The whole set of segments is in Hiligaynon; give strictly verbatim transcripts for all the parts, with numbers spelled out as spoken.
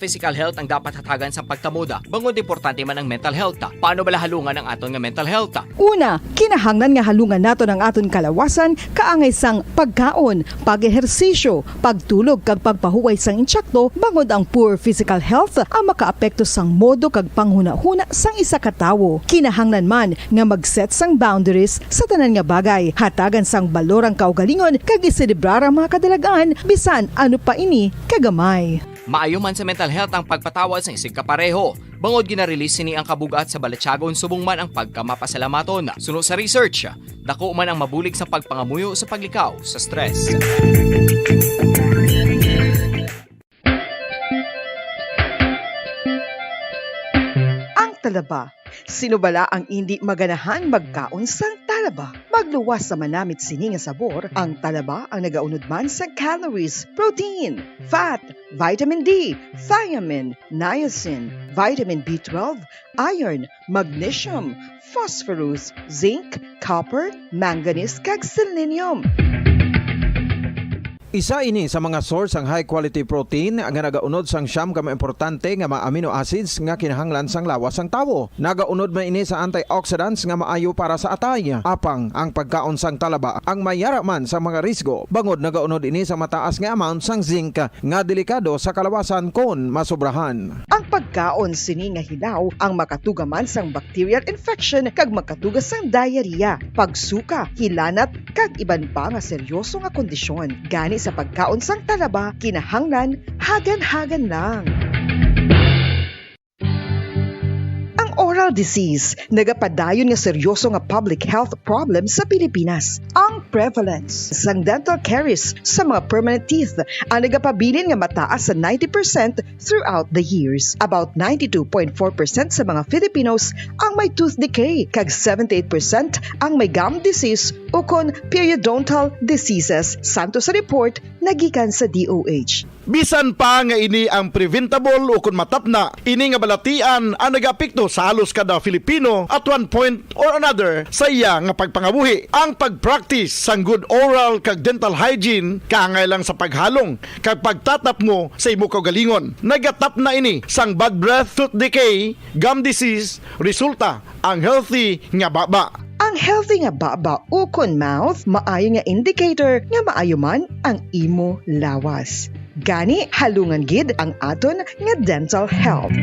Physical health ang dapat hatagan sa pagtamod, bangod importante man ang mental health. Paano bala halungan ang aton nga mental health? Una, kinahanglan nga halungan naton ang aton kalawasan kaangay sang pagkaon, pag-ehersisyo, pagtulog kag pagpahuway sang intsakto, bangod ang poor physical health ang makaapekto sang modo kag panghunahuna sang isa ka tawo. Kinahanglan man nga mag-set sang boundaries sa tanan nga bagay, hatagan sang balor ang kaugalingon kag iselebrar ang mga kadalag-an bisan ano pa ini kagamay. Maayo man sa mental health ang pagpatawad sang isigkapareho, bangod gina-release sini ang kabug-at sa balatyagon subong man ang pagkamapasalamaton. Suno sa research, dako man ang mabulig sa pagpangamuyo sa paglikaw sa stress. Ang talaba. Sino bala ang indi maganahan magkaon sang talaba? Magluwas sa manamit sini nga sabor, ang talaba ang nagaunod man sa calories, protein, fat, vitamin D, thiamine, niacin, vitamin B twelve, iron, magnesium, phosphorus, zinc, copper, manganese, kag selenium. Isa ini sa mga source sang high quality protein nga nagaunod sang siyam ka mga importante nga mga amino acids nga kinahanglan sang lawas sang tawo. Nagaunod man ini sa antioxidants nga maayo para sa atay. Apang ang pagkaon sang talaba ang mayara man sa mga risgo, bangod nagaunod ini sa mataas nga amount sang zinc nga delikado sa kalawasan kon masobrahan. Ang pagkaon sini nga hilaw ang makatuga man sang bacterial infection kag makatuga sang diarrhea, pagsuka, hilanat, kag iban pa nga seryoso nga kondisyon. Gani sa pagkaon sang talaba, kinahanglan hagan-hagan lang. Ang oral disease nagapadayon nga seryoso nga public health problem sa Pilipinas. Ang prevalence sang dental caries sa mga permanent teeth ang nagapabilin nga mataas sa ninety percent throughout the years. About ninety-two point four percent sa mga Filipinos ang may tooth decay, kag seventy-eight percent ang may gum disease ukon periodontal diseases, santo sa report nagikan sa D O H. Bisan pa nga ini ang preventable ukon matapna, ini nga balatian ang nagaapekto sa halos kada Filipino at one point or another sa iya nga pagpangabuhi. Ang pag-practice sang good oral kag dental hygiene kaangay lang sa paghalong kag pagtatapmo sa imo kaugalingon. Nagatapna ini sang bad breath, tooth decay, gum disease, resulta ang healthy nga baba. Ang healthy nga baba ukon mouth maayo nga indicator nga maayo man ang imo lawas. Gani, halungan gid ang aton nga dental health.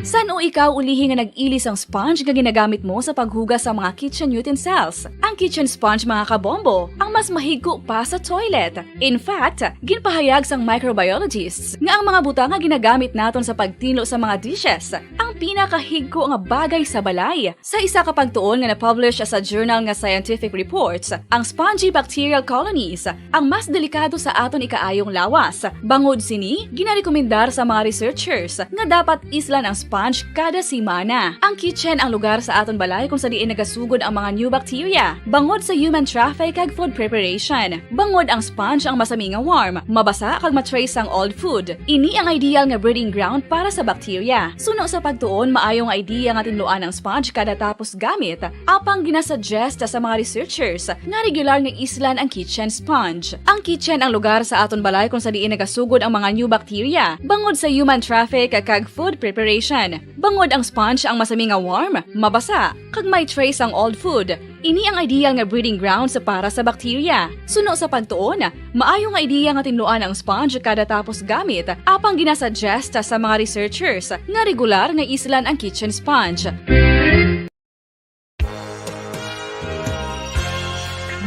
San-o ikaw ulihi nga nag-ili sang sponge nga ginagamit mo sa paghugas sa mga kitchen utensils? Ang kitchen sponge, mga kabombo, ang mas mahigko pa sa toilet. In fact, ginpahayag sang microbiologists nga ang mga butang nga ginagamit naton sa pagtinlo sa mga dishes ang pinakahigko nga bagay sa balay. Sa isa ka pagtuon nga na-publish sa journal nga Scientific Reports, ang spongy bacterial colonies ang mas delikado sa aton ikaayong lawas. Bangod sini, ginarekomendar sa mga researchers nga dapat islan ang sponge kada semana. Ang kitchen ang lugar sa aton balay kung sa diin nagasugod ang mga new bacteria, bangod sa human traffic kag food preparation. Bangod ang sponge ang masami nga warm, mabasa kag ma-trace ang old food. Ini ang ideal nga breeding ground para sa bacteria. Suno sa pagtuon, maayo nga idea nga tinluan ang sponge kada tapos gamit, apang ginasuggest sa mga researchers nga regular nga islan ang kitchen sponge. Ang kitchen ang lugar sa aton balay kung sa diin nagasugod ang mga new bacteria, bangod sa human traffic kag food preparation. Bangod ang sponge ang masami nga warm, mabasa, kag may trace ang old food. Ini ang ideal nga breeding grounds para sa bacteria. Suno sa pagtuon, maayo nga idea nga tinluan ang sponge kada tapos gamit, apang ginasuggest sa mga researchers nga regular nga islan ang kitchen sponge.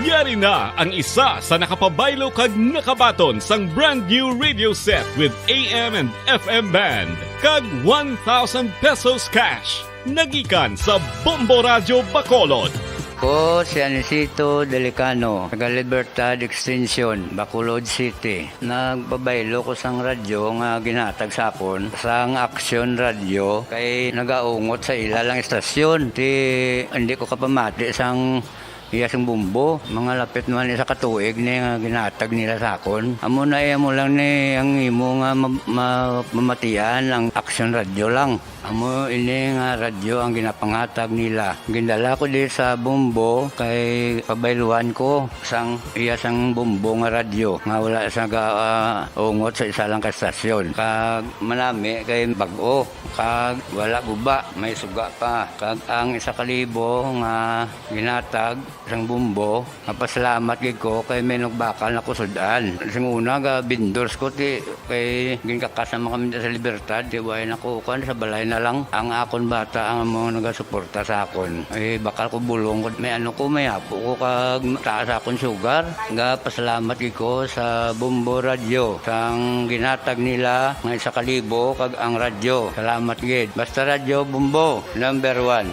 Yari na ang isa sa nakapabaylo kag nakabaton sang brand new radio set with A M and F M band kag one thousand pesos cash. Nagikan sa Bombo Radyo Bacolod. Ko si Anisito Delicano, taga Libertad Extension, Bacolod City. Nagpabaylo ko sang radyo nga ginhatag sa akon sang Action Radio, kay nagaungot sa ila lang istasyon. Ti, hindi ko kapamati sang iya sing bumbo. Mga lapit naman isa ka tuig ni nga ginhatag nila sa akon. Amo na, eh, amo lang ni ang imo nga ma-, ma-, mamatian ang Action Radio lang. Amo ini nga radyo ang ginapangatag nila. Gindala ko di sa Bombo kay pabayluhan ko sang iya sang Bombo nga radyo nga wala sa ga-, ah, ungot sa isa lang ka estasyon. Kag manami kay bag-o, kag wala guba, may suga pa. Kag ang isa ka libo nga ginatag sang Bombo, mapasalamat gid ko kay may nagbakal na ko sud-an. Sing una, ga vendors ko, ti, kay ginkakas naman kami sa Libertad, ti, way na ko, kuwan, sa balay na lang. Ang akon bata ang amo nagasuporta sa akon. Ay, bakal ko bulong ko. May ano ko, may apo ko, kag taas akon sugar. Ga pasalamat gid ko sa Bombo Radyo, sang ginatag nila nga isa ka libo, kag ang radyo. Salamat gid. Basta Radyo Bombo, number one.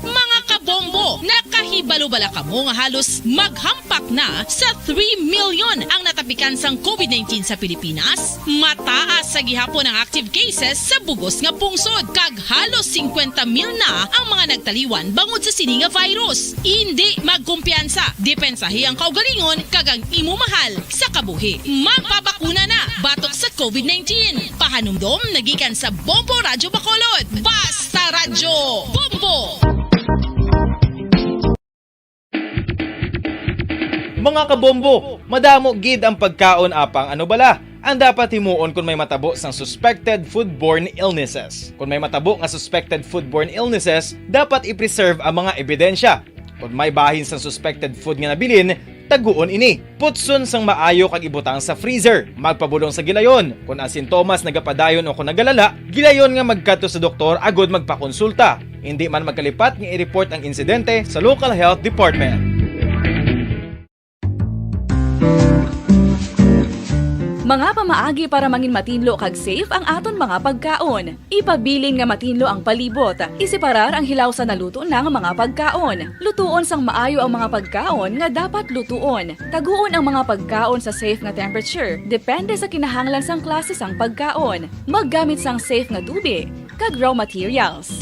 Mga kabombo, nakahibalo bala kamo nga halos maghampak na sa three million ang natapikan sang covid nineteen sa Pilipinas? Mataas sa gihapon ang active cases sa bugos nga pungsod, kag halos singkwenta mil na ang mga nagtaliwan bangod sa sini nga virus. Indi magkumpiyansa, depensahi ang kaugalingon kag ang imo mahal sa kabuhi. Magpabakuna na batok sa covid nineteen. Pahanumdom nagikan sa Bombo Radyo Bacolod. Basta Radyo Bombo! Mga kabombo, madamo gid ang pagkaon apang ano bala ang dapat himuon kon may matabo sang suspected foodborne illnesses. Kon may matabo nga suspected foodborne illnesses, dapat i-preserve ang mga ebidensya. Kon may bahin sang suspected food nga nabilin, taguon ini. Putson sang maayo kag ibutang sa freezer. Magpabulong sa gilayon. Kon ang sintomas nagapadayon o kon nagalala, gilayon nga magkadto sa doktor agud magpakonsulta. Indi man magkalipat nga i-report ang insidente sa local health department. Mga pamaagi para mangin matinlo kag safe ang aton mga pagkaon. Ipabilin nga matinlo ang palibot. Iseparar ang hilaw sa naluto na nga mga pagkaon. Lutuon sang maayo ang mga pagkaon nga dapat lutuon. Taguon ang mga pagkaon sa safe nga temperature, depende sa kinahanglan sang klase sang pagkaon. Maggamit sang safe nga tubig kag raw materials.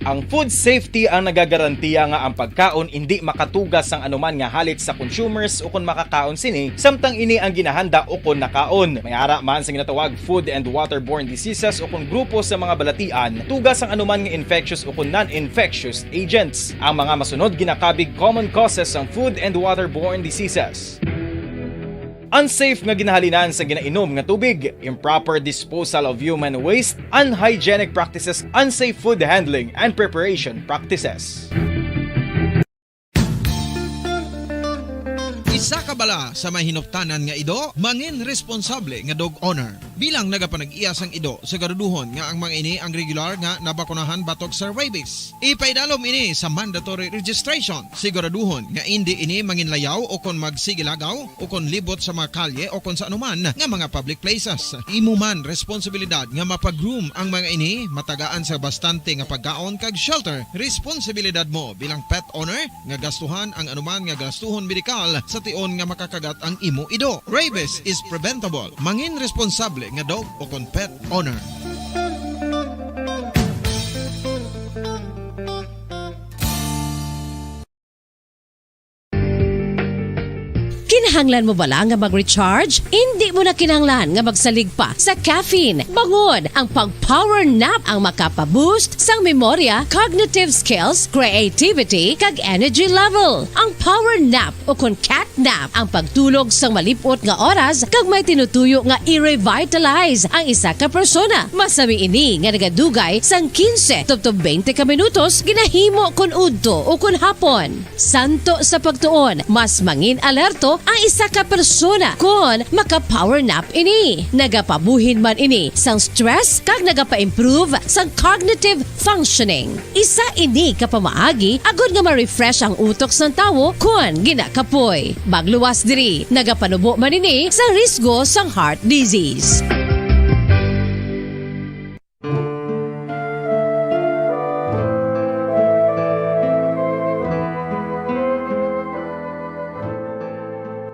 Ang food safety ang nagagarantiya nga ang pagkaon indi makatuga sang anuman nga halit sa consumers ukon makakaon sini, samtang ini ang ginahanda ukon nakaon. May ara man sa ginatawag food and waterborne diseases ukon grupo sa mga balatian, tuga sang anuman nga infectious ukon non-infectious agents. Ang mga masunod ginakabig common causes sang food and waterborne diseases. Unsafe nga ginahalinan sa ginainom nga tubig, improper disposal of human waste, unhygienic practices, unsafe food handling and preparation practices. Isa ka bala sa may hinuptanan nga ido, mangin responsable nga dog owner. Bilang nagapanag-iya sang ido, siguraduhon nga ang mga ini ang regular nga nabakunahan batok sa rabies. Ipaidalom ini sa mandatory registration. Siguraduhon nga indi ini manginlayaw o kon magsigilagaw o kon libot sa mga kalye o kon sa anuman nga mga public places. Imo man responsibilidad nga mapa-groom ang mga ini, matagaan sa bastante nga pagkaon kag shelter. Responsibilidad mo bilang pet owner nga gastuhan ang anuman nga gastuhon medikal sa tion nga makakagat ang imo ido. Rabies is preventable. Mangin responsable nga dog o kon pet owner. Kinahanglan mo bala nga mag-recharge? Indi mo na kinahanglan nga magsalig pa sa caffeine. Bangon, ang pag-power nap ang makapa-boost sang memorya, cognitive skills, creativity, kag energy level. Ang power nap o kon cat nap ang pagtulog sang malip-ot nga oras kag may tinutuyo nga i-revitalize ang isa ka persona. Masami ini nga nagadugay sang quince tubtob twenty ka minutos ginahimo kon udto o kon hapon. Santo sa pagtuon, mas mangin alerto ang isa ka persona kon maka-power nap ini. Nagapabuhin man ini sang stress kag nagapa-improve sang cognitive functioning. Isa ini ka pamaagi agod nga ma-refresh ang utok sang tawo kon ginakapoy. Magluwas diri, nagapanubo man ini sa risgo sang heart disease.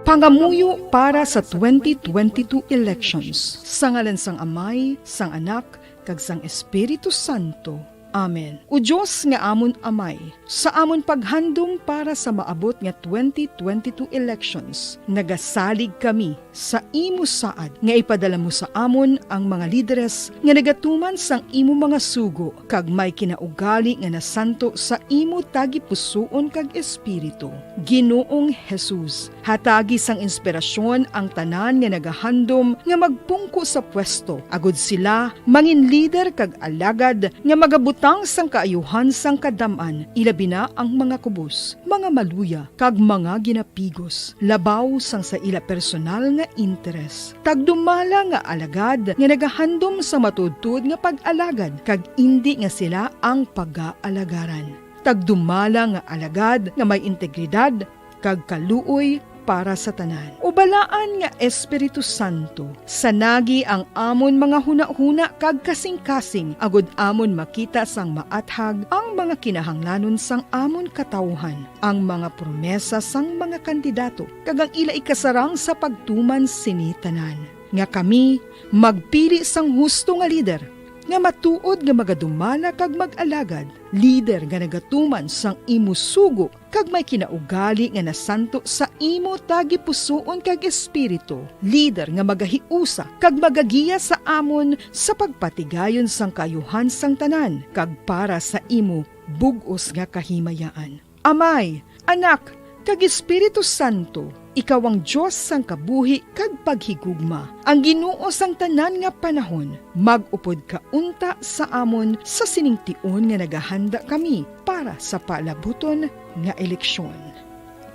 Pangamuyo para sa twenty twenty-two elections. Sa ngalan sang Amay, sang Anak, kag sang Espiritu Santo. Amen. O Dios nga amon Amay, sa amon paghandom para sa maabot nga twenty twenty-two elections, nagasalig kami sa imo saad nga ipadala mo sa amon ang mga lideres nga nagatuman sang imo mga sugo kag may kinaugali nga nasanto sa imo tagipusoon kag espiritu. Ginoong Jesus, hatagi sang inspirasyon ang tanan nga nagahandom nga magpungko sa pwesto, agud sila mangin lider kag alagad nga magabutang sang kaayuhan sang kadam-an, ilabi na ang mga kubos, mga maluya, kag mga ginapigos, labaw sang sa ila personal nga interes. Tagdumala nga alagad nga nagahandom sa matuodtuod nga pag-alagad, kag indi nga sila ang pagaalagaran. Tagdumala nga alagad nga may integridad kag kaluoy para sa tanan. O Balaan nga Espiritu Santo, sanagi ang amon mga hunahuna kag kasingkasing, agud amon makita sang maathag ang mga kinahanglanon sang amon katawuhan, ang mga promesa sang mga kandidato, kag ang ila ikasarang sa pagtuman sini tanan, nga kami magpili sang husto nga lider, nga matuod nga magadumala kag mag-alagad, lider nga nagatuman sang imo sugo kag may kinaugali nga nasanto sa imo tagipusoon kag espiritu, lider nga magahiusa kag magagiya sa amon sa pagpatigayon sang kaayuhan sang tanan kag para sa imo bug-os nga kahimayaan. Amay, Anak, kag Espiritu Santo, ikaw ang Dios sang kabuhi kag paghigugma, ang Ginoo sang tanan nga panahon. Mag-upod ka unta sa amon sa sining tion nga nagahanda kami para sa palabuton nga eleksyon.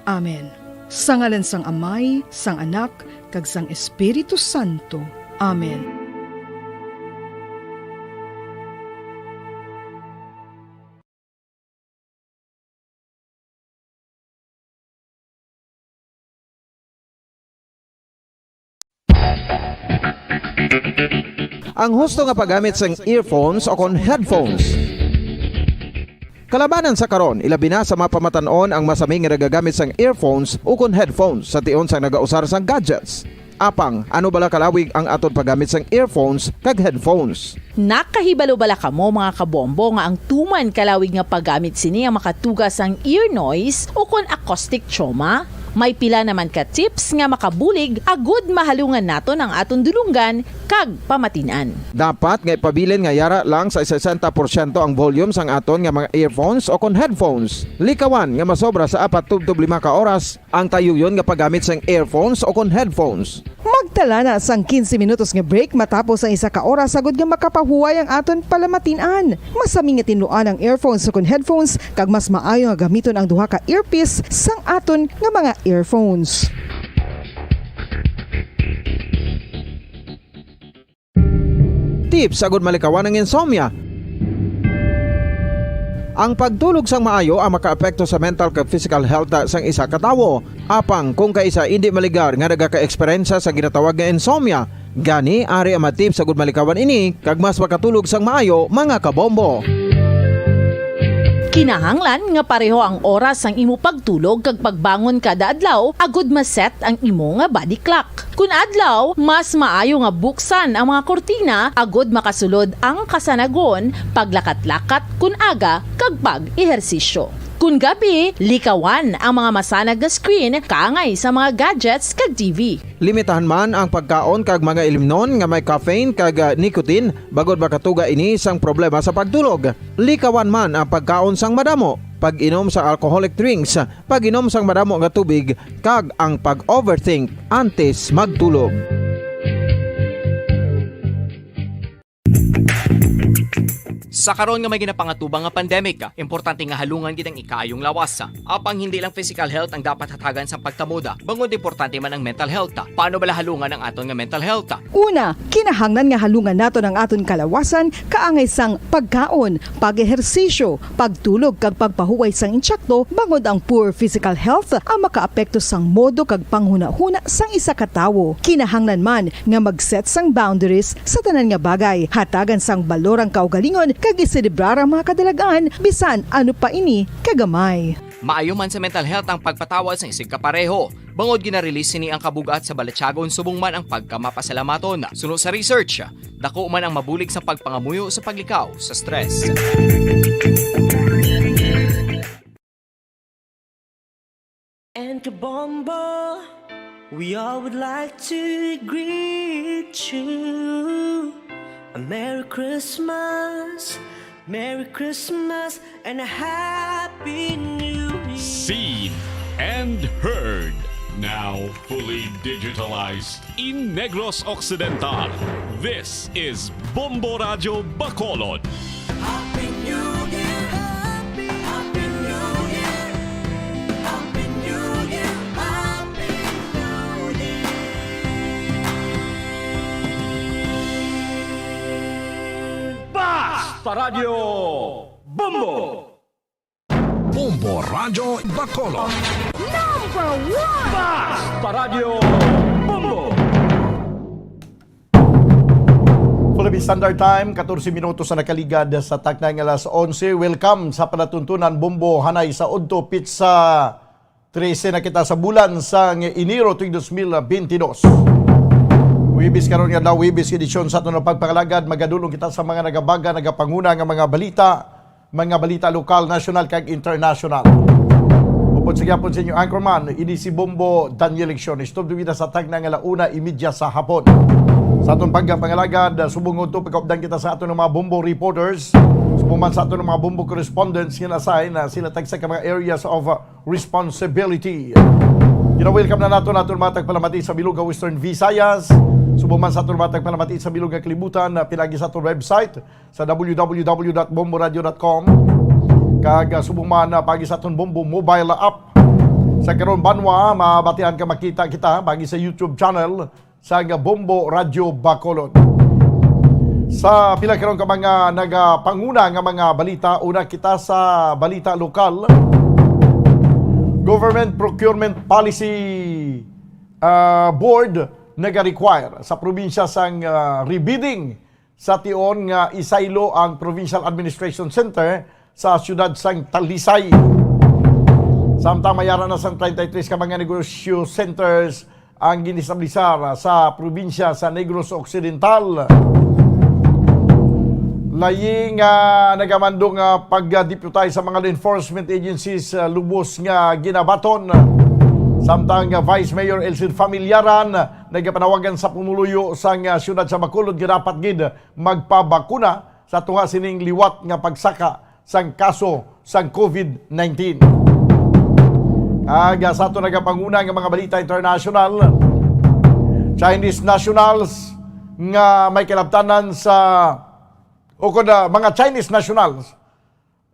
Amen. Sa ngalan sang Amay, sang Anak, kag sang Espiritu Santo. Amen. Ang husto nga paggamit sang earphones o kon headphones. Kalabanan sa karon, ilabi na sa mga pamatan-on ang masami nga nagagamit sang earphones o kon headphones sa tion sang nagausar sang gadgets. Apang, ano bala kalawig ang aton paggamit sang earphones kag headphones? Nakahibalo bala kamo, mga kabombo, nga ang tuman kalawig nga paggamit sini ang makatuga sang ear noise o kon acoustic trauma? May pila naman ka tips nga makabulig agud mahalungan naton ang aton dulonggan kag pamatin-an. Dapat nga ipabilin nga yara lang sa sesenta porsyento ang volume sang aton nga mga earphones o kon headphones. Likawan nga masobra sa apat tubtob lima ka oras ang tayuyon nga paggamit sang earphones o kon headphones. Magtala na sang quince minutos nga break matapos ang isa ka oras agud nga makapahuway ang aton palamatin-an. Masami nga tinluan ang earphones o kon headphones, kag mas maayo nga gamiton ang duha ka earpiece sang aton nga mga earphones. Tips agud malikawan ang insomnia. Ang pagtulog sang maayo ang makaapekto sa mental kag physical health sang isa ka tawo. Apang kung kaisa indi maligar nga nagaka-eksperyensya sa ginatawag nga insomnia, gani ari ang mga tips agud malikawan ini kag mas makatulog sang maayo, mga kabombo. Kinahanglan nga pareho ang oras sang imo pagtulog kag pagbangon kada adlaw agud ma-set ang imo nga body clock. Kun adlaw, mas maayo nga buksan ang mga kurtina agud makasulod ang kasanagon, paglakat-lakat kun aga, kag pag-ehersisyo. Kun gabi, likawan ang mga masanag nga screen kaangay sa mga gadgets kag T V. Limitahan man ang pagkaon kag mga ilimnon nga may caffeine kag, ah, nicotine, bangod makatuga ini sang problema sa pagtulog. Likawan man ang pagkaon sang madamo, pag-inom sa alcoholic drinks, pag-inom sang madamo nga tubig, kag ang pag-overthink antes magtulog. Sa karon nga may ginapangatubang nga pandemic, importante nga halungan gid ang ikaayong lawas. Apang hindi lang physical health ang dapat hatagan sang pagtamod, bangod importante man ang mental health. Paano bala halungan ang aton nga mental health? Una, kinahanglan nga halungan naton ang aton kalawasan kaangay sang pagkaon, pag-ehersisyo, pagtulog kag pagpahuway sang insakto, bangod ang poor physical health ang makaapekto sang modo kag panghunahuna sang isa ka tawo. Kinahanglan man nga mag-set sang boundaries sa tanan nga bagay, hatagan sang balor ang kaugalingon kag iselebrar ang mga kadalag-an bisan ano pa ini kagamay. Maayo man sa mental health ang pagpatawa sa isig kapareho, bangod gina-release sini ang kabug-at sa balatyagon subong man ang pagkamapasalamaton. Suno sa research, dako man ang mabulig sa pagpangamuyo sa paglikaw sa stress. And to Bombo, we all would like to greet you a Merry Christmas, Merry Christmas, and a Happy New Year. Seen and heard. Now fully digitalized in Negros Occidental. This is Bombo Radyo Bacolod. Happy New Year! Happy, Happy New Year! Happy New Year! Happy New Year! Basta Radyo Bombo! Bombo Radyo Bacolod. Number one! Basta Radyo Bombo! Philippine Standard Time, katorse minutos na nakaligad sa takna nga alas onse. Welcome sa palatuntunan Bombo Hanay sa Udto, pitsa trese na kita sa bulan sang Enero tuig dos mil bentidós. Huwebes karon nga adlaw, Huwebes edisyon sa aton nga pagpangalagad, magadulong kita sa mga nagabaga, nagapanguna nga mga balita, mga balita lokal, nasyonal, kag internasyonal. Upod sa gyapon sa inyo anchorman, ini si Bombo Daniel Leccion. Stop kita sa takna nga alas una imedya sa hapon. Sa aton pagpangalagad, subong udto pagkaupdan kita sa aton nga mga Bombo reporters, subong man sa aton nga mga Bombo correspondents nga na-assign na sila tagsa ka mga areas of, uh, responsibility. Gina-welcome na naton aton mga tagpalamati sa bilog nga Western Visayas, subong man sa aton mga tagpalamati sa bilog nga kalibutan, uh, pinaagi sa aton website sa w w w dot bomboradio dot com, kag, uh, subong man, uh, paagi sa aton Bombo mobile app. Sa karon banwa, mabatian ka, makita kita paagi sa YouTube channel sang Bombo Radyo Bacolod. Sa pila karon ka mga nagapanguna nga mga balita, una kita sa balita lokal. Government Procurement Policy, ah, Board nagarequire sa probinsya sang, ah, rebidding sa tion nga isaylo ang Provincial Administration Center sa siyudad sang Talisay. Samtang may ara na sang treinta y tres ka mga negosyo centers ang ginestablisar sa probinsya sa Negros Occidental. Layi nga nagamando nga pagdeputay sa mga law enforcement agencies, ah, lubos nga ginabaton. Samtang, ah, Vice Mayor Elcid Familiaran nagapanawagan sa pumuluyo sang, ah, siyudad sa Bacolod nga dapat gid magpabakuna sa tunga sining liwat nga pagsaka sang kaso sang COVID nineteen. Kag sa ato nagapanguna nga mga balita international, Chinese nationals nga may kalabtanan sa, o kun, ah, mga Chinese nationals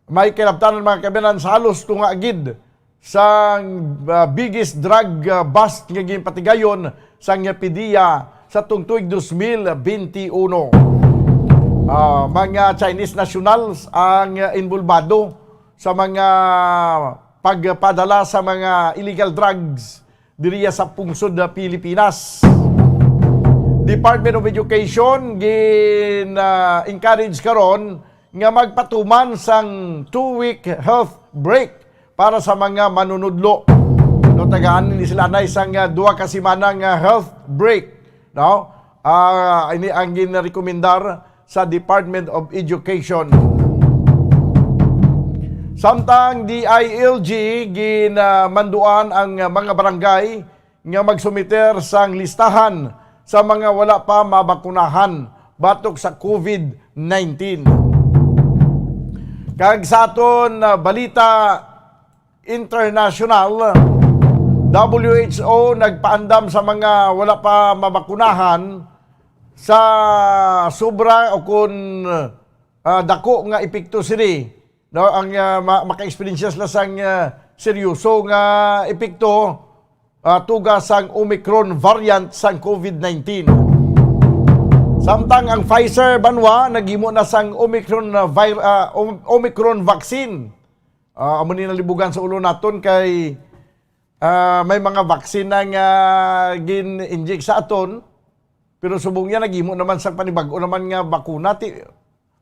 may kalabtanan, mga kabayan, sa halos tunga gid sang, ah, biggest drug, ah, bust nga ginpatigayon sang PDEA sa tungtuig dos mil benti uno. Ah, mga Chinese nationals ang, ah, involbado sa mga pagpadala sa mga illegal drugs diriya sa pungsod na Pilipinas. Department of Education gin, ah, encourage karon nga magpatuman sang two-week health break para sa mga manunudlo. No, tagaan ni sila na isang, ah, duha ka semana nga health break, no? Ah, ini ang ginrekomendar sa Department of Education. Samtang D I L G, ginamanduan ang mga barangay nga magsumiter sang listahan sa mga wala pa mabakunahan batok sa COVID nineteen. Kag sa aton, ah, balita international, W H O nagpaandam sa mga wala pa mabakunahan sa sobra o kun, ah, dako nga epekto sini, no, ang, ah, ma-, maka-experience sila sang, ah, seryoso nga epekto, ah, tuga sang Omicron variant sang COVID nineteen. Samtang ang Pfizer banwa naghimo na sang Omicron, ah, vir-, ah, Om-, Omicron vaccine. Ah, amo ni nalibugan sa ulo naton kay, ah, may mga vaccine na nga gin-inject sa aton, pero subong niya naghimo naman sa panibag-o naman nga bakuna, ti,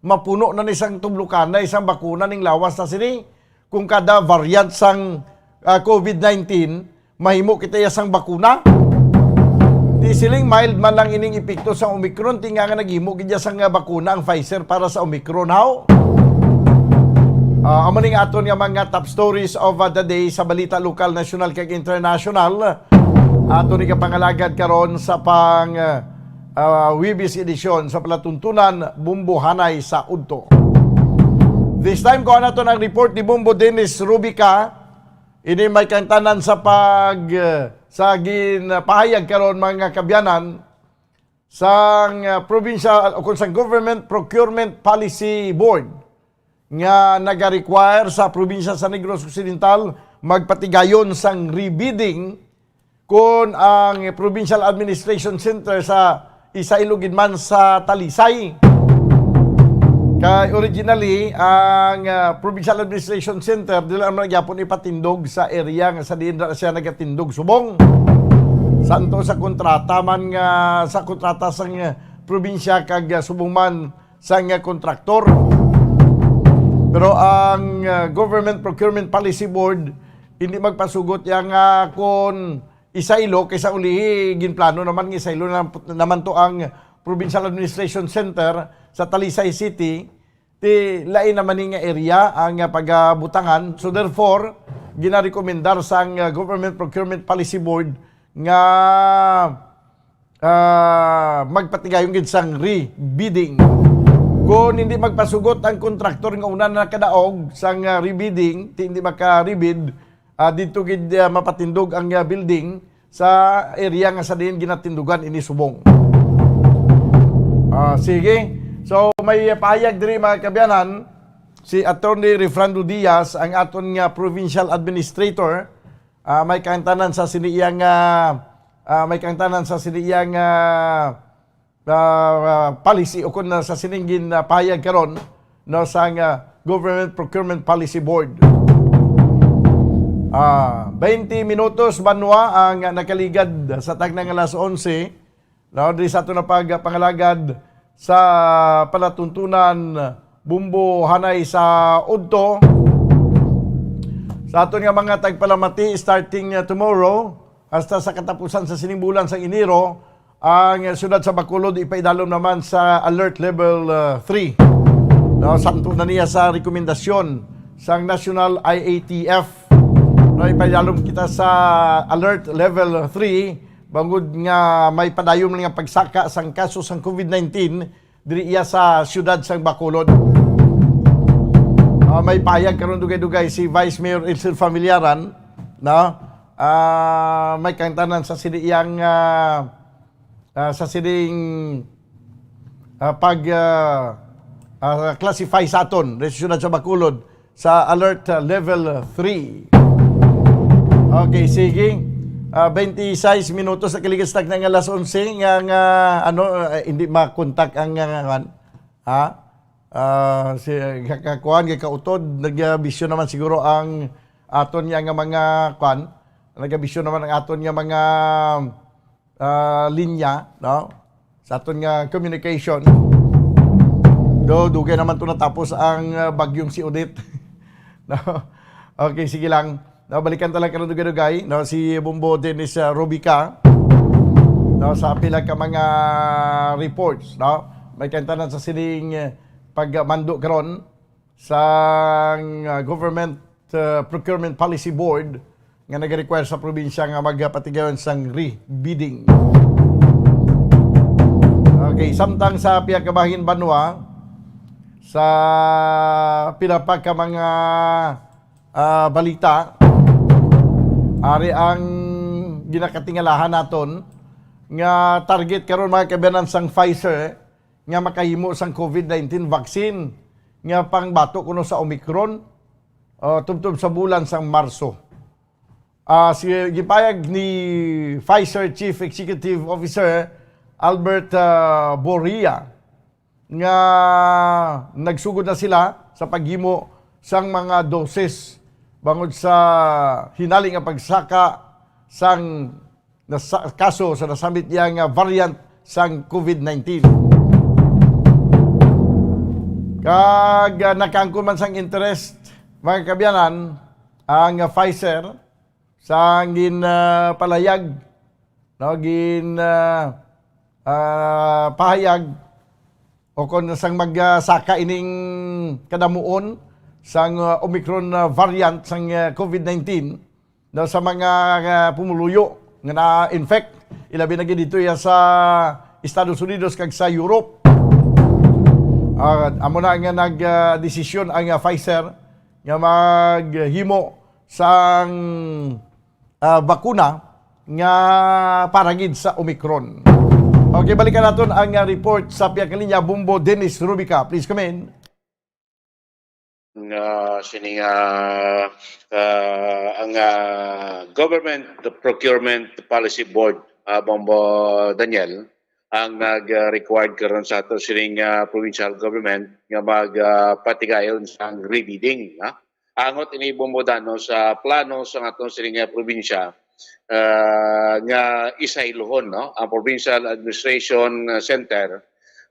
mapuno na ni sang tublukan na isang bakuna ning lawas na sini. kung kada variant sang, ah, COVID nineteen, mahimo kita iya sang bakuna? Ti siling mild man lang ining epekto sang Omicron, ti nga, nga naghimo gid iya sang, ah, bakuna ang Pfizer para sa Omicron, haw? Ah, amo ning aton nga mga top stories of, ah, the day sa balita lokal, national, kag international. Ato ni kapangalagad karon sa pang, ah, ah, Huwebes edisyon sa palatuntunan, Bumbo Hanay sa Udto. This time, kuha naton ang report ni Bumbo Dennis Rubica. Ini may kaangtanan sa pag, ah, sa ginpahayag karon, mga kabyanan, sang, ah, provincial, o kung sang Government Procurement Policy Board nga nagarequire sa probinsya sa Negros Occidental magpatigayon sang rebidding kon ang Provincial Administration Center sa Iloilo gid man sa Talisay. Kay originally, ang, ah, Provincial Administration Center dili man gyapon ipatindog sa area nga sa diin ra siya nagatindog subong. Santo sa kontrata man nga, sa kontrata sang, ah, probinsya kag, ah, subong man sang, ah, kontraktor. Pero ang, ah, Government Procurement Policy Board hindi magpasugot ya nga kon Iloilo, kay sa ulihi ginplano naman nga Iloilo nam-, naman to ang Provincial Administration Center sa Talisay City, ti lain naman ni nga area ang, ah, pagabutangan. So therefore, ginarekomendar sang, ah, Government Procurement Policy Board nga, ah, magpatigayon gid sang rebidding. Kung hindi magpasugot ang kontraktor nga una na nakadaog sang, ah, rebidding, ti hindi maka-rebid, ah, dito gid, ah, mapatindog ang, ah, building sa area nga sa diin ginatindugan ini subong. Ah, sige. So, may pahayag diri, mga kabyanan, si Attorney Refrando Diaz, ang aton nga provincial administrator, ah, may kaangtanan sa sini iyang, ah, ah, may kaangtanan sa sini iyang, ah, ah, ah, policy o kung sa sining ginpahayag karon, no, sang, ah, Government Procurement Policy Board. Ah, twenty minutos, banwa, ang nakaligad sa tagna nga alas onse, no, diri sa aton na pagpangalagad sa palatuntunan, Bumbo Hanay sa Udto. Sa aton nga mga tagpalamati, starting, ah, tomorrow, hasta sa katapusan sa sining bulan sang Enero, ang siyudad sa Bacolod ipaidalom naman sa Alert Level, uh, three. No, santo na niya sa rekomendasyon sang National I A T F. No, ipaidalom kita sa Alert Level three, bangod nga may padayon nga pagsaka sang kaso sang COVID nineteen diri iya sa siyudad sang Bacolod. Ah, may pahayag karon dugay-dugay si Vice Mayor Insel Familiaran, no? Ah, may kaangtanan sa sini iyang, ah, ah, sa sining, ah, pag, ah, ah, classify sa aton, diri sa siyudad sa Bacolod, sa alert, ah, level three. Okay, sige. Ah, twenty-six minutos na kaligas tag na nga alas onse nga, nga, ano, ah, hindi makontak ang, nga, nga, ha? Ah, si, ka-, kakuan, kay kautod, nagbisyo naman siguro ang aton nga, nga mga, kuan, nagbisyo naman ang aton nga mga, ah, linya, no? Sa aton nga communication. Do, dugay naman to natapos ang, ah, bagyong si Odette. No? Okay, sige lang. No, balikan ta lang karon dugay-dugay, no? Si Bumbo Dennis, ah, Rubica, no? Sa pila ka mga reports, no? May kaangtanan sa sining, eh, pagmando karon sang, ah, Government, ah, Procurement Policy Board nga nag-require sa probinsya nga magpatigayon sang rebidding. Okay, samtang sa pihak kabahin banwa, sa pila pa ka mga, ah, balita, ari ang ginakatingalahan naton nga target karon, mga kaabyanan, sang Pfizer, nga makahimo sang COVID nineteen vaccine nga pangbato kuno sa Omicron, ah, tubtob sa bulan sang Marso. Ah, si, gipayag ni Pfizer Chief Executive Officer Albert, ah, Boria nga nagsugod na sila sa paghimo sang mga doses bangod sa hinali nga pagsaka sang nasa-, kaso sa nasambit niya nga variant sang COVID nineteen. Kag, ah, nakaangkon man sang interest Mga kaabyanan, ang Pfizer sa gin, ah, palayag, no, gin, ah, ah, pahayag o kon sang magsaka ining kadamuon sang, ah, Omicron, ah, variant sang, ah, COVID nineteen, no, sa mga, ah, pumuluyo nga na-infect, ilabi na gid dito ya sa Estados Unidos kag sa Europe. Ah, amo na nga nag, ah, desisyon ang, ah, Pfizer nga maghimo sang, ah, bakuna nga para gid sa Omicron. Okay, balikan naton ang, ah, report sa pihak nga linya, Bombo Dennis Rubica. Please come in. Nga sini nga, ah, ang, ah, Government Procurement Policy Board, ah, Bombo Daniel, ang nag-required karon sa ato sining, ah, provincial government nga mag, ah, patigayon sang rebidding, ha? Angot ini, Bombo Dan, no, sa plano sa aton sining, ah, probinsya, ah, nga isaylohon, no, ang Provincial Administration Center,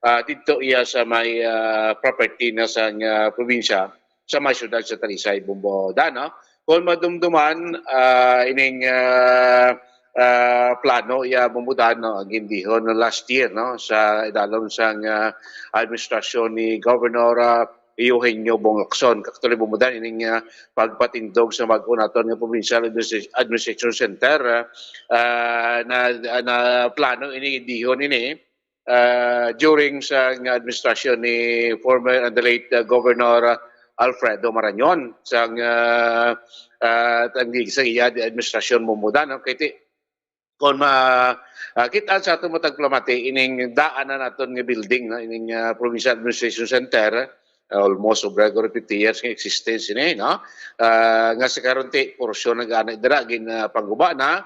ah, didto iya sa may, ah, property na sang, ah, probinsya, sa may siyudad sa Talisay, Bombo Dan, no? Kung madumduman, ah, ining, ah, ah, plano iya, Bombo Dan, no, ang gindihon last year, no, sa idalom sang, ah, administrasyon ni Governor, ah, Eugenio Bong Lacson. Actually, Bombo Dan, ining, ah, pagpatindog sa bag-o naton nga Provincial Administra-, Administration Center, ah, ah, na, na plano ini, gindihon ini, ah, during sa nga administrasyon ni former and the late, ah, Governor, ah, Alfredo Marañon sang, ah, ah, tangdig sa iya di administrasyon, Bombo Dan, no? Kay ti-, kon ma-, ah, kita sa ato matag palamati, ining daan na naton nga building, no? Ining, ah, Provincial Administration Center, ah, almost over fifty years nga existence ini, no? Ah, nga sa karon ti, porsyon na gani dira, gin, ah, pangguba na,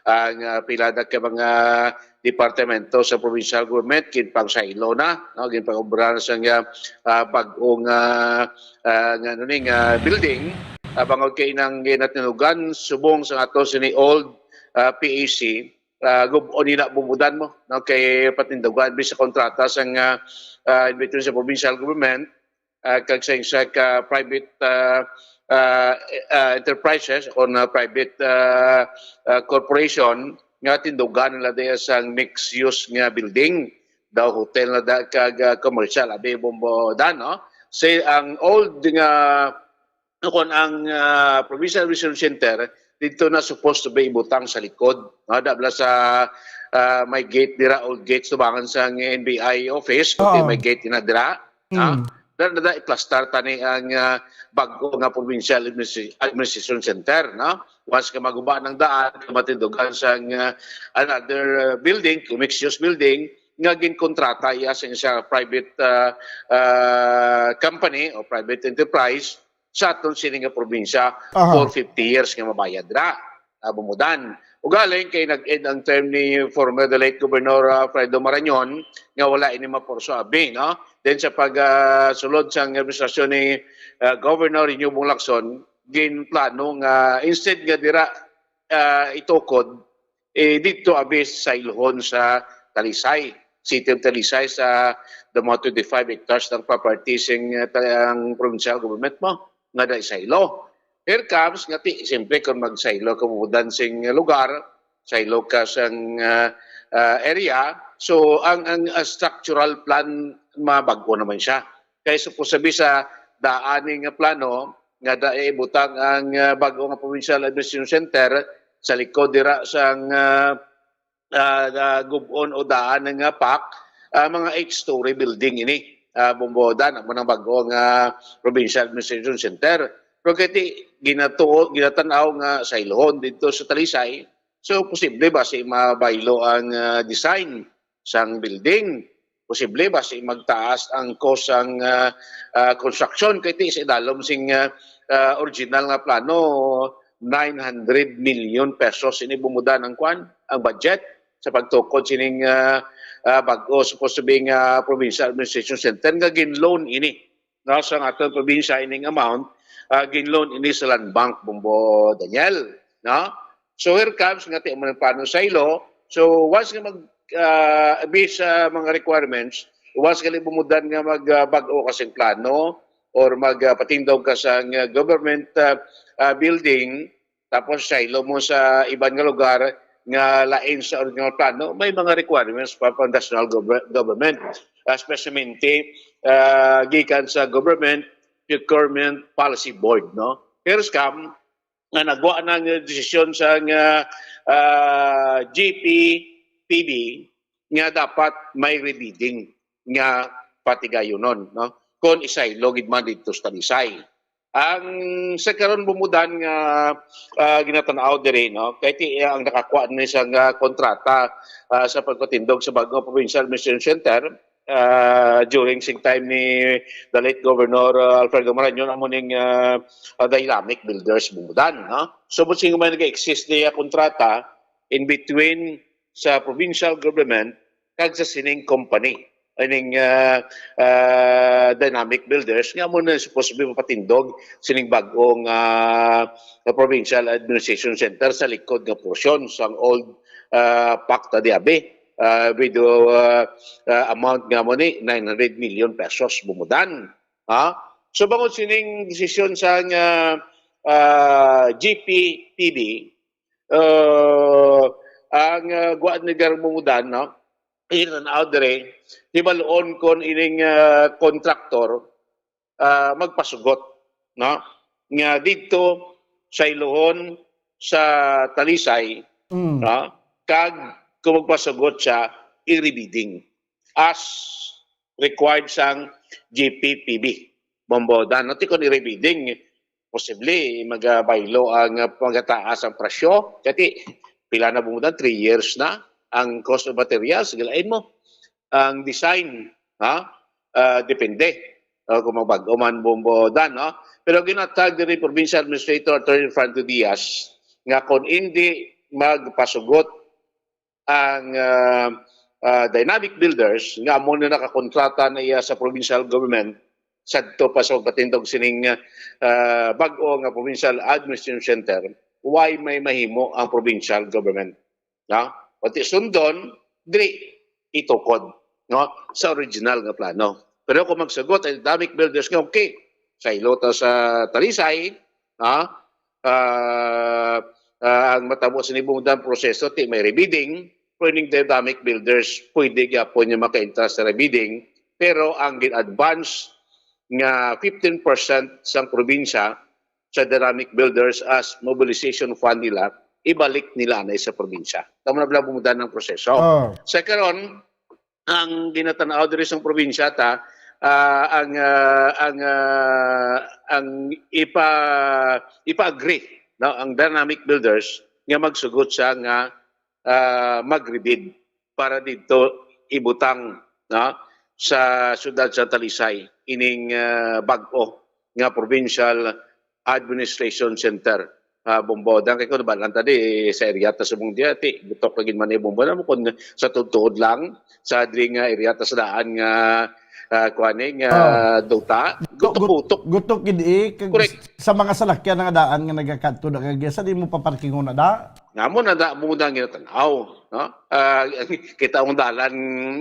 ang, ah, pila na ka mga departamento sa provincial government, ginpangsaylo na, no? Ginpang-obra na sa nga, ah, bag-ong, ah, ah, nga, ano ni, nga building, ah, bangod kay nang ginatinugan, subong sa ato sini old, ah, P A C, ah, gub-on nila, Bombo Dan, mo, no? Kay patindugan, bisa kontrata sa nga, ah, in between sa provincial government, ah, kag sa isa ka private, ah, ah, ah, enterprises o na private, ah, ah, corporation nga tindugan nila diya sang mixed use nga building, daw hotel na da, kag, ah, commercial, abi, Bombo Dan, no? Say ang old nga, kung ang, ah, Provincial Research Center dito na supposed to be ibutang sa likod, no? Dabla sa, ah, may gate dira, old gate, subangan sa N B I office, kundi Oo. may gate na dira. Ha? Mm. Dahil na i-plaster tani ang, ah, bago nga provincial administra-, administration center, no? Once ka maguba ng daan, ka matindugan sa, ah, another, ah, building, mixed-use building, nga ginkontrata iya sa, sa private, ah, ah, company o private enterprise sa aton sini nga probinsya Aha. for fifty years nga mabayad ra. Ah, Bombo Dan. Ugaling kay nag-end ang term ni former the late Governor, ah, Fredo Marañon nga wala ini maporso abi, no? Then sa pag, ah, sulod sang administrasyon ni, ah, Governor Renew Bong Lacson, ginplano nga instead nga dira, ah, itukod, eh, dito abi sa ilhon sa Talisay, City of Talisay, sa the mga twenty-five hectares ng property sing, ah, ta-, ang provincial government mo, nga da isaylo. Here comes, nga ti, siyempre, kung magsaylo ka mo dan sing lugar, saylo ka sang, ah, ah, area, so ang, ang, ah, structural plan, mabag-o naman siya. Kay supposed to be sa daan ni nga plano, nga da, eh, butang ang, ah, bag-o nga provincial administration center sa likod dira sang, ah, ah, ah, gub-on o daan nga park, ah, mga eight-story building ini. Ah, Bombo Dan, amo nang bag-o nga provincial administration center. Pero kay ti, ginatuo, ginatanaw nga sa ilhon dito sa Talisay, so posible ba si mabaylo ang, ah, design sang building? Posible ba si magtaas ang cost sang, ah, ah, construction? Kay ti sa idalom sing, ah, ah, original nga plano, nine hundred million pesos ini, Bombo Dan, ang kwan, ang budget sa pagtukod sining, ah, ah, bag-o supposed to be nga provincial administration center nga gin-loan ini, no, sa aton probinsya ining amount, ah, gin-loan ini sa Land Bank, Bombo Daniel, no? So here comes nga ti mo plano saylo. So once nga mag, ah, meet sa mga requirements, once nga Bombo Dan nga mag, ah, bag-o kasing plano, or magpatindog ka sa nga government ah, ah, building, tapos saylo mo sa iban nga lugar nga lain sa original plano, may mga requirements pa pang national gov- government, especially ah, gikan sa Government Procurement Policy Board, no? Pero scam, nga nagwa na nga desisyon sa nga ah, G P P B nga dapat may rebidding nga patigayonon, no? Kung isaylo gid man dito sa Talisay. Ang sa karon bumudan nga ah, ginatanaw diri, no? Kay ti ang nakakuha ni sa nga kontrata ah, sa pagpatindog sa bagong provincial administration center ah, during sing time ni the late Governor ah, Alfredo Marañon, amo ning ah, ah, Dynamic Builders bumudan, no? So, but sing may nag-exist niya kontrata in between sa provincial government kag sa sining company, ining ah, ah, Dynamic Builders, nga amo na supposed to be mapatindog sining bag-ong ah, provincial administration center sa likod nga porsyon sang old ah, Pacta de Abe ah, with ah, ah, amount nga mo ni nine hundred million pesos bumudan. Ha? So, bangod sining desisyon sa nga ah, G P P B, ah, ang ah, guwaan ni Garmudan, no? Ilan out diri, hibaluon kon ining ah, contractor ah, magpasugot, no? Nga didto sa Ilohon, sa Talisay, Mm. no? Kag kung magpasugot siya, i-rebidding as required sang G P P B. Bombodan, no? Ti kon i-rebidding, posible magabaylo ang ah, pagataas ang presyo. Kati pila na bumudan, three years na ang cost of materials, gilain mo ang design, ha? Ah, depende. Ah, kung magbag-o man bumbodan, no? Pero ginatag diri Provincial Administrator Attorney Franco Diaz nga kung hindi magpasugot ang ah, ah, Dynamic Builders nga amo na nakakontrata na iya sa provincial government sadto pa sa pagpatindog sining ah, bag-o nga provincial administration center, why may mahimo ang provincial government? No? Pati sundon, diri itukod, no? Sa original nga plano. Pero kung magsagot ang Dynamic Builders nga, okay, saylo ta sa Talisay, ha? Ah, ah, ang matabo sa nibungdan proseso, ti may rebidding, pwedeng Dynamic Builders, pwede gyapon yung maka-entra sa rebidding, pero ang gin-advance nga fifteen percent sang probinsya sa Dynamic Builders as mobilization fund nila, ibalik nila na sa probinsya. Tama na pala bumudan ang proseso. Oh. Sa karon, ang ginatanaw diri sa probinsya ta, ah, ang ah, ang ah, ang ipa ipa-agree, no, ang Dynamic Builders nga magsugot siya nga ah, mag-rebid para didto ibutang, no, sa siyudad sa Talisay ining ah, bag-o nga provincial administration center. Ah, Bombodan, kay kung nabalan ta di sa area ta sa Mungdia, ti gutok lagi man ni Bombodan, kung sa tuod-tuod lang sa diri nga area ta sa daan nga ah, kuan ni nga Oh. Duta, Gutok, gutok. Gutok gid eh. Kag Correct. Sa mga salakyan nga daan nga nagakadto na kag sa di mo paparkingon na da. Nga mo na da mo na nga tanaw, no? Ah, kita ang dalan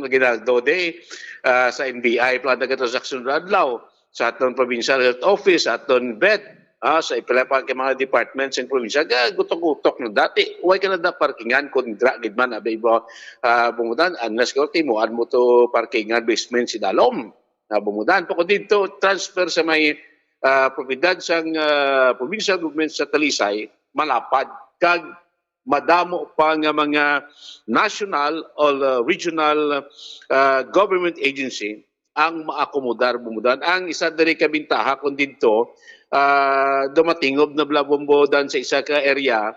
ginaldo de ah, sa N B I, Plan of Transaction adlaw, sa aton provincial health office, sa aton vet, ah, sa ipila pa kay mga departments sa probinsya, ga gutok-gutok na dati. Way ka na da parkingan kung dra gid man abay mo ah, bungutan, unless ko timuan mo to parkingan basement si dalom na bungutan. Pako dito, transfer sa may ah, propiedad sang ah, provincial government sa Talisay, malapad. Kag madamo pa nga mga national or uh, regional uh, government agency ang maakomodar bumudan. Ang isa diri ka bintaha kung didto uh, dumatingob na bala bumudan sa isa ka area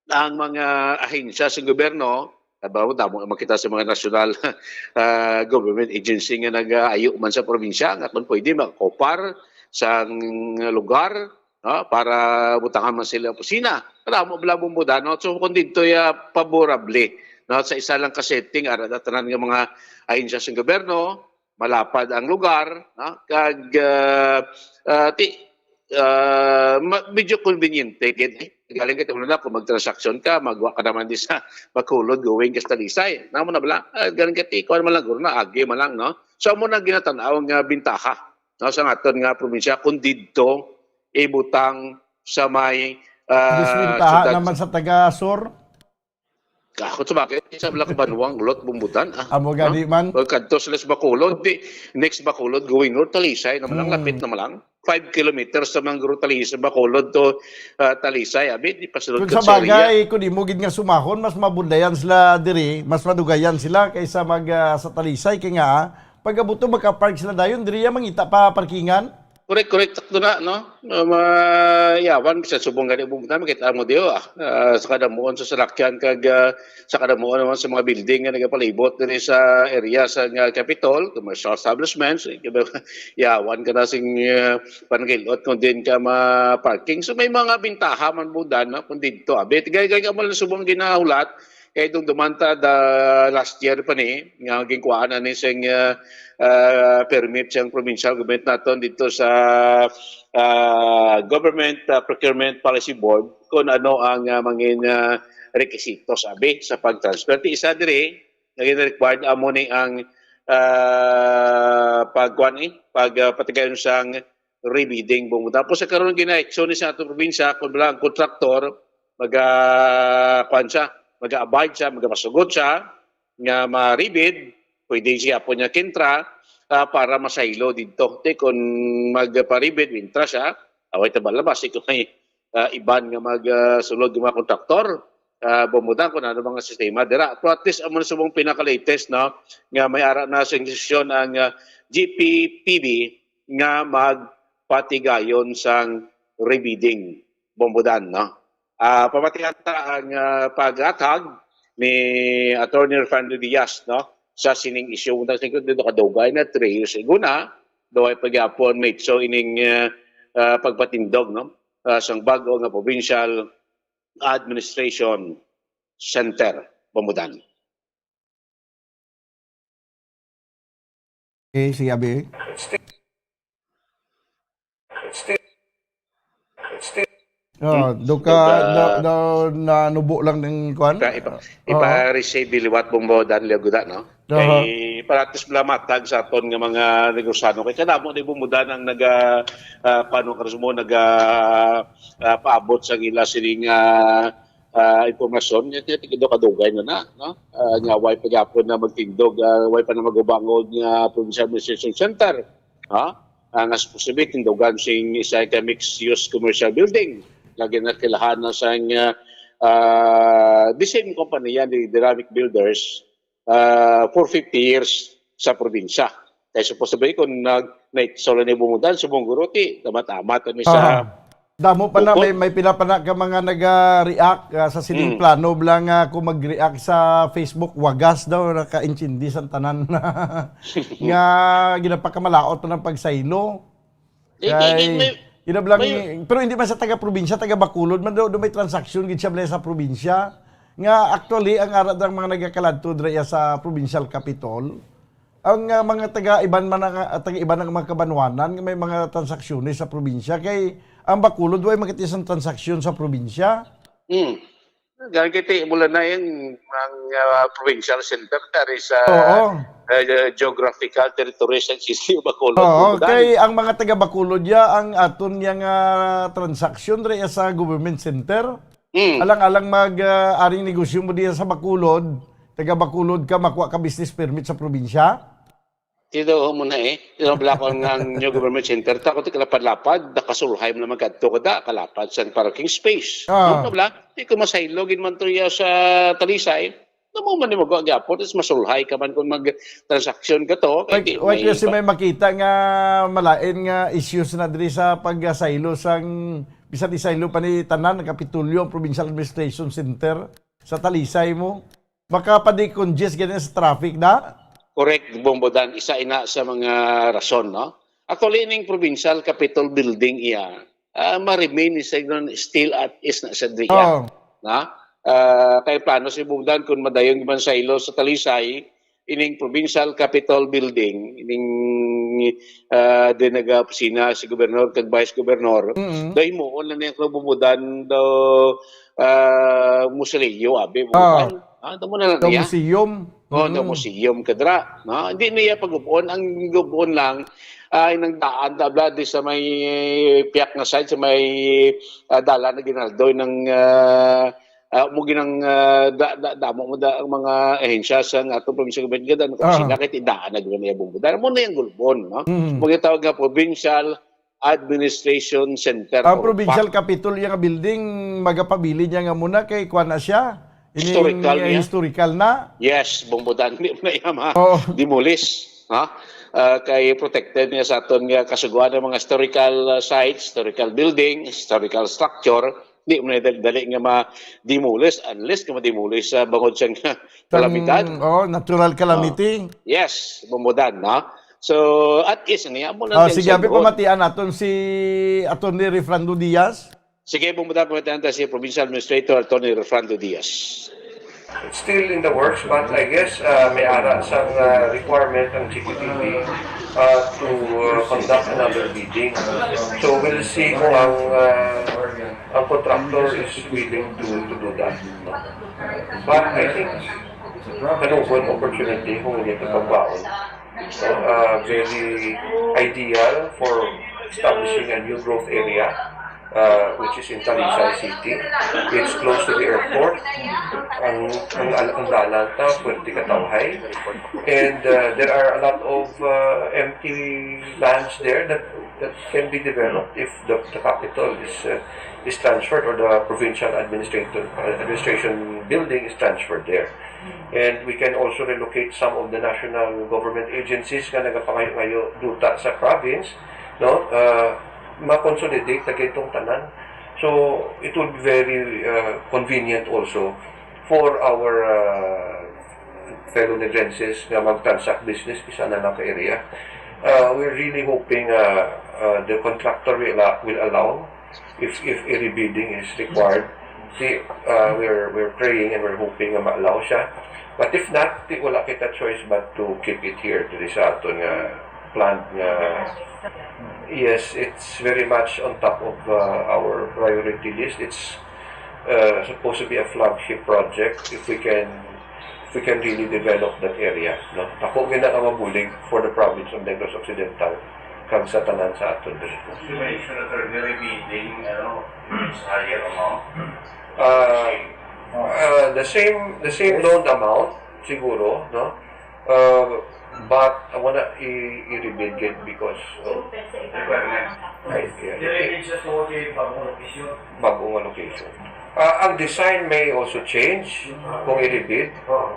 ang mga ahensya sa gobyerno, aba, damo na makita sa mga national uh, government agency nga nag-ayo man sa probinsya nga kung pwede makakopar sa lugar no? Para butangan man sila opisina. Para mo bala mo muda, no? So kung dito ya favorable no? Sa isa lang ka setting, ara na tanan nga mga ahensya sa gobyerno, malapad ang lugar, no? Kag ah, ah, ti, ah, ma- medyo convenient gid eh. Galing ka na kung magtransaksyon ka, magwa ka naman di sa Bacolod going ka sa Talisay. Namo na bala, ah, galing ka ti, kuwan man lang, guro na, agi man lang, no? So, amo na ginatanaw nga bintaha no, sa aton nga probinsya, kung didto ibutang sa may, ah, Diswintaha siyudad naman sa taga-sur? Ako, sa bagay, sa mga kabanwang ulot bumbutan, ah. Amo gani man. O, kadto sila sa Bacolod, di, next Bacolod, going north, Talisay naman lang, Hmm. lapit naman lang. Five kilometers sa mga guro Talisay, Bacolod to, ah, Talisay, abi, di pa sulod Kung ka sa sa area. bagay, kung imo gid nga sumahon, mas mabudlayan sila diri, mas madugayan sila kaysa mag, ah, sa Talisay, kay nga, ah, pag-abot to, makapark sila dayon, diri ya mangita pa parkingan. Correct, correct. Sakto na, no? Ah, mayawan, sa subong gani, bumbutan, makita mo diyo, ah. Ah, sa kadamuon sa salakyan, kag, ah, sa kadamuon naman sa mga building nga nagapalibot diri sa area sa nga Capitol, commercial establishments, eh, yawan ka na sing, ah, panagilot kung din ka ma-parking. So, may mga bintaha man, bumbutan, no? Kung dito, abi, gay, gay ka mo lang subong ginahulat, kay itong dumanta the last year pa ni, nga ginkuhaan na ni sing, ah, ah, permit siyang provincial government naton dito sa, ah, Government, ah, Procurement Policy Board kung ano ang, ah, mangin, ah, rekisito, sabi, sa pag-transfer. Ti isa diri, nga gina-required amo ni ang, ah, pagkuan, eh, pag, ah, patigayon sang rebidding, bumbutan. Tapos sa karon, gina-action ni sa atong probinsya, kung wala ang kontraktor, maga-, kuan siya, maga-abide siya, magamasugot siya, nga ma-rebid, pwede siya po niya kintra, ah, para masaylo dito. Te, kung magpa-rebid, wintra siya, away ta balabas, ikaw may, ah, iban nga mag, ah, sulod nga mga kontraktor, ah, bumbutan kung ano mga sistema dira. Pero at least, amo na subong pinaka-latest, no, nga may ara na sa desisyon ang, ah, G P P B nga magpatigayon sang rebidding, bumbutan, no? Ah, pamatian ta ang, ah, pag-athag ni Attorney Refando Diaz, no, sa sining issue. Unang singko, dito kadugay na, three years ago na, daw ay pagyapon, may so ining, ah, ah, pagpatindog, no, ah, sang bag-o nga provincial administration center, bumbutan. Okay, sige, abi. Still, still, still. Oh, Hmm? do ka, Doka do, do, nanubo lang ning kuan? Ka, ipa-, Oo. ipa-reshape di liwat, bumbutan, liwat guda, no? Aha. Kay, para at least wala matag sa aton nga mga negosyano. Kay kanamo ni bumbutan ang naga, ah, paano ka mo, naga, ah, paabot sa ila sining, ah, ah, impormasyon, nga tigido kadugay na na, no? Ah, nga way pa gyapon na magtindog, ah, way pa na magubangod nga provincial administration center, ha? Ah, nga supposed to be tindugan sing isa ka mixed-use commercial building. Lagi na kilahan na sa, ah, ah, the same company yan, the Deramic Builders, ah, for fifty years sa probinsya. Kay supposed to be, kung nag-, na-, solo ni bumbutan, subong guro, ti, tamat-tamat kami sa Aha. Damo pa na, Bukod may, may pila pa na ka mga naga-react, ah, sa sining Mm. plano bala nga kung mag-react sa Facebook, wagas daw, nakaintindi sa tanan nga ginapakamalaot pa ng pagsaylo. Di, di, di, Kay, may, yun na lang, may pero hindi man sa taga-probinsya, taga-Bacolod man daw, daw may transaksyon gid siya bala sa probinsya. Nga actually, ang ara ang mga nagakaladto dira sa provincial capitol, ang, ah, mga taga-iban man ang, ah, taga-iban ang mga kabanwanan nga may mga transaksyones sa probinsya. Kay ang Bacolod, way makita sang transaksyon sa probinsya. Hmm. Gani kay ti-, mula na yan, ang, ah, provincial center, dari sa, Oo. ah, geographical territory sa city of Bacolod, Oo, Bogdan. Kay ang mga taga-Bacolod ya, ang aton yang, ah, transaksyon diri sa government center. Mm. Alang-alang mag, ah, aring negosyo mo diya sa Bacolod, taga Bacolod ka, makuha ka business permit sa probinsya? Tinuo mo na eh. Tinuo bala ko nga ang new government center, ta ko ti kalapad-lapad, nakasulhay mo naman kadto kada, kalapad sa parking space. Ah. Ano bala? Di ko masaylo, gid man to iya sa Talisay. Namo man ni magawa gyapon, is masulhay ka man kung mag-transaksyon ka to. Kay Wait, di wait, may kasi pa- may makita nga malain nga issues na diri sa pagsaylo sang, bisan isaylo pa ni tanan, ang Kapitolyo, ang Provincial Administration Center sa Talisay mo. Makapadi-congest gani sa traffic na? Correct, Bong Bodan. Isa ina sa mga rason, no? Actually, ining provincial capitol building iya, ah, ma-remain ni Saigon still at is na sa diya. Oo. Na? Ah, kay plano si Bong Bodan kung madayon man sa ilo sa Talisay, ining provincial capitol building, ining, ah, di naga-opisina si gobernador kag vice governor, Mm. daw himuon lang niya kung Bong Bodan daw, ah, musilyo, abi, Bong Oo. Bodan. Ah, tamo na lang Daw niya. museum. Oh, no, Mm. museum ka dira, no? Hindi niya pag-ubon. Ang gubon lang, Ay, nang daan, tabla, di sa may piyak nga side, sa may, ah, dalan na Ginaldo, nang, ah, ah, mo ginang, ah, da-, da-, damo mo da, ang mga ahensya sa nga atong provincial government, gada, Ah. sila kay tidaan na gud niya bumbudan. Mo na yung gulbon, no? Mm. Mo gitawag nga provincial administration center Ang or provincial PAC. Capitol, yung building, magapabilin niya nga muna kay kuwan na siya. Ining, Historical eh, niya. Historical na. Yes, bumbudan, di mo na iya ma-, Oo. demolish, ha? Ah, kay protected niya sa aton nga kasuguan ng mga historical, ah, sites, historical building, historical structure, di mo na dali, dali nga ma-demolish unless nga ma-demolish sa bangod sa nga Sang, kalamidad. Oh, natural calamity. Oh. Yes, bumbudan, no? So, at least, niya mo lang Ah, din sige, sa abi, doon. Pamatian naton si Attorney Refrando Diaz. Sige, bumbudan, pamatian ta si Provincial Administrator Attorney Refrando Diaz. It's still in the works, but I guess, uh, may ara sang, uh, requirement ang G P T V, uh, to, uh, conduct another bidding. So we'll see kung ang, uh, ang contractor is willing to, to do that. But I think ano po ang opportunity kung hindi ito pagbaon. So, uh, very ideal for establishing a new growth area, uh, which is in Talisay City. It's close to the airport. Ang, ang, ang dalan ta, pwede katawhay. And, uh, there are a lot of, uh, empty lands there that, that can be developed if the, the capital is, uh, is transferred or the provincial administrator, administration building is transferred there. And we can also relocate some of the national government agencies nga nagapangayo-ngayo duta sa province, no? Uh, ma-consolidate na gid tong tanan. So, it would be very, uh, convenient also for our, uh, fellow Negrenses nga mag-transact business isa na lang ka area. Uh, we're really hoping, uh, uh, the contractor will, uh, will allow if, if a rebidding is required. Si, uh, we're, we're praying and we're hoping nga ma-allow siya. But if not, di, wala kita choice but to keep it here diri sa aton nga plant nga, yes, it's very much on top of, uh, our priority list. It's, uh, supposed to be a flagship project. If we can, if we can really develop that area, no? Ako gina nga mabulig for the province of Negros Occidental kag sa tanan sa aton diri. You mentioned that there may be bidding, ano, it's higher amount. Uh, uh, the same, the same loan amount siguro, no? Uh, but I wanna i-, i-rebid gid because of Requirement. Ay, yeah. Dili gid siya suot kay bagong location. Bagong location. Ah, ang design may also change kung i-rebid. Oo.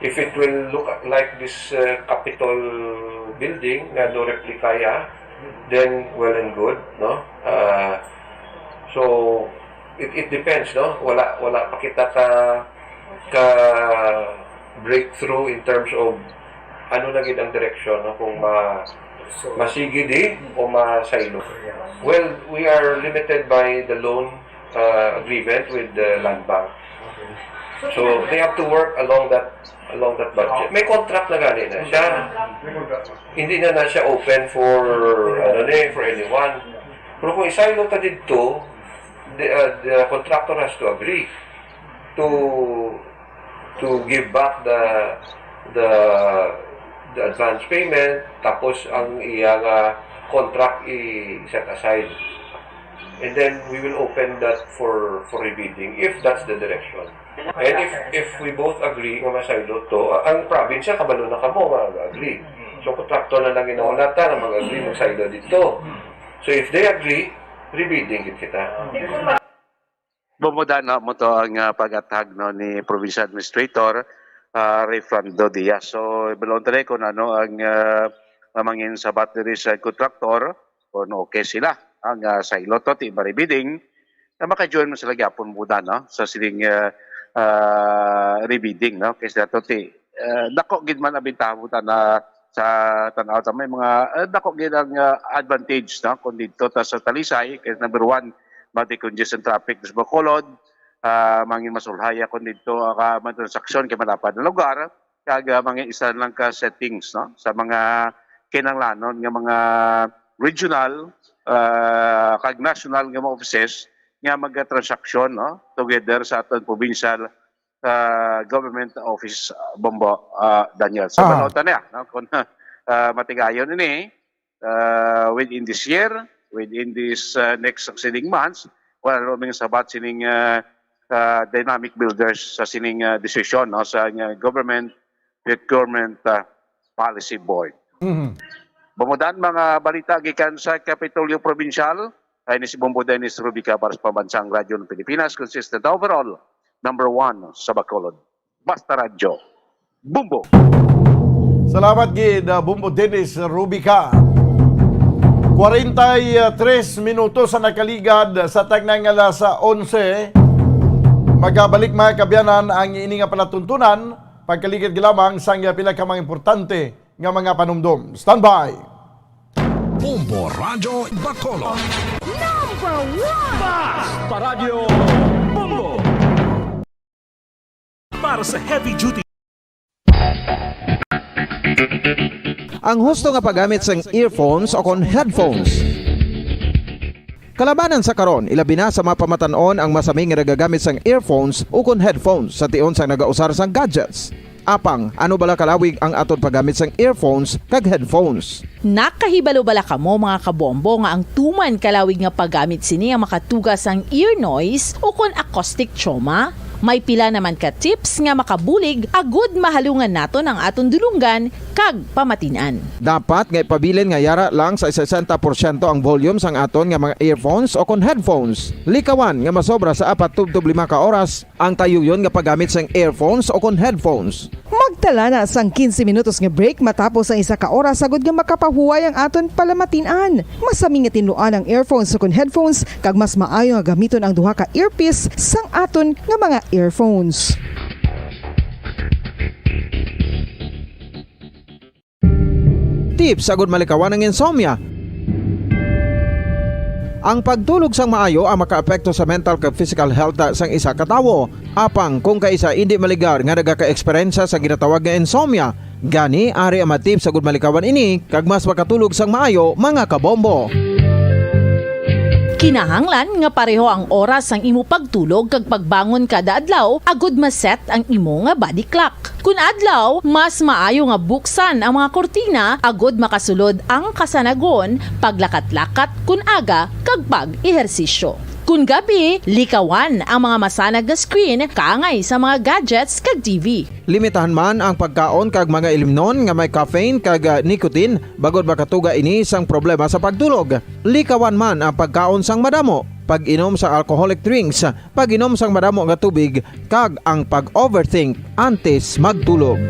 If it will look like this, uh, Capitol building nga do replica ya, then well and good, no? Ah, so, it, it depends, no? Wala, wala pa kita ka, ka breakthrough in terms of ano na gid ang direksyon, no? Kung ma-, masigi di o masaylo. Well, we are limited by the loan, uh, agreement with the Land Bank. So, they have to work along that, along that budget. May contract na gani na siya. Hindi na na siya open for, ano ni, for anyone. Pero kung isaylo ta didto, the, uh, the contractor has to agree to, to give back the, the, the advance payment, tapos ang iya nga contract i-set aside. And then we will open that for, for rebidding if that's the direction. And if, if we both agree nga masaylo to, a-, ang probinsya, kabalo na kamo nga mag-agree. So, kontrakto na lang ginauna ta nga mag-agree, magsaylo dito. So, if they agree, rebidding gid kita. Bumuda na mo to ang, ah, pag-athag, no, ni Provincial Administrator, ah, Refrando Diaz. So, balon ta kung ano ang, ah, mamangin sabat diri sa kontraktor, kung okay sila ang, ah, saylo to, ti ma-rebidding, na maka-join man sila gyapon muna, no, sa sining, ah, ah, rebidding, no, kay sila to ti, ah, dako gid man ang bintaha mo ta na sa tanaw ta may mga, ah, dako gid ang, ah, advantage, no, kung dito ta sa Talisay, kay number one, mati congestion traffic sa Bacolod, ah, mangin masulhaya kung dito, ah, man transaksyon kay malapad na lugar, kag, ah, mga isa lang ka settings, no, sa mga kinahanglanon nga mga regional, ah, kag national nga mga offices nga magtransaksyon, no, together sa aton provincial, ah, government office, ah, Bombo, ah, Daniel. So, Ah. Balota niya, no, kung, ah, matigayon ini, uh, within this year, within this, uh, next succeeding months, wala lamang sabat sining, uh, uh, dynamic builders sa sining, uh, desisyon, no, sa, uh, Government Procurement, uh, Policy Board. Mhm. Bumudan mga balita gikan sa Kapitolyo Probinsyal, ay ni si Bombo Dennis Rubica para sa Pambansang Radyo ng Pilipinas, consistent overall, number one sa Bacolod. Basta Radyo. Bombo! Salamat gid, ah, Bombo Dennis Rubica. Kwarenta y tres minutos ang nakaligad sa tagnang alas onse. Magabalik, mga kaabyanan, ang ini nga palatuntunan, pagkaligad lamang sang pila ka mga importante nga mga panumdom. Standby! Bombo Radyo Bacolod. Number one! Basta Radyo Bombo! Para sa heavy duty. Ang husto nga paggamit sang earphones o kon headphones. Kalabanan sa karon, ilabi na sa mga pamatan-on ang masami nga nagagamit sang earphones o kon headphones sa tion sang nagausar sang gadgets. Apang, ano bala kalawig ang aton paggamit sang earphones kag headphones? Nakahibalo bala kamo, mga kabombo, nga ang tuman kalawig nga paggamit sini ang makatuga sang ear noise o kon acoustic trauma? May pila naman ka tips nga makabulig agud mahalungan naton ang aton dulonggan kag pamatin-an. Dapat nga ipabilin nga yara lang sa sesenta porsyento ang volume sang aton nga mga earphones o kon headphones. Likawan nga masobra sa apat tubtob lima ka oras ang tayuyon nga paggamit sang earphones o kon headphones. Magtala na sang quince minutos nga break matapos ang isa ka oras, agud nga makapahuway ang aton palamatin-an. Masami nga tinluan ang earphones o kon headphones, kag mas maayo nga gamiton ang duha ka earpiece sang aton nga mga earphones. Tips agud malikawan ang insomnia. Ang pagtulog sang maayo ang makaapekto sa mental kag physical health sang isa ka tawo. Apang kung kaisa indi maligar nga nagakaeksperyensya sa ginatawag nga insomnia, gani ari ang mga tips agud malikawan ini kag mas makatulog sang maayo, mga kabombo. Kinahanglan nga pareho ang oras sang imo pagtulog kag pagbangon kada adlaw agud ma-set ang imo nga body clock. Kun adlaw, mas maayo nga buksan ang mga kurtina agud makasulod ang kasanagon, paglakat-lakat kun aga, kag pag-ehersisyo. Kun gabi, likawan ang mga masanag nga screen kaangay sa mga gadgets kag T V. Limitahan man ang pagkaon kag mga ilimnon nga may caffeine kag, ah, nicotine, bangod makatuga ini sang problema sa pagtulog. Likawan man ang pagkaon sang madamo, pag-inom sa alcoholic drinks, pag-inom sang madamo nga tubig, kag ang pag-overthink antes magtulog.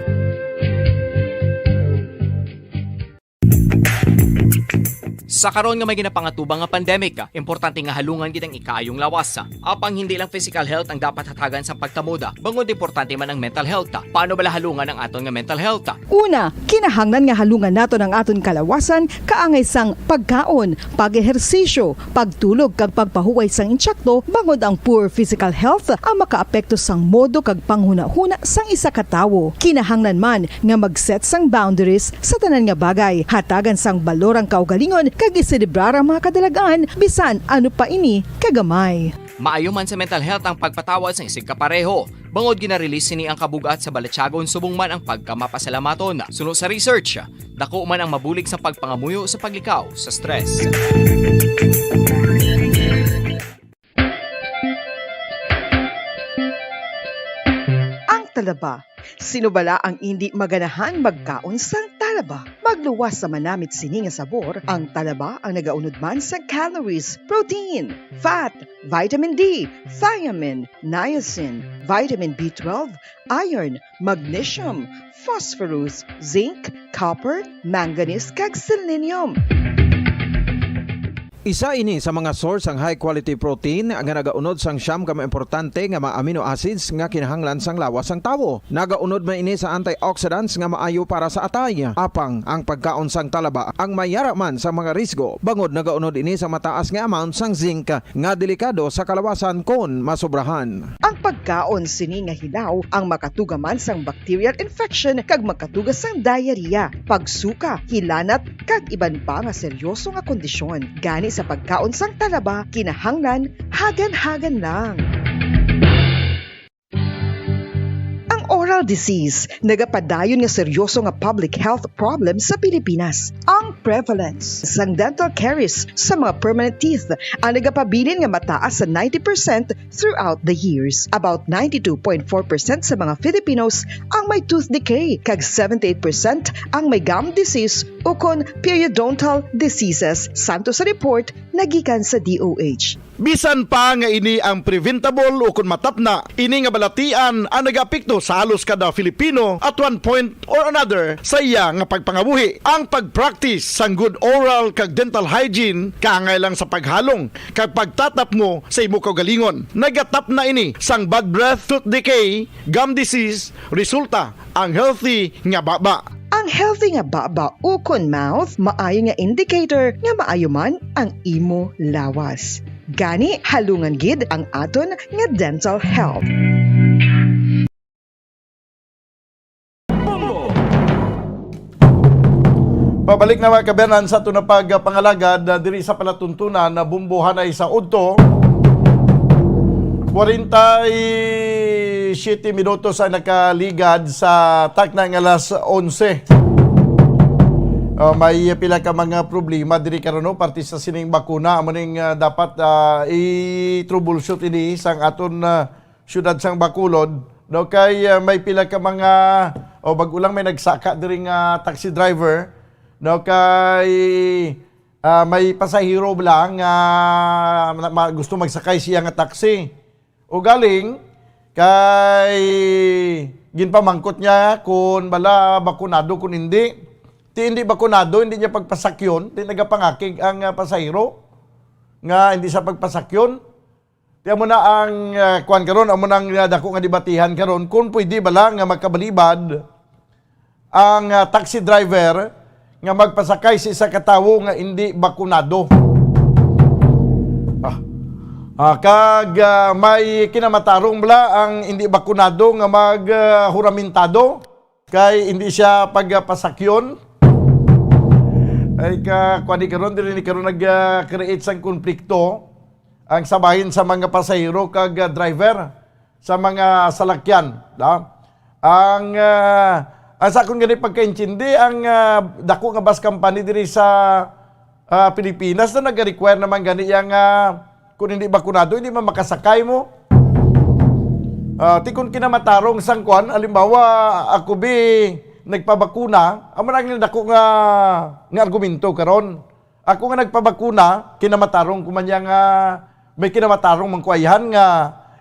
Sa karon nga may ginapangatubang nga pandemic, importante nga halungan gid ang ikaayong lawas. Apang hindi lang physical health ang dapat hatagan sa pagkamoda, bangod importante man ang mental health. Paano bala halungan ang aton nga mental health? Una, kinahanglan nga halungan naton ang aton kalawasan kaangay sang pagkaon, pag-ehersisyo, pagtulog kag pagpahuway sang insakto, bangod ang poor physical health ang makaapekto sang modo kag panghunahuna sang isa ka tawo. Kinahanglan man nga mag-set sang boundaries sa tanan nga bagay. Hatagan sang balor ang kaugalingon kag iselebrar ang mga kadalagan, bisan ano pa ini kagamay. Maayo man sa mental health ang pagpatawad sang isigkapareho, bangod gina-release sini ang kabug-at sa balatyagon subong man ang pagkamapasalamaton. Suno sa research, dako man ang mabulig sa pagpangamuyo sa paglikaw sa stress. Ang talaba. Sino bala ang indi maganahan magkaon sang talaba? Magluwas sa manamit sini nga sabor, ang talaba ang nagaunod man sa calories, protein, fat, vitamin D, thiamine, niacin, vitamin B twelve, iron, magnesium, phosphorus, zinc, copper, manganese, kag selenium. Isa ini sa mga source sang high quality protein nga nagaunod sang siyam ka mga importante nga mga amino acids nga kinahanglan sang lawas sang tawo. Nagaunod man ini sa antioxidants nga maayo para sa atay. Apang ang pagkaon sang talaba ang mayara man sa mga risgo, bangod nagaunod ini sa mataas nga amount sang zinc nga delikado sa kalawasan kon masobrahan. Ang pagkaon sini nga hilaw ang makatuga man sang bacterial infection kag makatuga sang diarrhea, pagsuka, hilanat, kag iban pa nga seryoso nga kondisyon. Gani sa pagkaon sang talaba, kinahanglan hagan-hagan lang. Ang oral disease, nagapadayon nga seryoso nga public health problem sa Pilipinas. Ang prevalence sang dental caries sa mga permanent teeth ang nagapabilin nga mataas sa ninety percent throughout the years. About ninety-two point four percent sa mga Filipinos ang may tooth decay, kag seventy-eight percent ang may gum disease ukon periodontal diseases, santo sa report nga gikan sa D O H. Bisan pa nga ini ang preventable ukon matapna, ini nga balatian ang nagaapekto sa halos kada Filipino at one point or another sa iya nga pagpangabuhi. Ang pag-practice sang good oral kag dental hygiene kaangay lang sa paghalong kag pagtatapngo sa imo kaugalingon. Nagatapna ini sang bad breath, tooth decay, gum disease, resulta ang healthy nga baba. Ang healthy nga baba ukon mouth maayo nga indicator nga maayo man ang imo lawas. Gani, halungan gid ang aton nga dental health. Pabalik na, mga kaabyanan, sa aton nga pagpangalagad, ah, diri sa palatuntunan nga Bombo Hanay sa Udto. Kwarenta y siyete minutos ang nakaligad sa takna nga alas onse. Ah, may pila ka mga problema diri karon, no, parte sa sining bakuna. Amo ning, ah, dapat, ah, i-troubleshoot ini sang aton, ah, siyudad sang Bacolod, no, kay, ah, may pila ka mga, o, bag-o lang may nagsaka diri nga taxi driver, no, kay, ah, may pasahero lang nga ma-, ma-, gusto magsakay siya nga taxi. Ugaling kay ginpamangkot niya kung bala bakunado, kung hindi. Ti hindi bakunado, hindi niya pagpasakyon, ti nagapangakig ang, ah, pasahero nga hindi sa pagpasakyon. Ti amo na ang, ah, kuwan karon, amo na ang, ah, dako nga debatihan karon, kung pwede bala nga makabalibad ang, ah, taxi driver nga magpasakay sa isa ka tawo nga indi bakunado. Ah. Ah, kag, ah, may kinamatarong bala ang indi bakunado nga mag, ah, huramentado kay indi siya pagpasakyon. Ay ka, kuwan ni karon, diri ni karon nag, ah, create sang konflikto ang sabahin sa mga pasahero kag, ah, driver sa mga salakyan, da? Ang, ah, ang sa akon gani pagkaintindi, ang, ah, dako nga bus company diri sa, ah, Pilipinas na nag-require naman gani yang, ah, kung hindi bakunado, hindi man makasakay mo. Ah, ti kung kinamatarong sang kwan, halimbawa, ako bi nagpabakuna, amo na ang dako nga, nga argumento karon. Ako nga nagpabakuna, kinamatarong ko man niya nga may kinamatarong man ko ayhan nga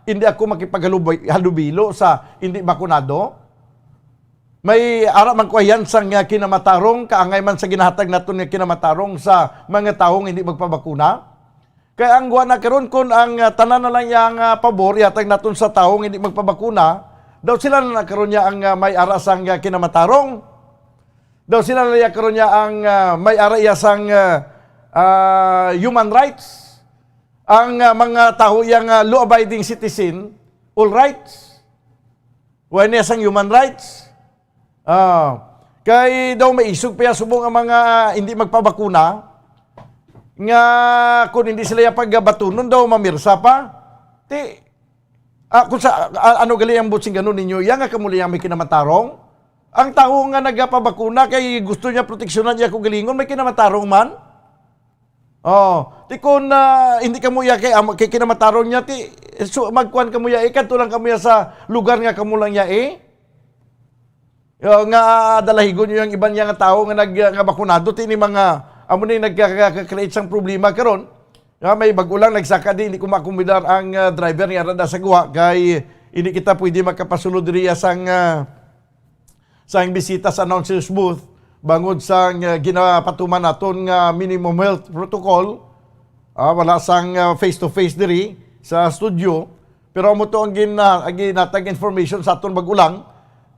hindi ako makipaghalubi-, halubilo sa hindi bakunado. May ara man ko ayhan sang, ah, kinamatarong, kaangay man sa ginahatag naton nga kinamatarong sa mga tawo nga hindi magpabakuna. Kay ang kuwan na karon, kun ang, ah, tanan na lang yang, ah, pabor ihatag naton sa tawo nga hindi magpabakuna, daw sila na lang karon niya ang, ah, may ara sang, ah, kinamatarong. Daw sila na lang karon niya ang, ah, may ara iya sang, ah, ah, human rights. Ang, ah, mga tawo iya nga law-abiding citizen, all rights. Wa niya sang human rights. Ah, kay daw maisog pa iya subong ang mga hindi magpabakuna nga kung hindi sila iya pagabatunon daw mamirsa pa. Ti, ah, kung sa, ah, ano gali ang buot sing ganon ninyo, iya nga kamo lang may kinamatarong? Ang tawo nga nagapabakuna kay gusto niya proteksyonan iya kaugalingon, may kinamatarong man? Oh, ti kun, ah, hindi kamo iya kay, am-, kay kinamatarong niya, ti, so, magkuan kamo iya, eh, kadto lang kamo iya sa lugar nga kamo lang iya, eh. Yo, nga, ah, dalahigon niyo ang iban niya nga tawo nga nag-, nga bakunado, ti ni mga, amo ni nagka-, ka-, ka-create sang problema karon. Nga may bag-o lang nagsaka di, hindi ko maakomodar ang, ah, driver nga ara da sa guwa, kay hindi kita pwede makapasulod diri sang, ah, sang bisita sa announcer's booth bangod sang, ah, ginapatuman naton nga minimum health protocol. Ah, wala sang, ah, face-to-face diri sa studio. Pero amo to ang gin-, ah, ang ginatag information sa aton bag-o lang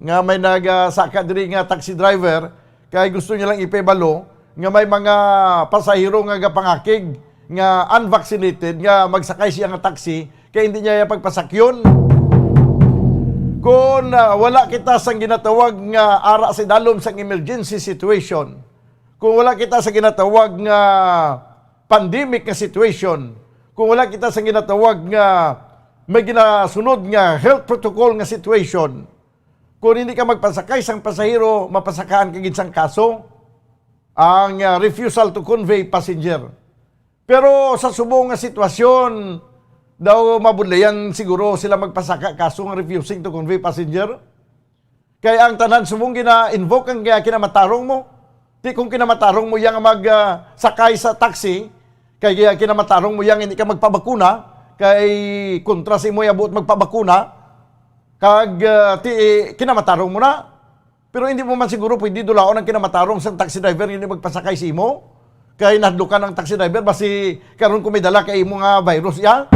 nga may nagasaka diri nga taxi driver kay gusto niya lang ipahibalo nga may mga pasahero nga gapangakig nga unvaccinated nga magsakay siya nga taxi kay hindi niya iya pagpasakyon. Kung, ah, wala kita sang ginatawag nga ara sa idalom sang emergency situation, kung wala kita sa ginatawag nga pandemic nga situation, kung wala kita sa ginatawag nga may ginasunod nga health protocol nga situation, Kung hindi ka magpasakay sang pasahero, mapasakaan ka gid sang kaso, ang, ah, refusal to convey passenger. Pero sa subong nga sitwasyon, daw mabudlayan siguro sila magpasaka kaso nga refusing to convey passenger. Kay ang tanan subong gina-invoke ang, ah, kinamatarong mo. Ti kung kinamatarong mo yang mag, ah, sakay sa taxi, kay, ah, kinamatarong mo yang hindi ka magpabakuna, kay kontra sa imo ya buot magpabakuna, kag, ah, ti, kinamatarong mo na. Pero hindi mo man siguro pwede dulaon ang kinamatarong sang taxi driver nga hindi magpasakay sa imo. Kay nahadlukan ang taxi driver, basi karon kung may dala kay imo nga virus iya.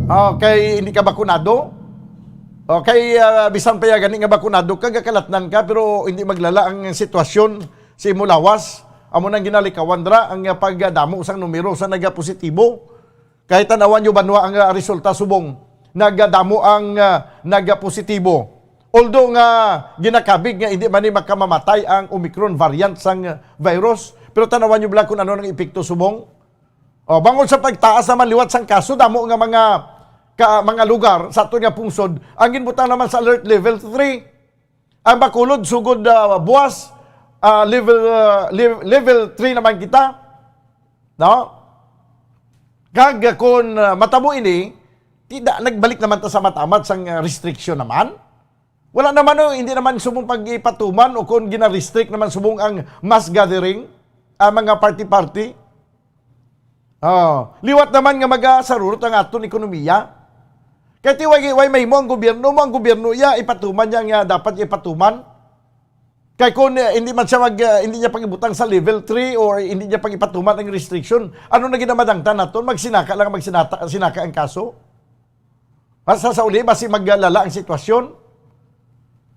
Ah, kay hindi ka bakunado. Okay, ah, bisan pa ya gani nga bakunado ka, gakalatnan ka, pero hindi maglala ang sitwasyon sa imo lawas. Amo nang ginalikawan dira ang, ah, pagdamo sang numero sa nagapositibo. Kay tan-awan nyo banwa ang, ah, resulta subong nagadamo ang, ah, nagapositibo. Although nga ginakabig nga hindi man ni makamamatay ang Omicron variant sang, ah, virus, pero tan-awan nyo bala kung ano ang epekto subong. O, bangod sa pagtaas naman liwat sang kaso, damo nga mga ka-, mga lugar sa aton nga pungsod ang ginbutang naman sa alert level three. Ang Bacolod sugod, ah, buwas, ah, level, ah, lev-, level three naman kita. No? Kag, ah, kung, ah, matabo ini, ti da-, nagbalik naman ta sa matamat sang, ah, restriction naman. Wala naman, oh, hindi naman subong pag-ipatuman o kung gina-restrict naman subong ang mass gathering, ang mga party-party. Oh, liwat naman nga magasarurot ang aton ekonomiya. Kay ti way, way mahimo ang gobyerno mo, ang gobyerno iya ipatuman niya nga dapat ipatuman. Kay kung, eh, hindi man siya mag, ah, hindi niya pagibutang sa level three or hindi niya pagipatuman ang restriction, ano na ginamadangtan naton? Magsinaka lang, magsinata-, sinaka ang kaso. Basta sa uli, basi maglala ang sitwasyon.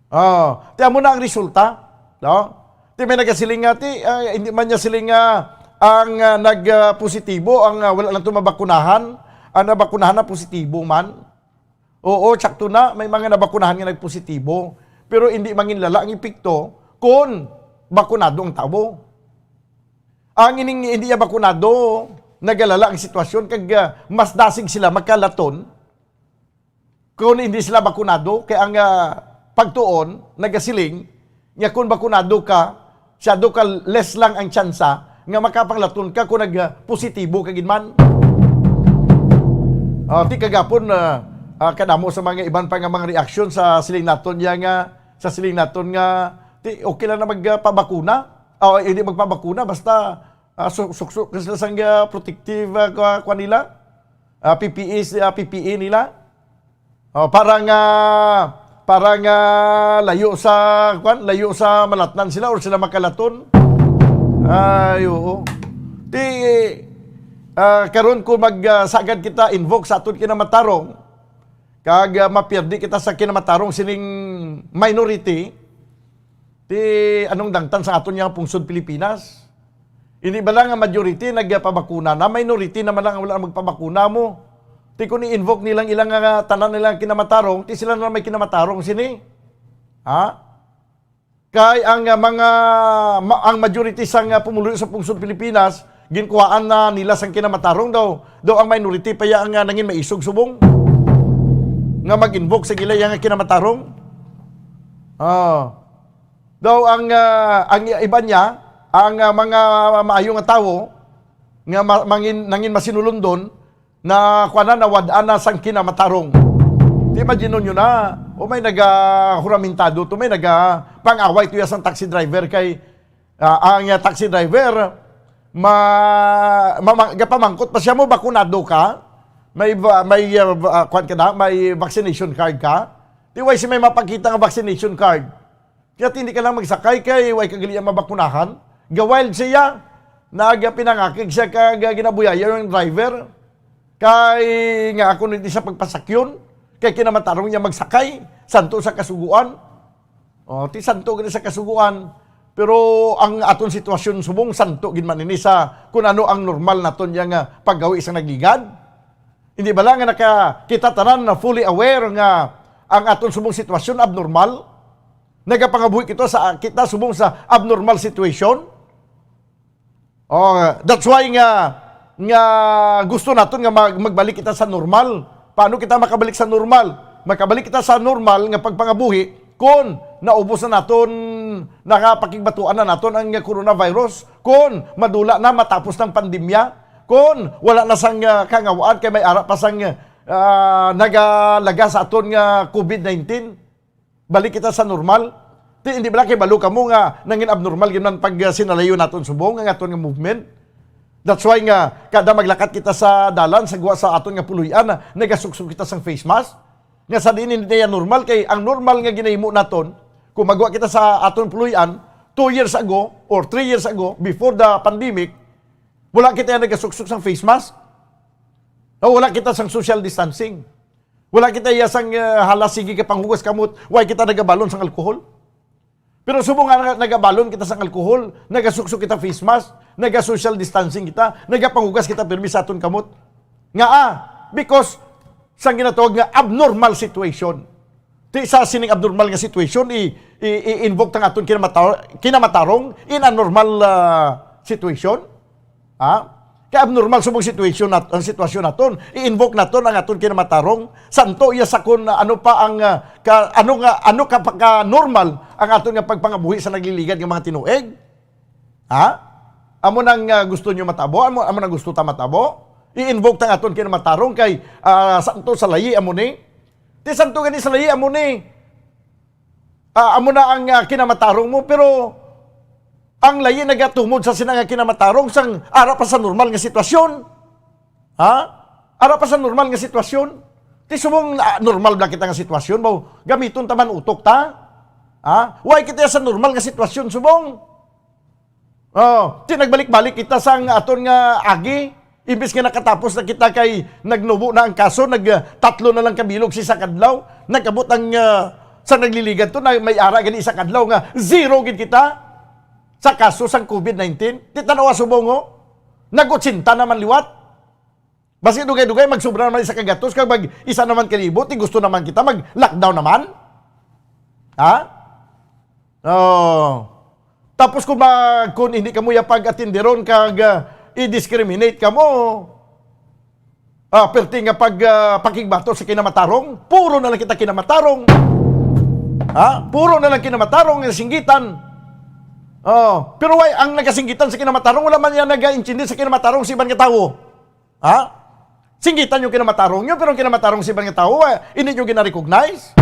Ah, ti amo na ang resulta, no? Ti may nagasiling nga, ti, ah, hindi man niya siling nga ang, ah, nag, ah, positibo, ang, ah, wala lang to mabakunahan, ang nabakunahan na positibo man. Oo, tsakto na, may mga nabakunahan nga nagpositibo, pero hindi manginlala ang epekto kung bakunado ang tawo. Ang ining hindi niya bakunado, nagalala ang sitwasyon, kag, ah, mas dasig sila magkalaton kung hindi sila bakunado, kay ang, ah, pagtuon nagasiling nga kung bakunado ka, siyado ka less lang ang tsansa nga makapanglaton ka kung nag, ah, positibo ka gid man. Ah, ti kagapon, ah, ah, kadamo sa mga iban pa nga mga reaksyon sa siling naton niya nga, sa siling naton nga, ti okay lang na magpabakuna. Ah, hindi magpabakuna, basta, ah, su-, sukso ka sila sang, ah, protective, ah, kwa-, kwa nila. Ah, P P E, ah, P P E nila. Oh, para nga, para nga layo sa, kwan, layo sa malatnan sila or sila makalaton. Ay, oo. Ti, ah, karon ko mag, ah, sagad kita invoke sa aton kinamatarong, kag, ah, mapiyerdi kita sa kinamatarong sining minority, ti anong dangtan sa aton nga pungsod Pilipinas? Hindi ba lang nga majority nagpabakuna na, minority naman lang ang wala magpabakuna mo? Ti kung i-invoke nilang ilang nga tanan nilang kinamatarong, ti sila na lang may kinamatarong sini. Ha? Kay ang, ah, mga, ma-, ang majority sang, ah, pumuluyo sa pungsod Pilipinas, ginkuhaan na nila sang kinamatarong daw. Daw ang minority pa ya ang, ah, nangin maisog subong nga mag-invoke sa gila yang kinamatarong. Ah. Daw ang, ah, ang iba niya, ang, ah, mga maayo nga tawo nga ma-, mangin-, nangin masinulundon, na kuan na, nawad-an na sang kinamatarong. Di imagine nyo na, o may nagahuramentado to, may nagapang-away to ya sang taxi driver kay, ah, ang, ah, taxi driver, ma-, ma-, ma-, gapamangkot pa siya mo, "Bakunado ka? May va-, may, ah, va-, ah, kuan ka na? May vaccination card ka?" Di way si may mapakita nga vaccination card. Kaya hindi ka lang magsakay kay way ka gali ang mabakunahan. Gawild siya. Naga pinangakig siya kag ginabuyaya yung driver. Kay nga ako hindi siya pagpasakyon. Kay kinamatarong niya magsakay. Santo sa kasuguan. O, ti santo gani sa kasuguan. Pero ang aton sitwasyon subong santo gid man ini sa kung ano ang normal naton yang, ah, paggawi sa nagligad. Hindi ba lang nga naka-, kita tanan na fully aware nga ang aton subong sitwasyon abnormal? Nagapangabuhi kita sa, kita subong sa abnormal situation. Oh, that's why nga, nga gusto naton nga mag-, magbalik kita sa normal. Paano kita makabalik sa normal? Makabalik kita sa normal nga pagpangabuhi Kon naubos na naton, nakapakigbatuan na naton ang coronavirus, kon madula na, matapos ng pandemya, kon wala na sang, ah, kangawaan kay may ara pa sang, ah, nagalaga sa aton nga covid nineteen, balik kita sa normal. Ti, hindi bala kay balo kamo nga nangin abnormal gyud man pag, ah, sinalayo naton subong ang aton nga movement? That's why nga kada maglakat kita sa dalan, sa gwa sa aton nga puloy-an, nagasuksok kita sang face mask. Nga sa diin hindi na yan normal, kay ang normal nga ginahimo naton, kung magwa kita sa aton puloy-an, two years ago or three years ago, before the pandemic, wala kita yan nagasuksok sang face mask. O wala kita sang social distancing. Wala kita iya sang, eh, hala, sige ka panghugas kamot, why kita nagabalon sang alcohol? Pero subong nga nagabalon kita sang alcohol, nagasuksok kita face mask, naga-social distancing kita, nagapanghugas kita pirmi sa aton kamot. Nga, ah, because sang ginatawag nga abnormal situation. Ti sa sining abnormal nga situation, i, i, i-invoke tang aton kinamata-, kinamatarong in a normal, ah, situation? Ha? Kay abnormal subong situation nat-, ang sitwasyon naton. I-invoke naton ang aton kinamatarong. Santo iya sa kun ano pa ang, ah, ka, ano nga, ano ka pa ka normal ang aton nga pagpangabuhi sa nagliligad nga mga tinuig? Ha? Amo nang, ah, gusto nyo matabo? Amo, amo nang gusto ta matabo? I-invoke ta ang aton kinamatarong kay, ah, santo sa layi amo ni? Ti santo gani sa layi amo ni? Ah, amo na ang, ah, kinamatarong mo, pero ang layi nagatumod sa sina nga kinamatarong sang ara pa sa normal nga sitwasyon. Ha? Ara pa sa normal nga sitwasyon. Ti subong, ah, normal ba kita nga sitwasyon? Baw, gamiton ta man utok ta? Ha? Why kita sa normal nga sitwasyon, subong? Oh, ti nagbalik-balik kita sang aton nga agi. Imbis nga nakatapos na kita kay nagnubo na ang kaso, nag, ah, tatlo na lang kabilog sa isa kadlaw. Nagkabot ang, ah, sa nagliligad to na may ara gani isa kadlaw nga zero gid kita sa kaso sang covid nineteen. Ti tan-awa subong, oh. Nag-otsinta naman liwat. Basi dugay-dugay, magsubra naman isa ka gatos, kag mag isa naman ka libo, ti gusto naman kita mag-lockdown naman. Ha? Oh. Tapos kung mag-, kung hindi kamo ya pag-atinderon kag, ah, i-discriminate kamo, ah, perti nga pag, ah, pakigbato sa kinamatarong, puro na lang kita kinamatarong. Ha? Puro na lang kinamatarong ang singgitan. Oh, pero why ang nagasinggitan sa kinamatarong, wala man yan nagaintindi sa kinamatarong sa iban nga tawo? Ha? Singgitan yung kinamatarong nyo, pero ang kinamatarong sa iban nga tawo, eh, hindi nyo gina-recognize?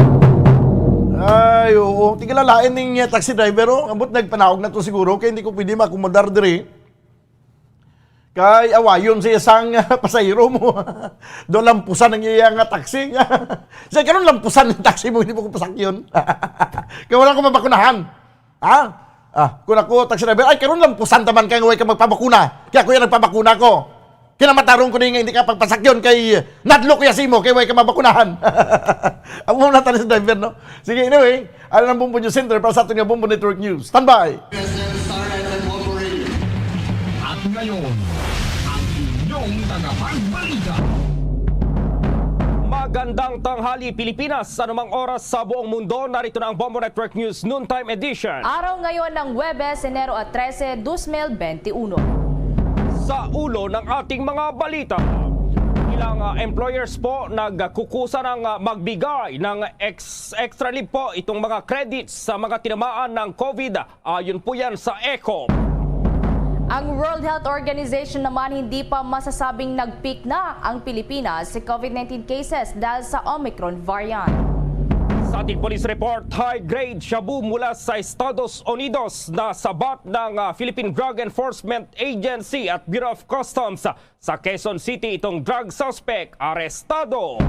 Ay, oo. Tigilalain ning, eh, taxi driver, oh. Ambot nagpanaog na to siguro, kaya hindi ko pwede maakomodar diri. Kay awayon sa isang, ah, pasahero mo. Do lampusan ang iya nga taxi. Sa karon lampusan ang taxi mo, hindi mo ko pasakyon. Kaya wala ko mabakunahan. Ha? Ah, kung ako, taxi driver, ay, karon lampusan taman ka nga way ka magpabakuna. Kaya ako yan nagpabakuna ko. Kinamatarong ko na nga hindi ka pagpasakyon kay nadlo ko ya sa imo kay way ka mabakunahan. Amo na tanan sa driver, no? Sige, anyway, ano ang Bombo News Center para sa aton nga Bombo Network News. Standby! At ngayon, ang inyong tagapagbalita. Magandang tanghali, Pilipinas. Sa anumang oras sa buong mundo, narito na ang Bombo Network News Noontime Edition. Araw ngayon ng Huwebes, Enero trese, dos mil benti uno. Sa ulo ng ating mga balita, ilang, ah, employers po nagkukusa ng, ah, magbigay ng ex-, extra leave po itong mga credits sa mga tinamaan ng covid. Ayon po yan sa Echo. Ang World Health Organization naman hindi pa masasabing nag-peak na ang Pilipinas sa covid nineteen cases dahil sa Omicron variant. Sa ating police report, high-grade shabu mula sa Estados Unidos na sabat ng, ah, Philippine Drug Enforcement Agency at Bureau of Customs. Sa Quezon City, itong drug suspect arestado.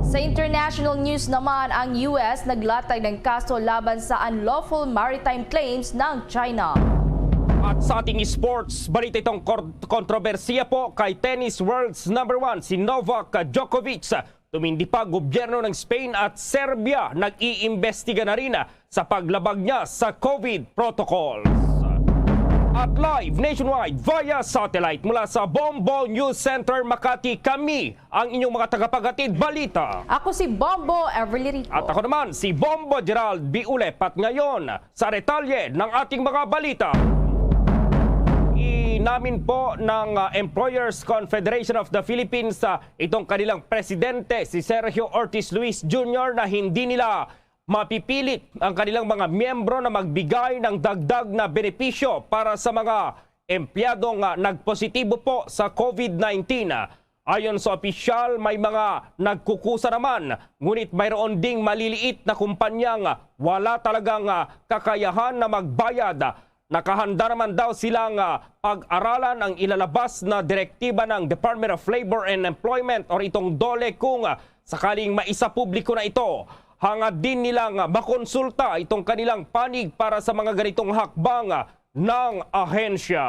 Sa international news naman, ang U S naglatag ng kaso laban sa unlawful maritime claims ng China. At sa ating sports balita, itong kor-, kontrobersiya po kay tennis world's number one, si Novak Djokovic. Tumindi pa, gobyerno ng Spain at Serbia nag-iimbestiga na rin sa paglabag niya sa covid protocols. At live nationwide via satellite mula sa Bombo News Center Makati, kami ang inyong mga tagapaghatid balita. Ako si Bombo Everly Rico. At ako naman si Bombo Gerald Biulep. At ngayon, sa detalye ng ating mga balita, inamin po ng, ah, Employers Confederation of the Philippines, ah, itong kanilang presidente, si Sergio Ortiz Luis Junior, na hindi nila mapipilit ang kanilang mga miyembro na magbigay ng dagdag na benepisyo para sa mga empleyadong, ah, nagpositibo po sa COVID nineteen. Ayon sa opisyal, may mga nagkukusa naman, ngunit mayroon ding maliliit na kumpanyang wala talagang, ah, kakayahan na magbayad. Nakahanda naman daw silang, ah, pag-aralan ang ilalabas na direktiba ng Department of Labor and Employment or itong DOLE kung, ah, sakaling maisapubliko na ito. Hangad din nilang, ah, makonsulta itong kanilang panig para sa mga ganitong hakbang, ah, ng ahensya.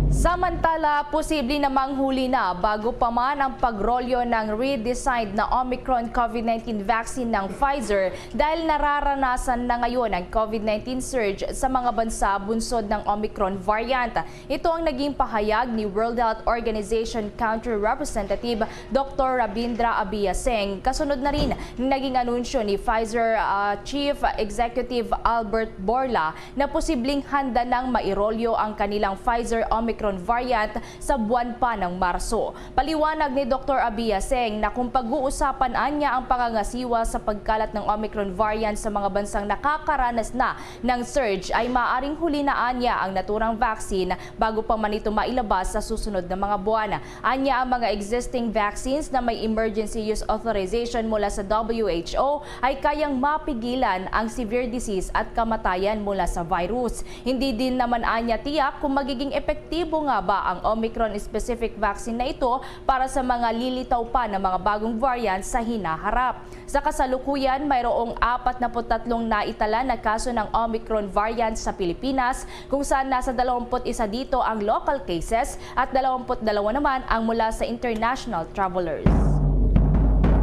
Samantala, posible namang huli na bago pa man ang pagrolyo ng redesigned na Omicron COVID nineteen vaccine ng Pfizer dahil nararanasan na ngayon ang COVID nineteen surge sa mga bansa bunsod ng Omicron variant. Ito ang naging pahayag ni World Health Organization Country Representative Doktor Rabindra Abiya Singh, kasunod na rin ng naging anunsyo ni Pfizer, ah, Chief Executive Albert Bourla na posibleng handa nang mairolyo ang kanilang Pfizer Omicron variant sa buwan pa ng Marso. Paliwanag ni Doktor Abiya Singh na kung pag-uusapan anya ang pangangasiwa sa pagkalat ng Omicron variant sa mga bansang nakakaranas na ng surge, ay maaring huli na anya ang naturang vaccine bago pa man ito mailabas sa susunod na mga buwan. Anya ang mga existing vaccines na may emergency use authorization mula sa W H O ay kayang mapigilan ang severe disease at kamatayan mula sa virus. Hindi din naman anya tiyak kung magiging epektibo nga ba ang Omicron-specific vaccine na ito para sa mga lilitaw pa na mga bagong variant sa hinaharap. Sa kasalukuyan, mayroong apat na put tatlong naitala na kaso ng Omicron variant sa Pilipinas, kung saan nasa dalawampu't isa dito ang local cases at dalawampu't dalawa naman ang mula sa international travelers.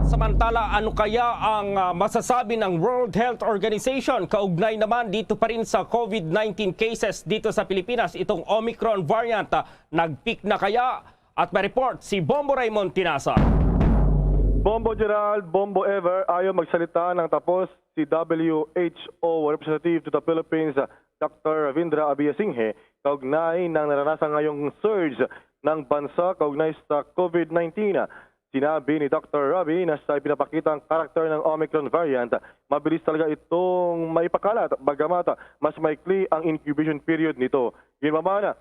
Samantala, ano kaya ang, ah, masasabi ng World Health Organization kaugnay naman dito pa rin sa COVID nineteen cases dito sa Pilipinas? Itong Omicron variant, ah, nag-peak na kaya? At may report si Bombo Raymond Tinasa. Bombo Gerald, Bombo Ever, ayaw magsalita nang tapos si W H O Representative to the Philippines, Doctor Ravindra Abiyasinghe, kaugnay ng naranasan ngayong surge ng bansa kaugnay sa COVID nineteen. Sinabi ni Doctor Rabi na sa ipinapakita ang karakter ng Omicron variant, mabilis talaga itong maipakalat, bagamat mas maikli ang incubation period nito. Yun pa man,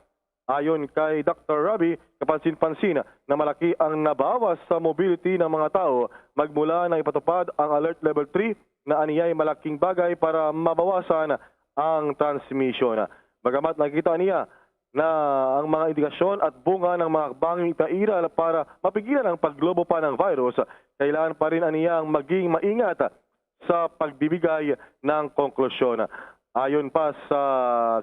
ayon kay Doctor Rabi, kapansin-pansin na malaki ang nabawas sa mobility ng mga tao magmula nang ipatupad ang Alert Level three, na aniyay malaking bagay para mabawasan ang transmission. Bagamat nakita niya na ang mga indikasyon at bunga ng mga hakbanging ipairal para mapigilan ang paglobo pa ng virus, kailangan pa rin aniya ang maging maingat sa pagbibigay ng konklusyon. Ayon pa sa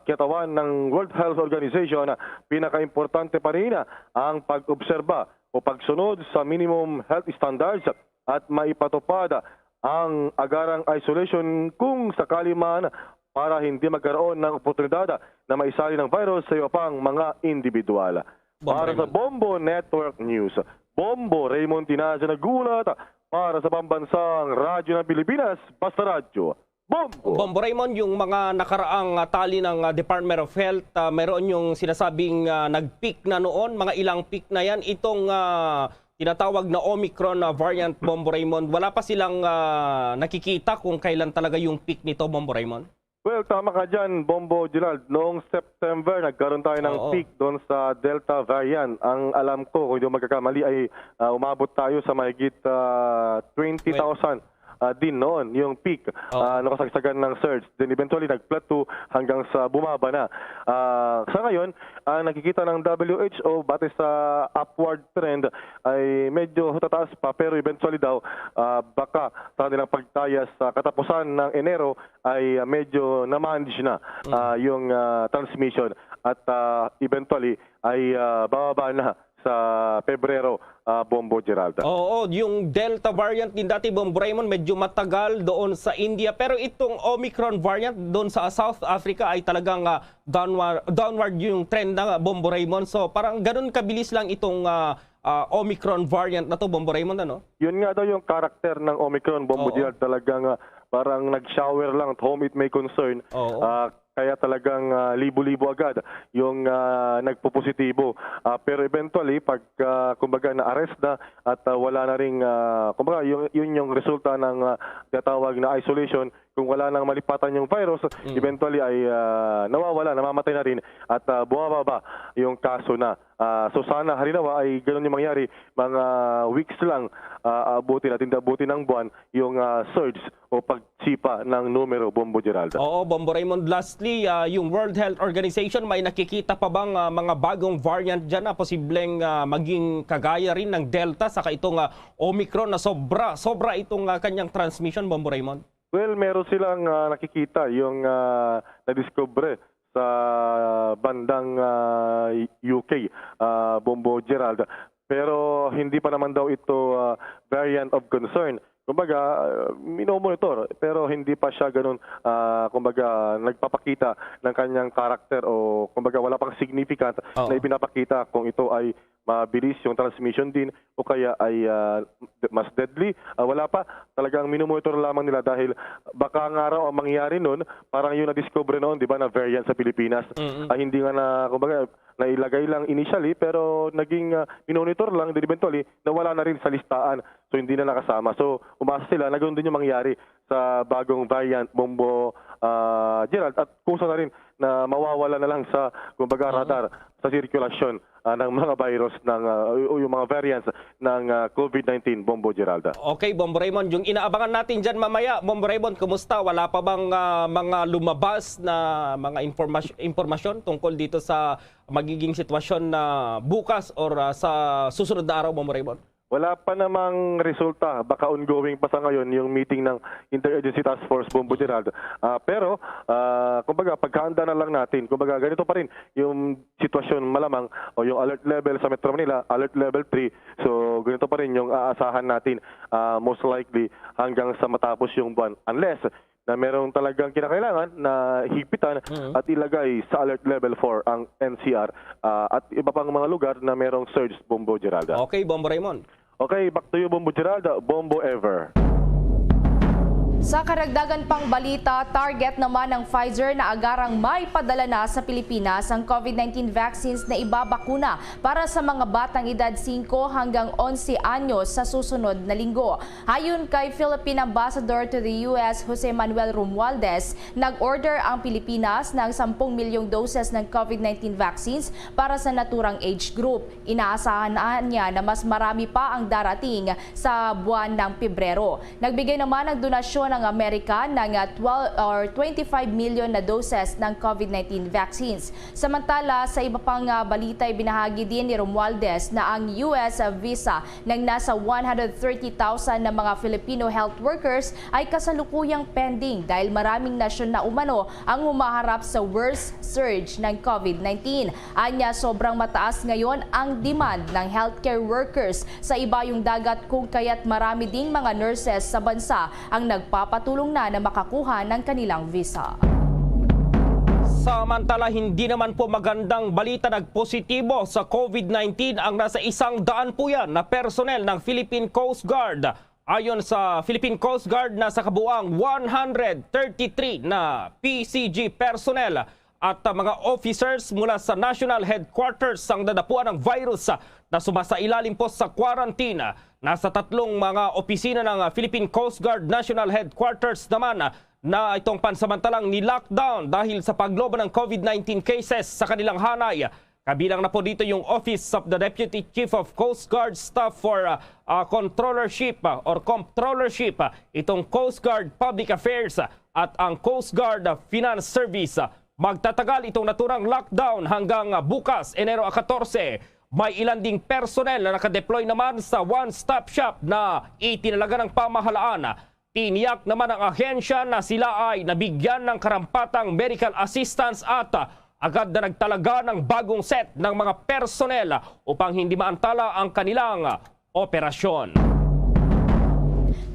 kiyatawan ng World Health Organization, pinakaimportante pa rin ang pag-obserba o pagsunod sa minimum health standards at maipatupad ang agarang isolation kung sakali man, para hindi magkaroon ng oportunidad na maisali ng virus sa iba pang mga individual. Para sa Bombo Network News, Bombo Raymond Tinaja nag-uulat para sa Pambansang Radyo ng Pilipinas, Basta Radyo. Bombo! Bombo Raymond, yung mga nakaraang, ah, tali ng, ah, Department of Health, ah, mayroon yung sinasabing, ah, nag-peak na noon, mga ilang peak na yan. Itong, ah, tinatawag na Omicron, ah, variant, Bombo Raymond, wala pa silang, ah, nakikita kung kailan talaga yung peak nito, Bombo Raymond? Well, tama ka dyan, Bombo Gerald. Noong September, nagkaroon tayo ng Oo. peak doon sa Delta variant. Ang alam ko, kung hindi ako magkakamali, ay, ah, umabot tayo sa mahigit, ah, twenty thousand, ah, din noon, yung peak, Oo. ah, nakasagsagan ng surge. Then eventually, nag-plateau hanggang sa bumaba na. Ah, sa ngayon, ang nakikita ng W H O, base sa upward trend, ay medyo tataas pa, pero eventually daw, ah, baka sa kanilang pagtaya sa katapusan ng Enero, ay, ah, medyo na-manage na, Mm. ah, yung, ah, transmission at, ah, eventually ay, ah, bababa na sa Pebrero, ah, Bombo Geralda. Oo, yung Delta variant din dati, Bombo Raymond, medyo matagal doon sa India. Pero itong Omicron variant doon sa South Africa ay talagang, ah, downward, downward yung trend na, Bombo Raymond. So parang ganun kabilis lang itong, ah, ah, Omicron variant na to, Bombo Raymond, ano? Yun nga daw yung karakter ng Omicron, Bombo Oo. Gerald, talagang, ah, parang nag-shower lang at whom it may concern. Oo. Ah, Kaya talagang, ah, libo-libo agad yung, ah, nagpopositibo. Ah, pero eventually, pag, ah, kumbaga, na-arrest na at, ah, wala na ring, ah, kumbaga, yung, yun yung resulta ng, ah, tinatawag na isolation, kung wala nang malipatan yung virus, Mm. eventually ay, ah, nawawala, namamatay na rin at, ah, bumababa yung kaso na. Ah, so sana, halimbawa, ay ganun yung mangyari, mga weeks lang, ah, abutin at hindi abutin ng buwan yung, ah, surge o pagsipa ng numero, Bombo Geralda. Oo, Bombo Raymond. Lastly, ah, yung World Health Organization, may nakikita pa bang, ah, mga bagong variant dyan na posibleng, ah, maging kagaya rin ng Delta saka itong, ah, Omicron na sobra, sobra itong, ah, kanyang transmission, Bombo Raymond? Well, meron silang, ah, nakikita yung, ah, nadiskubre sa bandang, ah, U K, ah, Bombo Gerald. Pero hindi pa naman daw ito, ah, variant of concern. Kumbaga, ah, minomonitor, pero hindi pa siya ganun, ah, kumbaga, nagpapakita ng kanyang karakter o, kumbaga, wala pang significant Oo. na ipinapakita kung ito ay mabilis yung transmission din o kaya ay, ah, mas deadly. Ah, wala pa. Talagang minomonitor lamang nila dahil baka nga raw ang mangyari nun, parang yung nadiskubre noon, di ba, na variant sa Pilipinas. Mm-mm. Ah, hindi nga na, kumbaga, nailagay lang initially, pero naging, ah, minonitor lang, then eventually, nawala na rin sa listahan. So, hindi na nakasama. So, umasa sila na ganun din yung mangyari sa bagong variant, Bombo, ah, Gerald, at kusa na rin na mawawala na lang sa, kumbaga, Mhm. radar, sa sirkulasyon, ah, ng mga virus ng, ah, o, o yung mga variants ng, ah, COVID nineteen, Bombo Geralda. Okay, Bombo Raymond, yung inaabangan natin dyan mamaya, Bombo Raymond, kumusta? Wala pa bang, ah, mga lumabas na mga informasy-, impormasyon tungkol dito sa magiging sitwasyon na bukas or, ah, sa susunod na araw, Bombo Raymond? Wala pa namang resulta. Baka ongoing pa sa ngayon yung meeting ng Interagency Task Force, Bombo Gerald. Ah, pero, ah, kumbaga, paghahanda na lang natin. Kumbaga, ganito pa rin yung sitwasyon malamang o yung alert level sa Metro Manila, alert level three. So, ganito pa rin yung aasahan natin, ah, most likely hanggang sa matapos yung buwan. Unless na merong talagang kinakailangan na higpitan Mm. at ilagay sa alert level four ang N C R, ah, at iba pang mga lugar na merong surge, Bombo Geralda. Okay, Bombo Raymond. Okay, back to you, Bombo Geralda. Bombo ever. Sa karagdagan pang balita, target naman ng Pfizer na agarang maipadala na sa Pilipinas ang COVID nineteen vaccines na ibabakuna para sa mga batang edad singko hanggang onse anyos sa susunod na linggo. Ayon kay Philippine Ambassador to the U S, Jose Manuel Romualdez, nag-order ang Pilipinas ng sampung milyong doses ng COVID nineteen vaccines para sa naturang age group. Inaasahan na niya na mas marami pa ang darating sa buwan ng Pebrero. Nagbigay naman ang donasyon ng Amerika ng, ah, twelve or twenty-five million na doses ng COVID nineteen vaccines. Samantala, sa iba pang, ah, balita, ibinahagi din ni Romualdez na ang U S visa ng nasa one hundred thirty thousand na mga Filipino health workers ay kasalukuyang pending dahil maraming nasyon na umano ang humaharap sa worst surge ng COVID nineteen. Anya, sobrang mataas ngayon ang demand ng healthcare workers sa Ibayong Dagat, kung kaya't marami ding mga nurses sa bansa ang nagpapatulong na na makakuha ng kanilang visa. Samantala, hindi naman po magandang balita, nagpositibo sa COVID nineteen ang nasa isang daan po yan na personnel ng Philippine Coast Guard. Ayon sa Philippine Coast Guard, nasa kabuang one hundred thirty-three na P C G personnel at, ah, mga officers mula sa national headquarters ang nadapuan ng virus, ah, na sumasailalim po sa quarantine. Nasa tatlong mga opisina ng, ah, Philippine Coast Guard National Headquarters naman, ah, na itong pansamantalang ni-lockdown dahil sa paglobo ng COVID nineteen cases sa kanilang hanay. Kabilang na po dito yung Office of the Deputy Chief of Coast Guard Staff for, ah, ah, Controllership, ah, or Comptrollership, ah, itong Coast Guard Public Affairs, ah, at ang Coast Guard, ah, Finance Service. Ah, magtatagal itong naturang lockdown hanggang, ah, bukas, Enero katorse. May ilan ding personnel na nakadeploy naman sa one-stop shop na itinalaga ng pamahalaan. Tiniyak naman ng ahensya na sila ay nabigyan ng karampatang medical assistance at, ah, agad na nagtalaga ng bagong set ng mga personnel upang hindi maantala ang kanilang operasyon.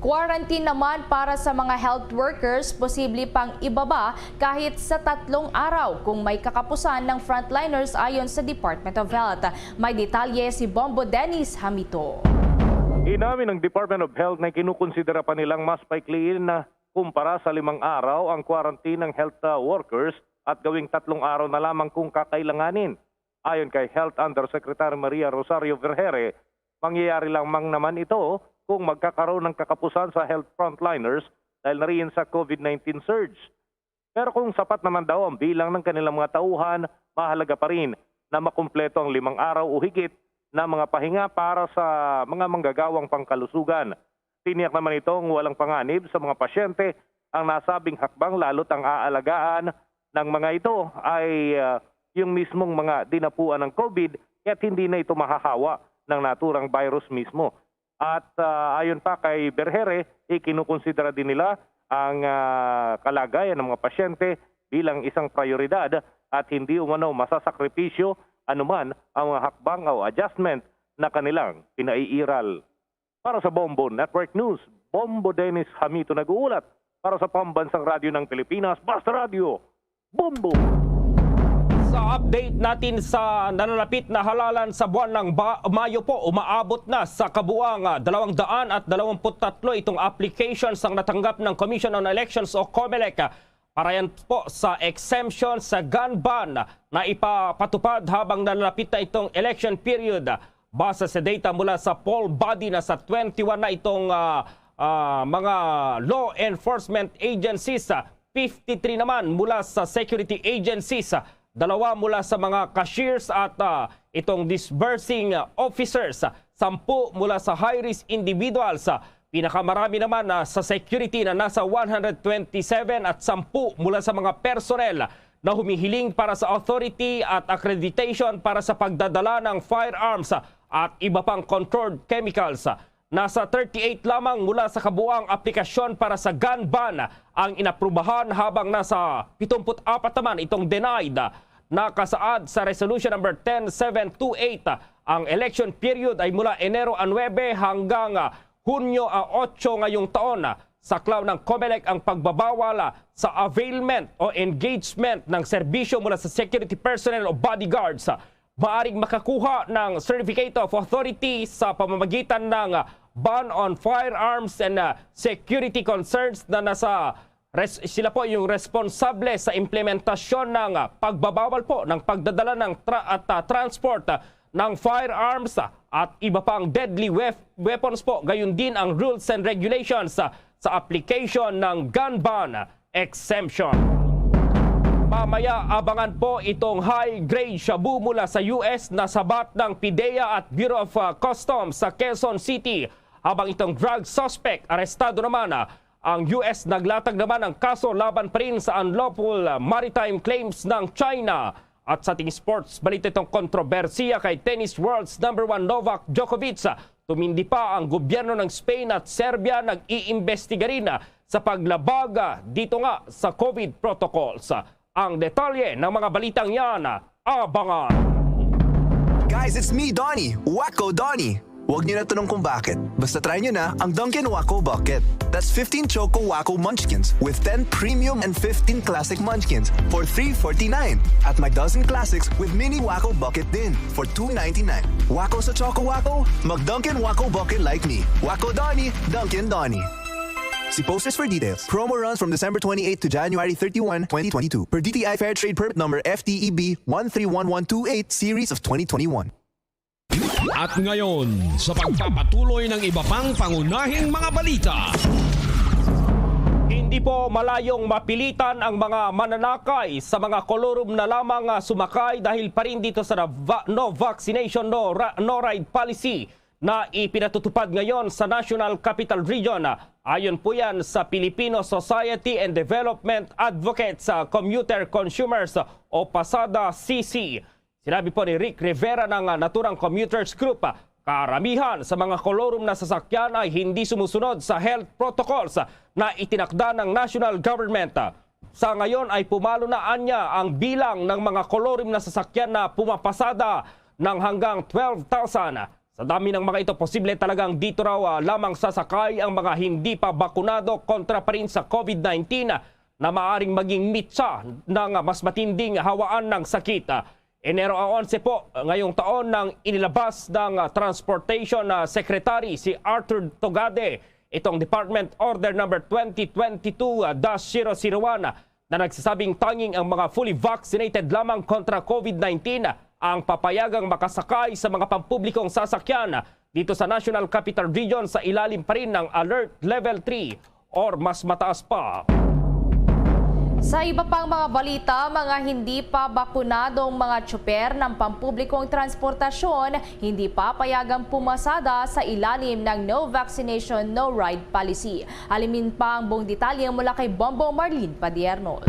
Quarantine naman para sa mga health workers, posible pang ibaba kahit sa tatlong araw kung may kakapusan ng frontliners, ayon sa Department of Health. May detalye si Bombo Dennis Hamito. Inamin ng Department of Health na kinukonsidera pa nilang mas paikliin na kumpara sa limang araw ang quarantine ng health, ah, workers at gawing tatlong araw na lamang kung kakailanganin. Ayon kay Health Undersecretary Maria Rosario Vergeire, mangyayari lamang naman ito kung magkakaroon ng kakapusan sa health frontliners dahil na rin sa COVID nineteen surge. Pero kung sapat naman daw ang bilang ng kanilang mga tauhan, mahalaga pa rin na makumpleto ang limang araw o higit na mga pahinga para sa mga manggagawang pangkalusugan. Tiniyak naman itong walang panganib sa mga pasyente ang nasabing hakbang, lalo't ang aalagaan ng mga ito ay, ah, yung mismong mga dinapuan ng COVID, kaya't hindi na ito mahahawa ng naturang virus mismo. At, ah, ayon pa kay Vergeire, ikinukonsidera din nila ang, ah, kalagayan ng mga pasyente bilang isang prioridad at hindi umano masasakripisyo anuman ang mga hakbang o adjustment na kanilang pinaiiral. Para sa Bombo Network News, Bombo Dennis Hamito nag-uulat. Para sa Pambansang Radyo ng Pilipinas, Basta Radyo, Bombo! Sa update natin sa nalalapit na halalan sa buwan ng Ba-, Mayo po, umaabot na sa kabuang, ah, dalawang daan at dalawampu't tatlo itong applications ang natanggap ng Commission on Elections o COMELEC, ah, para yan po sa exemption sa gun ban na ipapatupad habang nalalapit na itong election period. Base sa data mula sa poll body, nasa twenty-one na itong, ah, ah, mga law enforcement agencies, ah, fifty-three naman mula sa security agencies, ah, dalawa mula sa mga cashiers at, ah, itong disbursing, ah, officers, ah, sampu mula sa high-risk individuals, ah, pinakamarami naman, ah, sa security na nasa one hundred twenty-seven at sampu mula sa mga personnel na humihiling para sa authority at accreditation para sa pagdadala ng firearms at iba pang controlled chemicals. Nasa thirty-eight lamang mula sa kabuang aplikasyon para sa gun ban ang inaprubahan, habang nasa pitungput-apat naman itong denied. Nakasaad sa Resolution Number ten seven two eight, ang election period ay mula Enero a nuebe hanggang, ah, Hunyo a otso ngayong taon. Saklaw ng COMELEC ang pagbabawal, ah, sa availment o engagement ng serbisyo mula sa security personnel o bodyguards. Maaring makakuha ng certificate of authority sa pamamagitan ng, ah, ban on firearms and, ah, security concerns na nasa res-, sila po yung responsable sa implementasyon ng, ah, pagbabawal po ng pagdadala ng tra-, at, ah, transport, ah, ng firearms, ah, at iba pang deadly wef-, weapons po. Gayon din ang rules and regulations, ah, sa application ng gun ban exemption. Mamaya, abangan po itong high-grade shabu mula sa U S na sabat ng PDEA at Bureau of, ah, Customs sa Quezon City, habang itong drug suspect arestado naman, ah, ang U S naglatag naman ng kaso laban pa rin sa unlawful, ah, maritime claims ng China. At sa ating sports balita, itong kontrobersiya kay tennis world's number one Novak Djokovic, ah, tumindi pa. Ang gobyerno ng Spain at Serbia nag-iimbestiga rin, ah, sa paglabag, ah, dito nga sa COVID protocols. Ang detalye ng mga balitang yan, ah, abangan. Guys, it's me, Donnie. Wacko Donnie. Huwag niyo na tanong kung bakit. Basta try niyo na ang Dunkin' Wacko Bucket. That's fifteen Choco Wacko Munchkins with ten premium and fifteen classic munchkins for three forty-nine. At may dozen classics with mini Wacko Bucket din for two ninety-nine. Wacko sa Choco Wacko? Mag Dunkin' Wacko Bucket like me. Wacko Donnie, Dunkin' Donnie. See posters for details. Promo runs from December twenty-eighth to January thirty-one, twenty twenty-two. Per D T I Fair Trade Permit Number F T E B one three one one two eight, Series of twenty twenty-one. At ngayon, sa pagpapatuloy ng iba pang pangunahing mga balita. Hindi po malayong mapilitan ang mga mananakay sa mga kolorum na lamang, ah, sumakay dahil pa rin dito sa na-, va-, no vaccination, no ra-, no ride policy na ipinatutupad ngayon sa National Capital Region. Ayon po yan sa Filipino Society and Development Advocates, ah, Commuter Consumers o PASADA C C. Sinabi po ni Rick Rivera ng, ah, naturang Commuters Group, ah, karamihan sa mga kolorum na sasakyan ay hindi sumusunod sa health protocols, ah, na itinakda ng national government. Sa ngayon ay pumalo na anya ang bilang ng mga kolorum na sasakyan na pumapasada ng hanggang twelve thousand. Sa dami ng mga ito, posible talagang dito raw, ah, lamang sasakay ang mga hindi pa bakunado kontra pa rin sa COVID nineteen na maaring maging mitsa ng mas matinding hawaan ng sakit. Enero a onse po ngayong taon nang inilabas ng, ah, Transportation, ah, Secretary si Arthur Togade itong Department Order Number twenty twenty-two dash zero zero one na na nagsasabing tanging ang mga fully vaccinated lamang kontra COVID nineteen ang papayagang makasakay sa mga pampublikong sasakyan dito sa National Capital Region, sa ilalim pa rin ng Alert Level three or mas mataas pa. Sa iba pang mga balita, mga hindi pa bakunadong mga tsuper ng pampublikong transportasyon hindi papayagang pumasada sa ilalim ng No Vaccination, No Ride Policy. Alimin pa ang buong detalye mula kay Bombo Marlene Padiernos.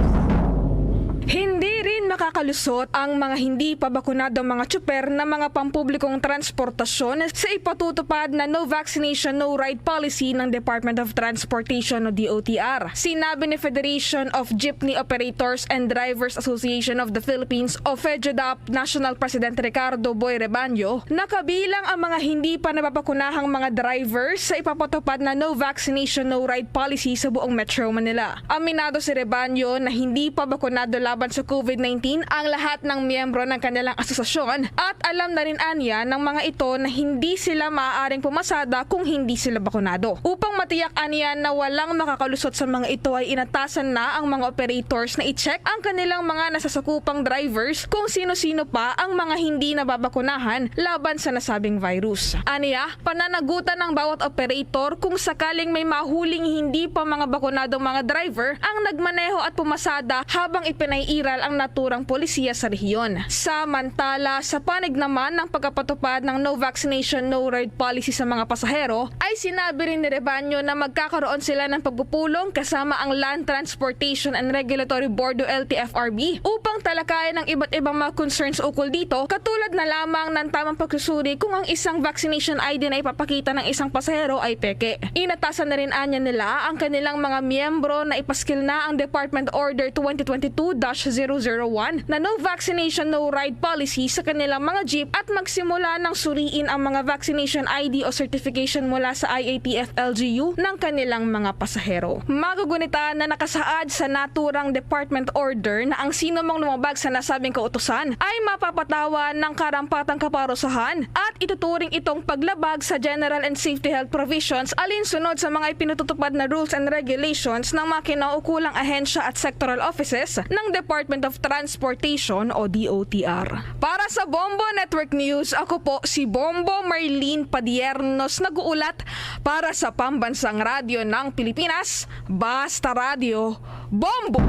Hindi rin makakalusot ang mga hindi pa bakunadong mga tsuper ng mga pampublikong transportasyon sa ipatutupad na No Vaccination, No Ride Policy ng Department of Transportation o D O T R. Sinabi ni Federation of Jeepney Operators and Drivers Association of the Philippines o FEJODAP National President Ricardo Boy Rebaño na kabilang ang mga hindi pa napapakunahang mga drivers sa ipapatupad na No Vaccination, No Ride Policy sa buong Metro Manila. Aminado si Rebaño na hindi pa bakunado laban sa COVID nineteen ang lahat ng miyembro ng kanilang asosasyon at alam na rin anya ng mga ito na hindi sila maaaring pumasada kung hindi sila bakunado. Upang matiyak anya na walang makakalusot sa mga ito ay inatasan na ang mga operators na i-check ang kanilang mga nasasakupang drivers kung sino-sino pa ang mga hindi nababakunahan laban sa nasabing virus. Anya, pananagutan ng bawat operator kung sakaling may mahuling hindi pa mga bakunadong mga driver ang nagmaneho at pumasada habang ipinaiiral ang naturang polisiya sa rehiyon. Samantala, sa panig naman ng pagkapatupad ng No Vaccination, No Ride Policy sa mga pasahero, ay sinabi rin ni Rebaño na magkakaroon sila ng pagpupulong kasama ang Land Transportation and Regulatory Board o L T F R B upang talakayan ang iba't ibang mga concerns ukol dito, katulad na lamang ng tamang pagsusuri kung ang isang vaccination I D na ipapakita ng isang pasahero ay peke. Inatasan na rin anya nila ang kanilang mga miyembro na ipaskil na ang Department Order twenty twenty-two dash zero zero one na No Vaccination, No Ride Policy sa kanilang mga jeep at magsimula ng suriin ang mga vaccination I D o certification mula sa I A T F L G U ng kanilang mga pasahero. Magugunita na nakasaad sa naturang department order na ang sino mang lumabag sa nasabing kautusan ay mapapatawan ng karampatang kaparusahan at ituturing itong paglabag sa general and safety health provisions alinsunod sa mga ipinatutupad na rules and regulations ng mga kinaukulang ahensya at sectoral offices ng Department of Transportation o D O T R. Para sa Bombo Network News, ako po si Bombo Marlene Padiernos, nag-uulat para sa Pambansang Radyo ng Pilipinas, Basta Radyo, Bombo!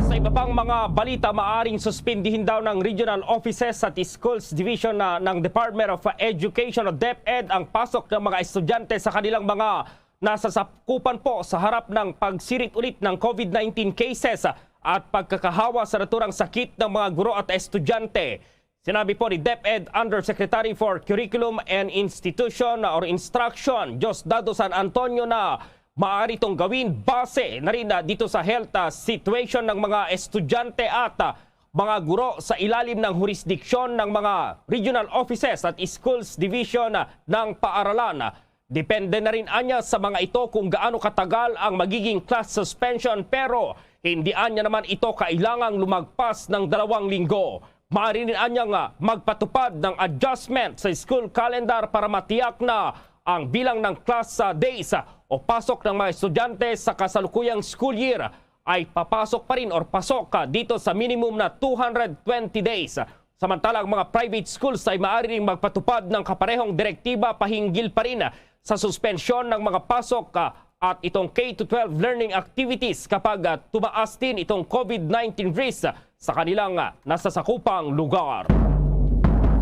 Sa iba pang mga balita, maaring suspindihin daw ng regional offices at schools division na ng Department of Education o DepEd ang pasok ng mga estudyante sa kanilang mga nasasakupan po sa harap ng pagsirit ulit ng COVID nineteen cases at pagkakahawa sa naturang sakit ng mga guro at estudyante. Sinabi po ni DepEd Undersecretary for Curriculum and Institution or Instruction, Diosdado San Antonio, na maaari itong gawin base na rin, ah, dito sa health, ah, situation ng mga estudyante at, ah, mga guro sa ilalim ng hurisdiksyon ng mga regional offices at schools division, ah, ng paaralan. Depende na rin anya sa mga ito kung gaano katagal ang magiging class suspension, pero hindi anya naman ito kailangang lumagpas ng dalawang linggo. Maaari rin anyang, ah, magpatupad ng adjustment sa school calendar para matiyak na ang bilang ng class, ah, days, ah, o pasok ng mga estudyante sa kasalukuyang school year ay papasok pa rin or pasok, ah, dito sa minimum na two hundred twenty days. Samantala, ang mga private schools ay maaari ring magpatupad ng kaparehong direktiba pahinggil pa rin, ah, sa suspensyon ng mga pasok, ah, at itong K to twelve learning activities kapag, ah, tumaas din itong COVID nineteen risk, ah, sa kanilang, ah, nasasakupang lugar.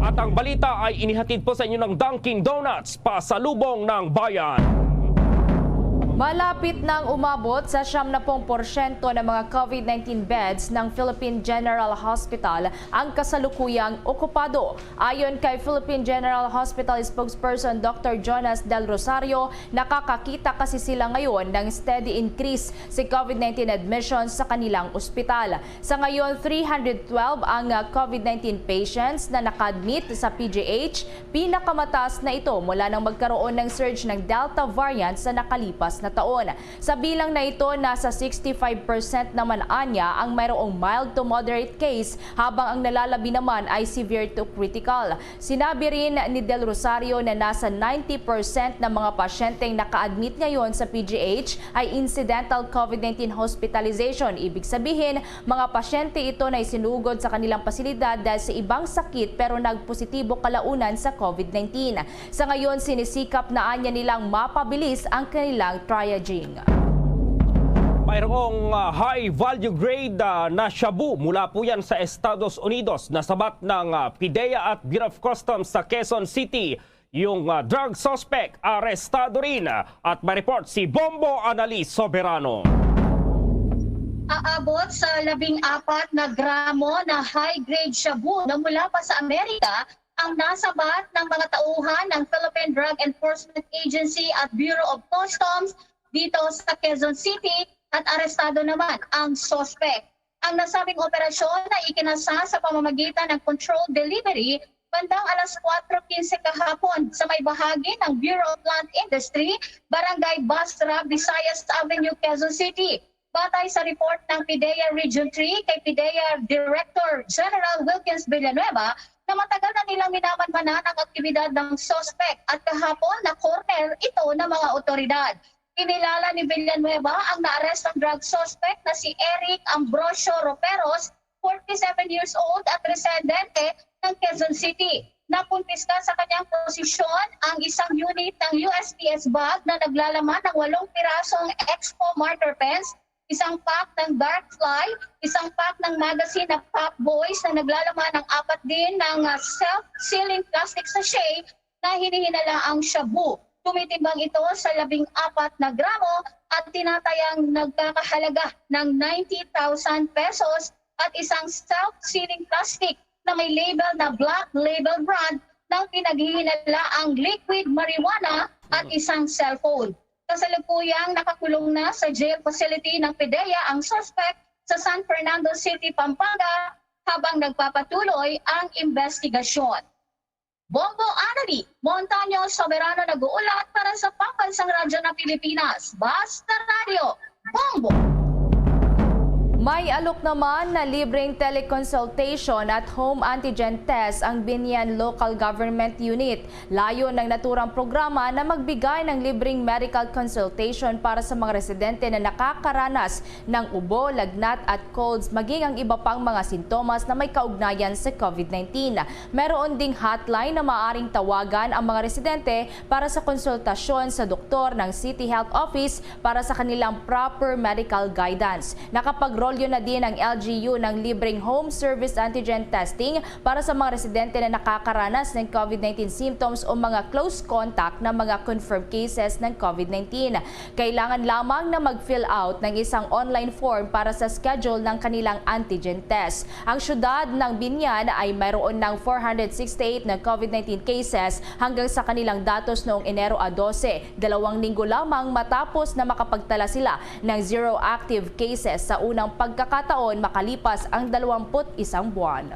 At ang balita ay inihatid po sa inyo ng Dunkin' Donuts, pasalubong ng bayan. Malapit nang umabot sa siyam na pung porsyento ng mga COVID nineteen beds ng Philippine General Hospital ang kasalukuyang okupado. Ayon kay Philippine General Hospital spokesperson Doctor Jonas Del Rosario, nakakakita kasi sila ngayon ng steady increase sa COVID nineteen admissions sa kanilang ospital. Sa ngayon, three hundred twelve ang, ah, COVID nineteen patients na naka-admit sa P G H. Pinakamataas na ito mula nang magkaroon ng surge ng Delta variant sa nakalipas sa taon. Sa bilang na ito, nasa sixty-five percent naman anya ang mayroong mild to moderate case, habang ang nalalabi naman ay severe to critical. Sinabi rin ni Del Rosario na nasa ninety percent ng mga pasyenteng naka-admit ngayon sa P G H ay incidental COVID nineteen hospitalization. Ibig sabihin, mga pasyente ito na isinugod sa kanilang pasilidad dahil sa ibang sakit pero nagpositibo kalaunan sa COVID nineteen. Sa ngayon, sinisikap na anya nilang mapabilis ang kanilang triaging. Mayroong, ah, high value grade, ah, na shabu mula po yan sa Estados Unidos. Nasabat ng, ah, PDEA at Bureau of Customs sa Quezon City. Yung, ah, drug suspect arestado rin, ah, at may report si Bombo Anali Soberano. Aabot sa labing apat na gramo na high-grade shabu na mula pa sa Amerika ang nasabat ng mga tauhan ng Philippine Drug Enforcement Agency at Bureau of Customs dito sa Quezon City, at arestado naman ang suspect. Ang nasabing operasyon na ikinasa sa pamamagitan ng controlled delivery bandang alas kwatro quince kahapon sa may bahagi ng Bureau of Land Industry, Barangay Basra, Visayas Avenue, Quezon City. Batay sa report ng PDEA Region three kay PDEA Director General Wilkins Villanueva, na matagal na nilang minamanmanan ang aktibidad ng suspect at kahapon na-corner ito ng mga otoridad. Kinilala ni Villanueva ang naarestong drug suspect na si Eric Ambrosio Roperos, forty-seven years old at residente ng Quezon City. Nakumpiska sa kanyang posisyon ang isang unit ng U S P S bag na naglalaman ng walong pirasong Expo marker pens, isang pack ng dark fly, isang pack ng magazine na Pop Boys na naglalaman ng apat din ng, ah, self-sealing plastic sachet na hinihinalaang shabu. Tumitimbang ito sa labing apat na gramo at tinatayang nagkakahalaga ng ninety thousand pesos, at isang self-sealing plastic na may label na Black Label brand ng pinaghihinalaang liquid marijuana at isang cellphone. Kasalukuyang nakakulong na sa jail facility ng PDEA ang suspect sa San Fernando City, Pampanga, habang nagpapatuloy ang investigasyon. Bombo Anali, Montaño Soberano nag-uulat para sa Pambansang Radyo ng Pilipinas, Basta Radyo, Bombo! May alok naman na libreng teleconsultation at home antigen test ang Binyan Local Government Unit. Layon ng naturang programa na magbigay ng libreng medical consultation para sa mga residente na nakakaranas ng ubo, lagnat at colds, maging ang iba pang mga sintomas na may kaugnayan sa COVID nineteen. Meron ding hotline na maaaring tawagan ang mga residente para sa konsultasyon sa doktor ng City Health Office para sa kanilang proper medical guidance. Nakapagrolyo na din ang L G U ng libreng home service antigen testing para sa mga residente na nakakaranas ng COVID nineteen symptoms o mga close contact ng mga confirmed cases ng COVID nineteen. Kailangan lamang na mag-fill out ng isang online form para sa schedule ng kanilang antigen test. Ang siyudad ng Binyan ay mayroon ng four hundred sixty-eight na COVID nineteen cases hanggang sa kanilang datos noong Enero a dose, dalawang linggo lamang matapos na makapagtala sila ng zero active cases sa unang pagkakataon makalipas ang dalawampu't isang buwan.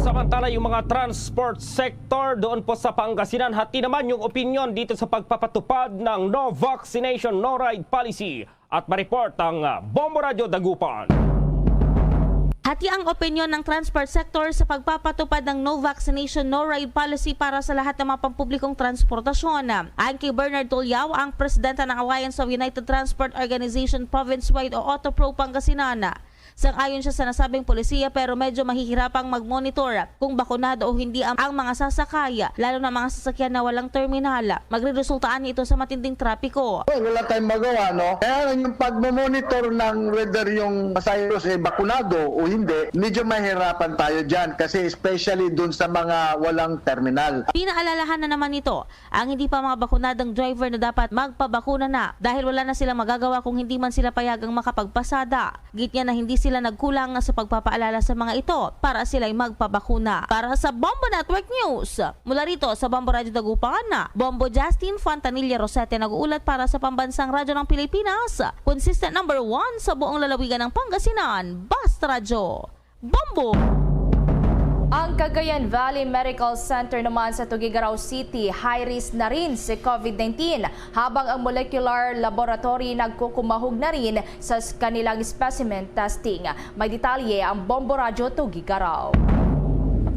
Samantala, yung mga transport sector doon po sa Pangasinan, hati naman yung opinyon dito sa pagpapatupad ng no vaccination, no ride policy. At ma-report ang, ah, Bombo Radyo Dagupan. Hati ang opinyon ng transport sector sa pagpapatupad ng no vaccination, no ride policy para sa lahat ng mga pampublikong transportasyon. Ayon kay Bernard Tuliao, ang presidente ng Alliance of United Transport Organization Province-wide o OTOPRO Pangasinan. Sang-ayon siya sa nasabing polisiya, pero medyo mahihirapang mag-monitor kung bakunado o hindi ang, ang mga sasakay, lalo na mga sasakyan na walang terminal. Magreresulta ito sa matinding trapiko. Well, wala tayong magawa, no? Kaya lang yung pagmamonitor ng whether yung pasahero ay bakunado o hindi, medyo mahirapan tayo dyan kasi especially dun sa mga walang terminal. Pinaalalahan na naman nito ang hindi pa mga bakunadong driver na dapat magpabakuna na dahil wala na silang magagawa kung hindi man sila payagang makapagpasada. Gid niya na hindi sila nagkulang sa pagpapaalala sa mga ito para sila'y magpabakuna. Para sa Bombo Network News, mula rito sa Bombo Radyo Dagupan, Bombo Justin Fontanilla Rosete nag-uulat para sa Pambansang Radyo ng Pilipinas, consistent number one sa buong lalawigan ng Pangasinan, Basta Radyo. Bombo! Ang Cagayan Valley Medical Center naman sa Tuguegarao City, high risk na rin sa COVID nineteen, habang ang molecular laboratory nagkukumahog na rin sa s-, kanilang specimen testing. May detalye ang Bombo Radyo Tuguegarao.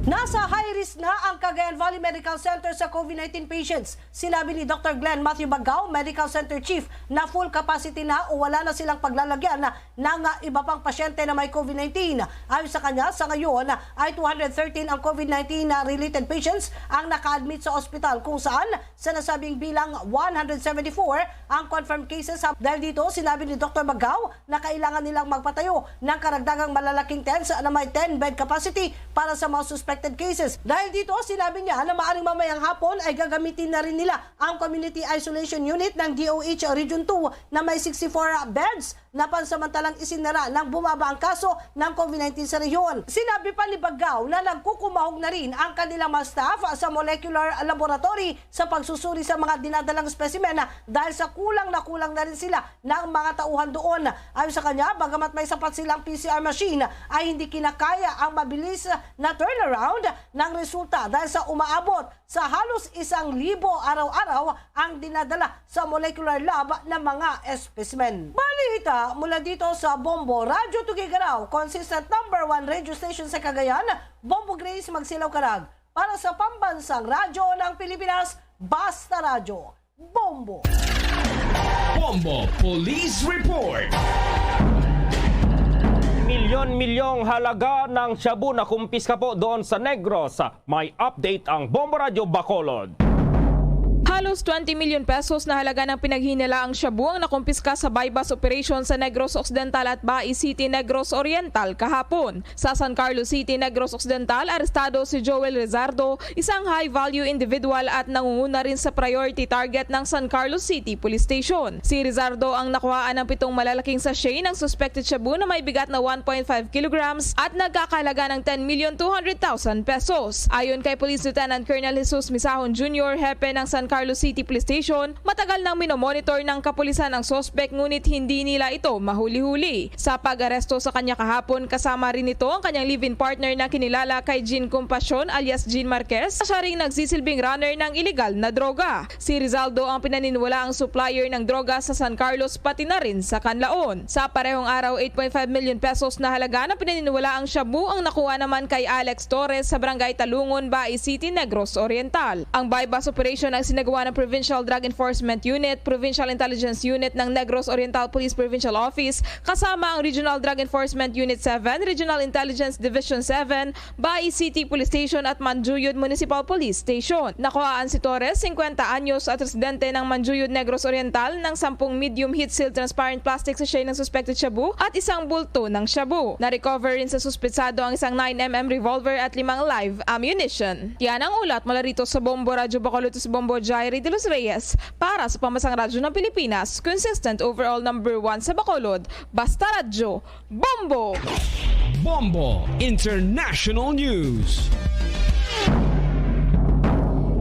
Nasa high risk na ang Cagayan Valley Medical Center sa COVID nineteen patients. Sinabi ni Doctor Glenn Matthew Bagao, Medical Center Chief, na full capacity na o wala na silang paglalagyan ng, ah, iba pang pasyente na may COVID nineteen. Ayon sa kanya, sa ngayon ay two hundred thirteen ang COVID nineteen na related patients ang naka-admit sa ospital, kung saan sa nasabing bilang one hundred seventy-four ang confirmed cases. Dahil dito, sinabi ni Doctor Bagao na kailangan nilang magpatayo ng karagdagang malalaking tents na may ten bed capacity para sa mga suspected cases. Dahil dito, sinabi niya na maaring mamayang hapon ay gagamitin na rin nila ang community isolation unit ng D O H Region two na may sixty-four beds na pansamantalang isinara nang bumaba ang kaso ng COVID nineteen sa rehiyon. Sinabi pa ni Bagao na nagkukumahog na rin ang kanilang mga staff sa molecular laboratory sa pagsusuri sa mga dinadalang specimen dahil sa kulang na kulang na rin sila ng mga tauhan doon. Ayon sa kanya, bagamat may sapat silang P C R machine, ay hindi kinakaya ang mabilis na turnaround ng resulta dahil sa umaabot sa halos isang libo araw-araw ang dinadala sa molecular lab na mga specimen. Balita mula dito sa Bombo Radyo Tuguegarao, consistent number one radio station sa Cagayan, Bombo Grace Magsilaw Karag, para sa Pambansang Radyo ng Pilipinas, Basta Radyo, Bombo. Bombo Police Report. Milyon-milyong halaga ng shabu na kumpiska po doon sa Negros. May update ang Bombo Radyo Bacolod. Halos twenty million pesos na halaga ng pinaghinalaang shabu ang nakumpiska sa buy-bust operation sa Negros Occidental at Bai City, Negros Oriental kahapon. Sa San Carlos City, Negros Occidental, arestado si Joel Rizardo, isang high-value individual at nangunguna rin sa priority target ng San Carlos City Police Station. Si Rizardo ang nakuhaan ng pitong malalaking sachet ng suspected shabu na may bigat na one point five kilograms at nagkakahalaga ng ten million two hundred thousand pesos. Ayon kay Police Lieutenant Colonel Jesus Misahon Junior, hepe ng San Carlos City Police Station, matagal nang minomonitor ng kapulisan ang suspek, ngunit hindi nila ito mahuli-huli. Sa pag-aresto sa kanya kahapon, kasama rin nito ang kanyang live-in partner na kinilala kay Jean Compassion alias Jean Marquez, na siya ring nagsisilbing runner ng iligal na droga. Si Rizaldo ang pinaniniwalaang supplier ng droga sa San Carlos, pati na rin sa Canlaon. Sa parehong araw, eight point five million pesos na halaga ng pinaniniwalaang shabu ang nakuha naman kay Alex Torres sa Barangay Talungon, Bai City, Negros Oriental. Ang buy-bust operation ang sinagawa ng Provincial Drug Enforcement Unit, Provincial Intelligence Unit ng Negros Oriental Police Provincial Office, kasama ang Regional Drug Enforcement Unit seven, Regional Intelligence Division seven, Bai City Police Station at Manjuyod Municipal Police Station. Nakuhaan si Torres, singkwenta anyos at residente ng Manjuyod, Negros Oriental, ng sampung medium heat-sealed transparent plastic sachet ng suspected shabu at isang bulto ng shabu. Na-recover rin sa suspetsado ang isang nine M M revolver at limang live ammunition. Yan ang ulat mula rito sa Bombo Radyo Bacolod, si Bombo Jairi de los Reyes para sa Pambansang Radyo ng Pilipinas, consistent overall number one sa Bacolod, Basta Radyo, Bombo! Bombo International News.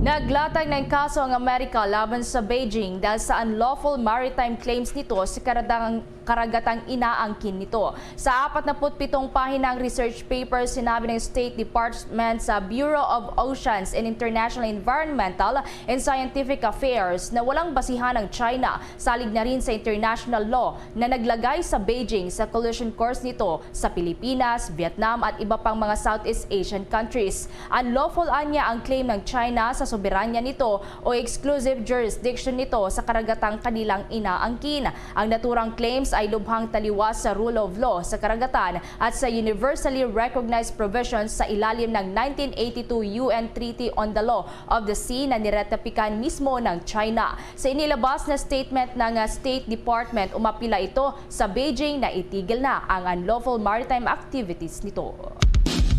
Naglatag ng kaso ang Amerika laban sa Beijing dahil sa unlawful maritime claims nito sa karagatang, karagatang inaangkin nito. Sa apat na put pitong pahinang research paper, sinabi ng State Department sa Bureau of Oceans and International Environmental and Scientific Affairs na walang basihan ang China, salig na rin sa international law na naglagay sa Beijing sa collision course nito sa Pilipinas, Vietnam at iba pang mga Southeast Asian countries. Unlawful anya ang claim ng China sa soberanya nito o exclusive jurisdiction nito sa karagatang kanilang inaangkin. Ang naturang claims ay lubhang taliwas sa rule of law sa karagatan at sa universally recognized provisions sa ilalim ng nineteen eighty-two U N Treaty on the Law of the Sea na niratipikan mismo ng China. Sa inilabas na statement ng, ah, State Department, umapila ito sa Beijing na itigil na ang unlawful maritime activities nito.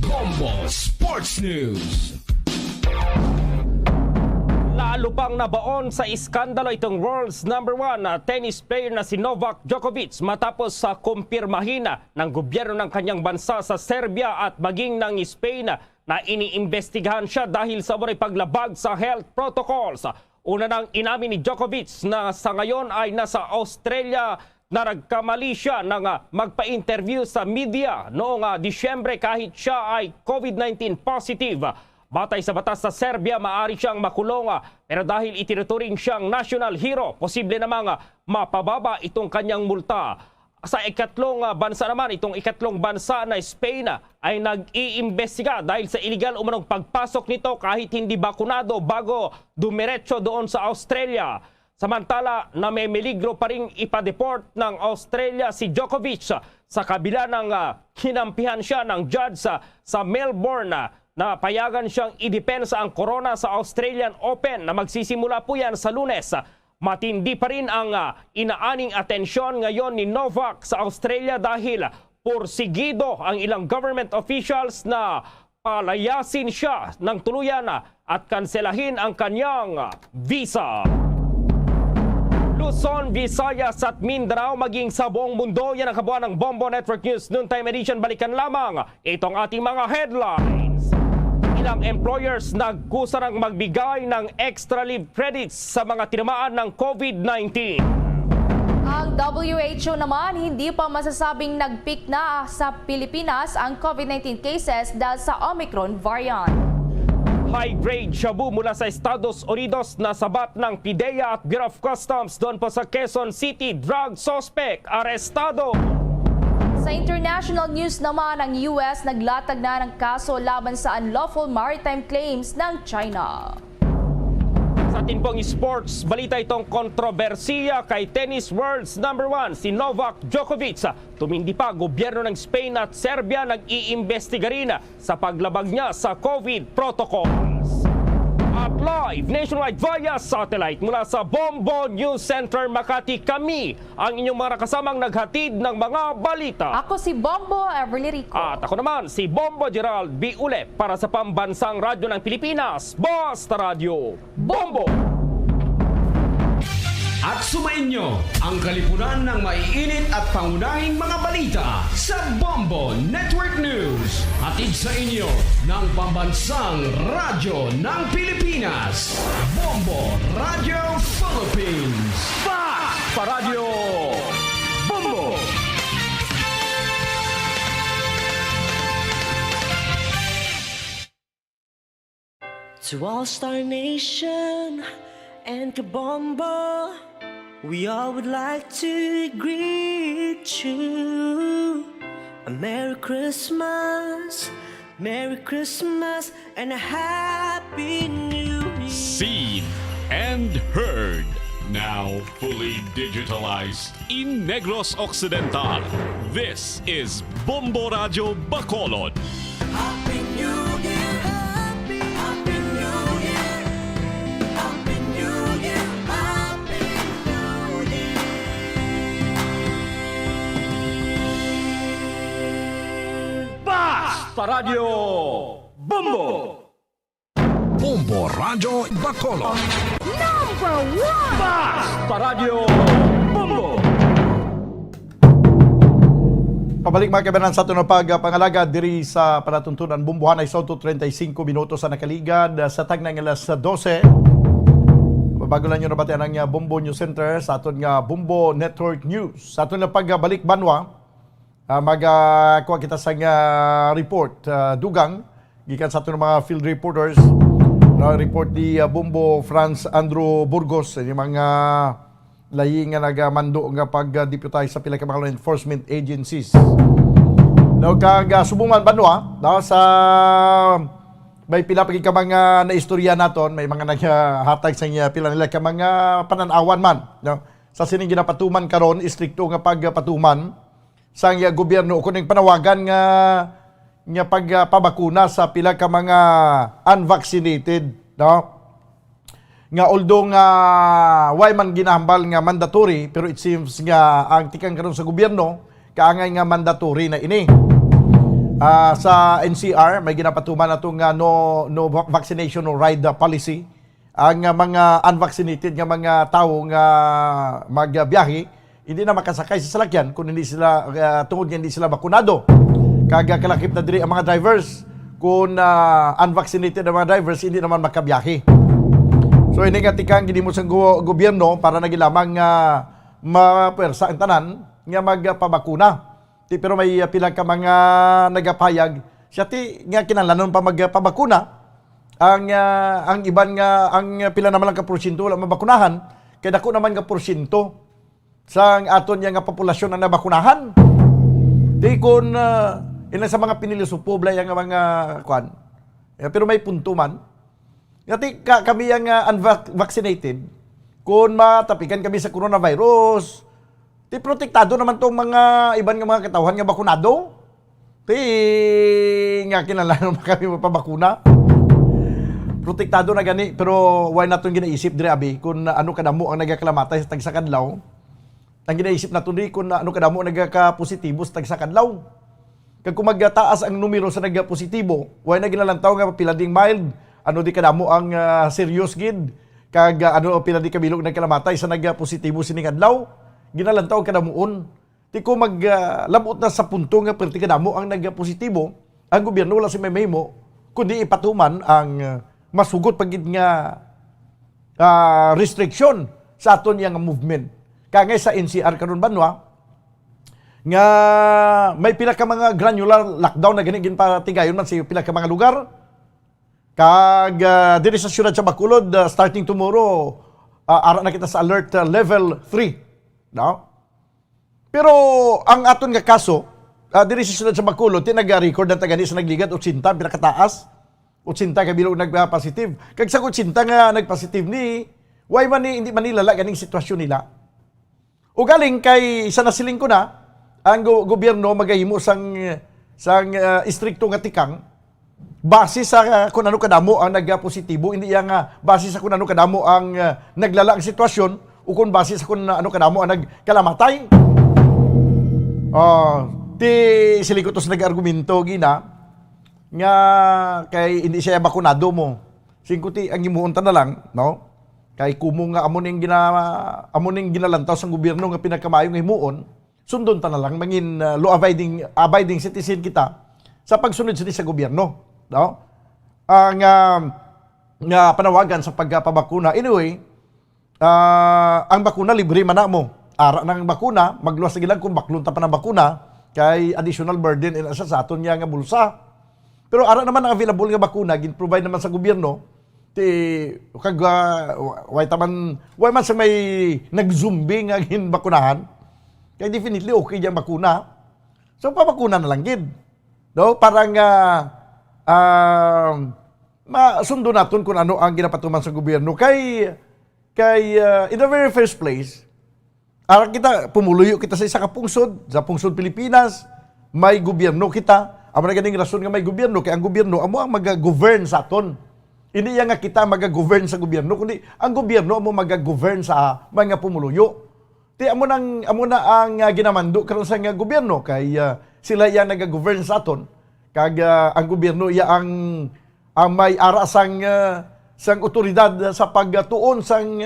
Bombo Sports News. Lalo pang nabaon sa iskandalo itong world's number one na tennis player na si Novak Djokovic matapos sa kumpirmahin ng gobyerno ng kanyang bansa sa Serbia at maging ng Spain na iniimbestigahan siya dahil sa umano'y paglabag sa health protocols. Una nang inamin ni Djokovic na sa ngayon ay nasa Australia na nagkamali siya nang, ah, magpa-interview sa media noong, ah, Disyembre kahit siya ay COVID nineteen positive. Batay sa batas sa Serbia, maaari siyang makulong, ah, pero dahil itinuturing siyang national hero, posible namang, ah, mapababa itong kanyang multa. Sa ikatlong, ah, bansa naman, itong ikatlong bansa na Spain, ah, ay nag-iimbestiga dahil sa iligal umanong pagpasok nito kahit hindi bakunado bago dumiretso doon sa Australia. Samantala, namimiligro pa ring ipa-deport ng Australia si Djokovic sa kabila ng, ah, kinampihan siya ng judge sa, sa Melbourne, ah, na payagan siyang idepensa ang korona sa Australian Open na magsisimula po yan sa Lunes. Matindi pa rin ang, ah, inaaning atensyon ngayon ni Novak sa Australia dahil porsigido ang ilang government officials na palayasin siya ng tuluyan at kanselahin ang kanyang visa. Luzon, Visayas at Mindanao, maging sa buong mundo, yan ang kabuuan ng Bombo Network News Noontime Edition. Balikan lamang itong ating mga headlines. Ilang employers nagkusa ng magbigay ng extra leave credits sa mga tinamaan ng COVID nineteen. Ang W H O naman, hindi pa masasabing nagpeak na sa Pilipinas ang COVID nineteen cases dahil sa Omicron variant. High-grade shabu mula sa Estados Unidos nasabat ng PDEA at Bureau of Customs doon po sa Quezon City. Drug suspect arestado. Sa international news naman, ang U S naglatag na ng kaso laban sa unlawful maritime claims ng China. Sa ating pong sports balita, itong kontrobersiya kay tennis world's number one, si Novak Djokovic. Tumindi pa, gobyerno ng Spain at Serbia nag-iimbestiga rin sa paglabag niya sa COVID protocols. At live nationwide via satellite mula sa Bombo News Center Makati, kami ang inyong mga nakasamang naghatid ng mga balita. Ako si Bombo Everly Rico. At ako naman si Bombo Gerald B. Ulep para sa Pambansang Radyo ng Pilipinas, Basta Radyo Bombo. At sumainyo ang kalipunan ng maiinit at pangunahing mga balita sa Bombo Network News. Hatid sa inyo ng Pambansang Radyo ng Pilipinas, Bombo Radyo Philippines. Basta Radyo Bombo! To All Star Nation and Kabombo, we all would like to greet you a Merry Christmas, Merry Christmas, and a Happy New Year. Seen and heard, now fully digitalized in Negros Occidental. This is Bombo Radyo Bacolod. Happy New Year! Happy, Happy New Year! Happy New Year! Happy New Year! Basta Radyo Bombo! Bombo Radyo Bacolod. Number one! Basta Radyo Bombo! Pabalik, mga kaibanan, sa aton nga pagpangalagad diri sa palatuntunan. Bombohan ay sauto, treinta y cinco minutos ang nakaligad sa tagna nga alas dose. Bago lang nyo nabatian ang, ah, Bombo News Center sa aton nga Bombo Network News. Sa aton nga pagbalik banwa, ah, mag, ah, kuha kita sa nga report, ah, dugang gikan sa aton mga field reporters. Na report ni, ah, Bombo Franz Andrew Burgos, yung mga layi nga nagamando nga pag-deputize sa pila ka mga law enforcement agencies. No, kag, ah, subong man banwa, no, sa may pila pa gid ka mga naistorya naton, may mga naghatag sa iya pila nila ka mga panan-awan man, no. Sa sining ginapatuman karon, istrikto nga pagpatuman sang gobyerno, kung ang panawagan nga, nga pagpabakuna sa pila ka mga unvaccinated, no? Nga although nga way man ginahambal nga mandatory, pero it seems nga ang tikang karon sa gobyerno, kaangay nga mandatory na ini. Ah, sa N C R, may ginapatuman nato nga no, no va-, vaccination, no ride, ah, policy. Ang, ah, mga unvaccinated nga mga tawo nga magbiyahe, hindi na makasakay sa salakyan kung hindi sila, ah, tungod nga hindi sila bakunado. Kag, ah, kalakip na diri ang mga drivers. Kung, ah, unvaccinated ang mga drivers, hindi naman makabiyahe. So, ini nga tikang ginhimo sang gu-, gobyerno para na gid lamang nga mapuwersa ang tanan nga magpabakuna. Ti, pero may, ah, pila ka mga nagapayag, siya ti nga kinahanglanon pa magpabakuna. Ang, ah, ang iban nga, ang pila naman lang ka porsyento wala mabakunahan, kay dako naman nga porsyento sang aton niya nga populasyon ang nabakunahan. Ti kun, ah, ilang sa mga pinilosopo, bala, yang mga kwan. Eh, pero may punto man. Nga ti ka, kami yang, ah, unvac-, vaccinated, kun matapikan kami sa coronavirus, ti protektado naman tong mga iban nga mga katawhan nga bakunado. Ti nga kinahanglan pa kami mapabakuna. Protektado na gani, pero wala naton ginaisip diri, abi, kun ano kadamo ang nagakalamatay sa tagsa kadlaw. Ang ginaisip naton diri kun ano kadamo ang nagakapositibo sa tagsa kadlaw. Kag kung magtaas ang numero sa nagapositibo, wala na ginalantaw nga pila ding mild, ano di kadamo ang, ah, serious gid, kag, ah, ano, pila di kabilog nagkalamatay sa nagapositibo sining adlaw. Ginalantaw ang kadamuon. Ti kung mag, ah, labot na sa punto nga perti kadamo ang nagapositibo, ang gobyerno wala sing may mahimo kundi ipatuman ang, ah, masugot pa gid nga, ah, restriction sa aton yang movement. Kangay sa N C R karon, banwa, nga may pila ka mga granular lockdown na gani ginpatigayon man sa pila ka mga lugar. Kag, ah, diri sa siyudad sa Bacolod, ah, starting tomorrow, ah, ara na kita sa alert, ah, level three. No? Pero ang aton nga kaso, ah, diri sa siyudad sa Bacolod, ti nag-record na ta gani sa nagligad, ochenta ang pinakataas. Ochenta ka bilog nagpa-positive. Kag sa ochenta nga nagpositive ni, why man ni, hindi man nilala ganing sitwasyon nila? Ugaling kay sa nasiling ko na, ang go-, gobyerno magahimo sang, sang, ah, istrikto nga tikang base sa, ah, kung ano kadamo ang nagpositibo, hindi iya nga base sa kung ano kadamo ang, ah, naglala ang sitwasyon o kung base sa kung ano kadamo ang nagkalamatay. Oh, ti siling ko to sa nag-argumento gina nga kay hindi siya bakunado mo. Singkuti ang himuon ta na lang, no? Kay kumo nga amo ning gina-, amo ning ginalantaw sang gobyerno nga pinakamaayo nga himuon, sundon ta na lang, mangin, uh, law-abiding, abiding citizen kita sa pagsunod sini sa gobyerno, no? Ang, ah, nga panawagan sa pagpabakuna. Anyway, ah, ang bakuna libre man na mo. Ara nang bakuna, magluwas na gid lang kung baklon ta pa ng bakuna, kay additional burden ina siya sa aton niya nga bulsa. Pero ara naman ang available nga bakuna, gin-provide naman sa gobyerno, ti, kag, ah, wa-, way taman, way man sa may nag-zombie nga ginbakunahan, kay definitely okay dyan bakuna. So, pabakuna na lang gid. No? Para nga, ah, masundo naton kung ano ang ginapatuman sa gobyerno. Kay, kay, ah, in the very first place, ara kita, pumuluyo kita sa isa ka pungsod, sa pungsod Pilipinas, may gobyerno kita. Amo na ganing rason nga may gobyerno, kay ang gobyerno amo ang mag-govern sa aton. Hindi iya nga kita mag-govern sa gobyerno, kundi ang gobyerno amo mag-govern sa mga pumuluyo. Ti amo nang, amo na ang, ah, ginamando karon sa nga gobyerno, kay, ah, sila iya nag-govern sa aton. Kag, ah, ang gobyerno iya ang, ang may ara sang, ah, sang otoridad sa pagtuon sang,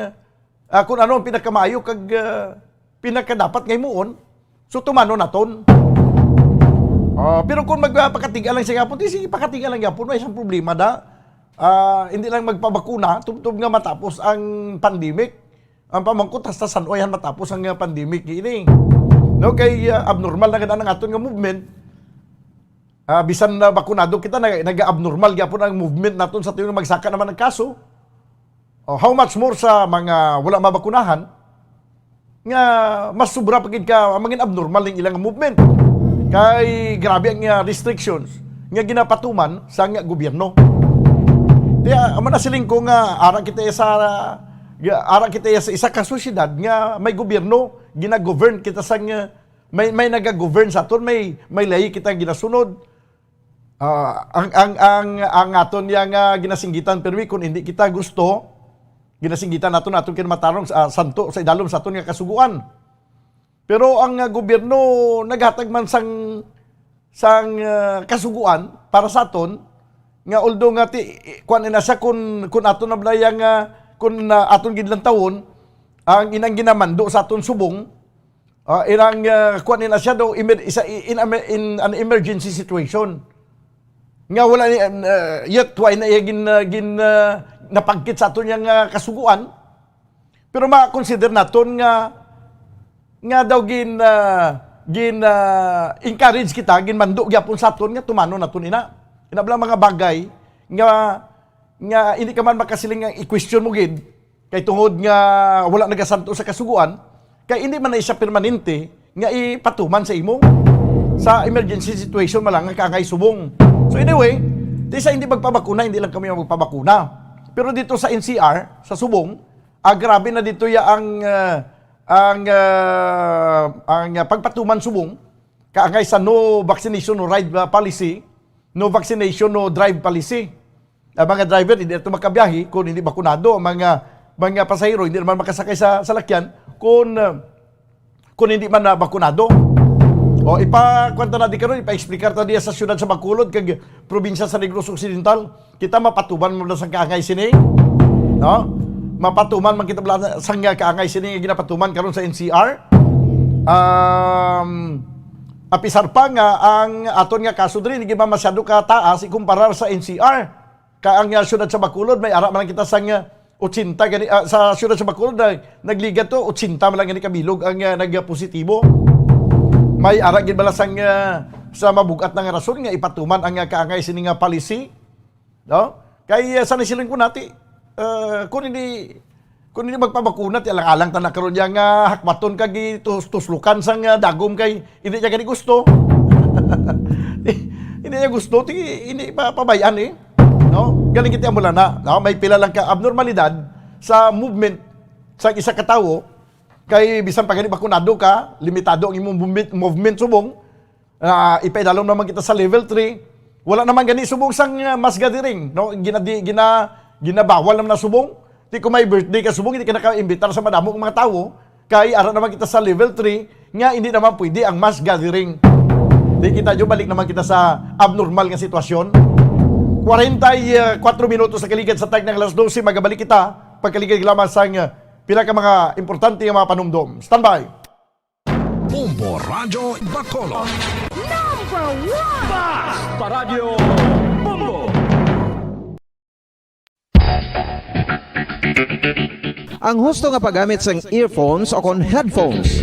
ah, kung ano ang pinakamaayo kag, ah, pinakadapat nga himuon. So, tumano naton. Ah, pero kung magpakatiga lang siya gapon, di sige, pakatiga lang gapon, may isang problema da. Ah, hindi lang magpabakuna, tubtob nga matapos ang pandemic. Ang pamangkot, hasta san-o yan matapos ang, ah, pandemic ini. No, kay, ah, abnormal na gid ang aton nga movement. Ah, bisan na bakunado kita, nag-, nag-abnormal gyapon ang movement naton sa tuwing magsaka naman ang kaso. Oh, how much more sa mga wala mabakunahan nga mas sobra pa gid ka mangin abnormal ning ilang movement. Kay grabe ang, ah, restrictions nga ginapatuman sa nga gobyerno. Kaya, amo na siling ko nga ara kita sa, ara kita sa isa ka sosyedad nga may gobyerno, ginagovern kita sa nga may, may nagagovern sa aton, may, may lahi kita ginasunod. Ah, ang, ang, ang, ang aton niya nga ginasinggitan, pero kung hindi kita gusto, ginasinggitan naton, naton kinamatarong sa, ah, santo sa idalom sa aton nga kasuguan. Pero ang, ah, gobyerno naghatag man sang, sang, ah, kasuguan para sa aton, nga although nga ti, kuwan na siya kung, kung aton na bala yang, ah, kung, ah, aton gid lang tawon, ang inang ginamando sa aton subong, ah, inang, ah, kuwan na siya daw, emer-, isa, in, in, in an emergency situation. Nga wala ni, ah, yet, why na iya gin, ah, gin, ah, napagkit sa aton yang, ah, kasuguan. Pero ma-consider naton nga nga daw gin, ah, gin, ah, encourage kita, ginmando gyapon sa aton nga tumanon naton ina. Ina bala mga bagay nga, nga hindi ka man makasiling nga i-question mo gid, kay tungod nga wala nagasanto sa kasugoan, kay hindi man na siya permanente nga ipatuman sa imo sa emergency situation man lang nga kaangay subong. So anyway, di sa hindi magpabakuna, hindi lang kami magpabakuna. Pero dito sa N C R, sa Subong, ah, grabe na dito ya ang, ah, ang, ah, ang, ah, pagpatuman subong, kaangay sa no vaccination, no ride, ah, policy, no vaccination, no drive policy. Ang mga driver, hindi na ito makabiyahe kung hindi bakunado. Ang mga, mga pasahero, hindi naman makasakay sa salakyan kung, ah, kung hindi man na bakunado. O, ipakwanta na di karon, ipa-explicar ta diya sa siyudad sa Bacolod kag probinsya sa Negros Occidental. Kita mapatuman mo na sang kaangay sini, no? Mapatuman man kita bala sang kaangay sini nga ginapatuman karon sa N C R. Um, apisar pa nga ang aton nga kaso diri hindi man masyado ka taas ikumparar sa N C R. Ka ang, ah, siyudad sa Bacolod, may ara man lang kita sang, ah, ochenta gani, ah, sa siyudad sa Bacolod, nag-, nagligat to, ochenta man lang gani kabilog ang, ah, nagpositibo. May ara gid bala sang, ah, sa mabugat na nga rason nga ipatuman ang, ah, kaangay sini nga policy, no? Kay, ah, sa nasiling ko nati, ah, kung hindi, kung hindi magpabakuna, ti alang-alang ta na karon ya nga hakwaton kag gitus-, tuslukan sang, ah, dagom kay hindi niya gani gusto. Hindi niya gusto, ti hindi pa pabayan eh. No? Galing kita mula na. No? May pila lang ka abnormalidad sa movement sa isa ka tawo, kay bisan pa gani bakunado ka, limitado ang imong movement, movement subong, ah, ipaidalom naman kita sa level three. Wala naman gani subong sang, ah, mass gathering, no? Gina-, di-, gina-, ginabawal naman na subong. Di kung may birthday ka subong, hindi ka naka-imbitar sa madamo nga mga tawo. Kay ara naman kita sa level three, nga hindi naman pwede ang mass gathering. Di kita nyo, balik naman kita sa abnormal nga sitwasyon. Kwarenta y kuwatro minutos sa kaligad sa tag ng alas dose, magabalik kita. Pagkaligad lamang sa, uh, pila ka mga importante nga mga panumdom. Standby! Bombo Radyo Bacolod. Number one! Bas! Paradyo Bombo! Ang husto nga paggamit sang earphones o kon headphones.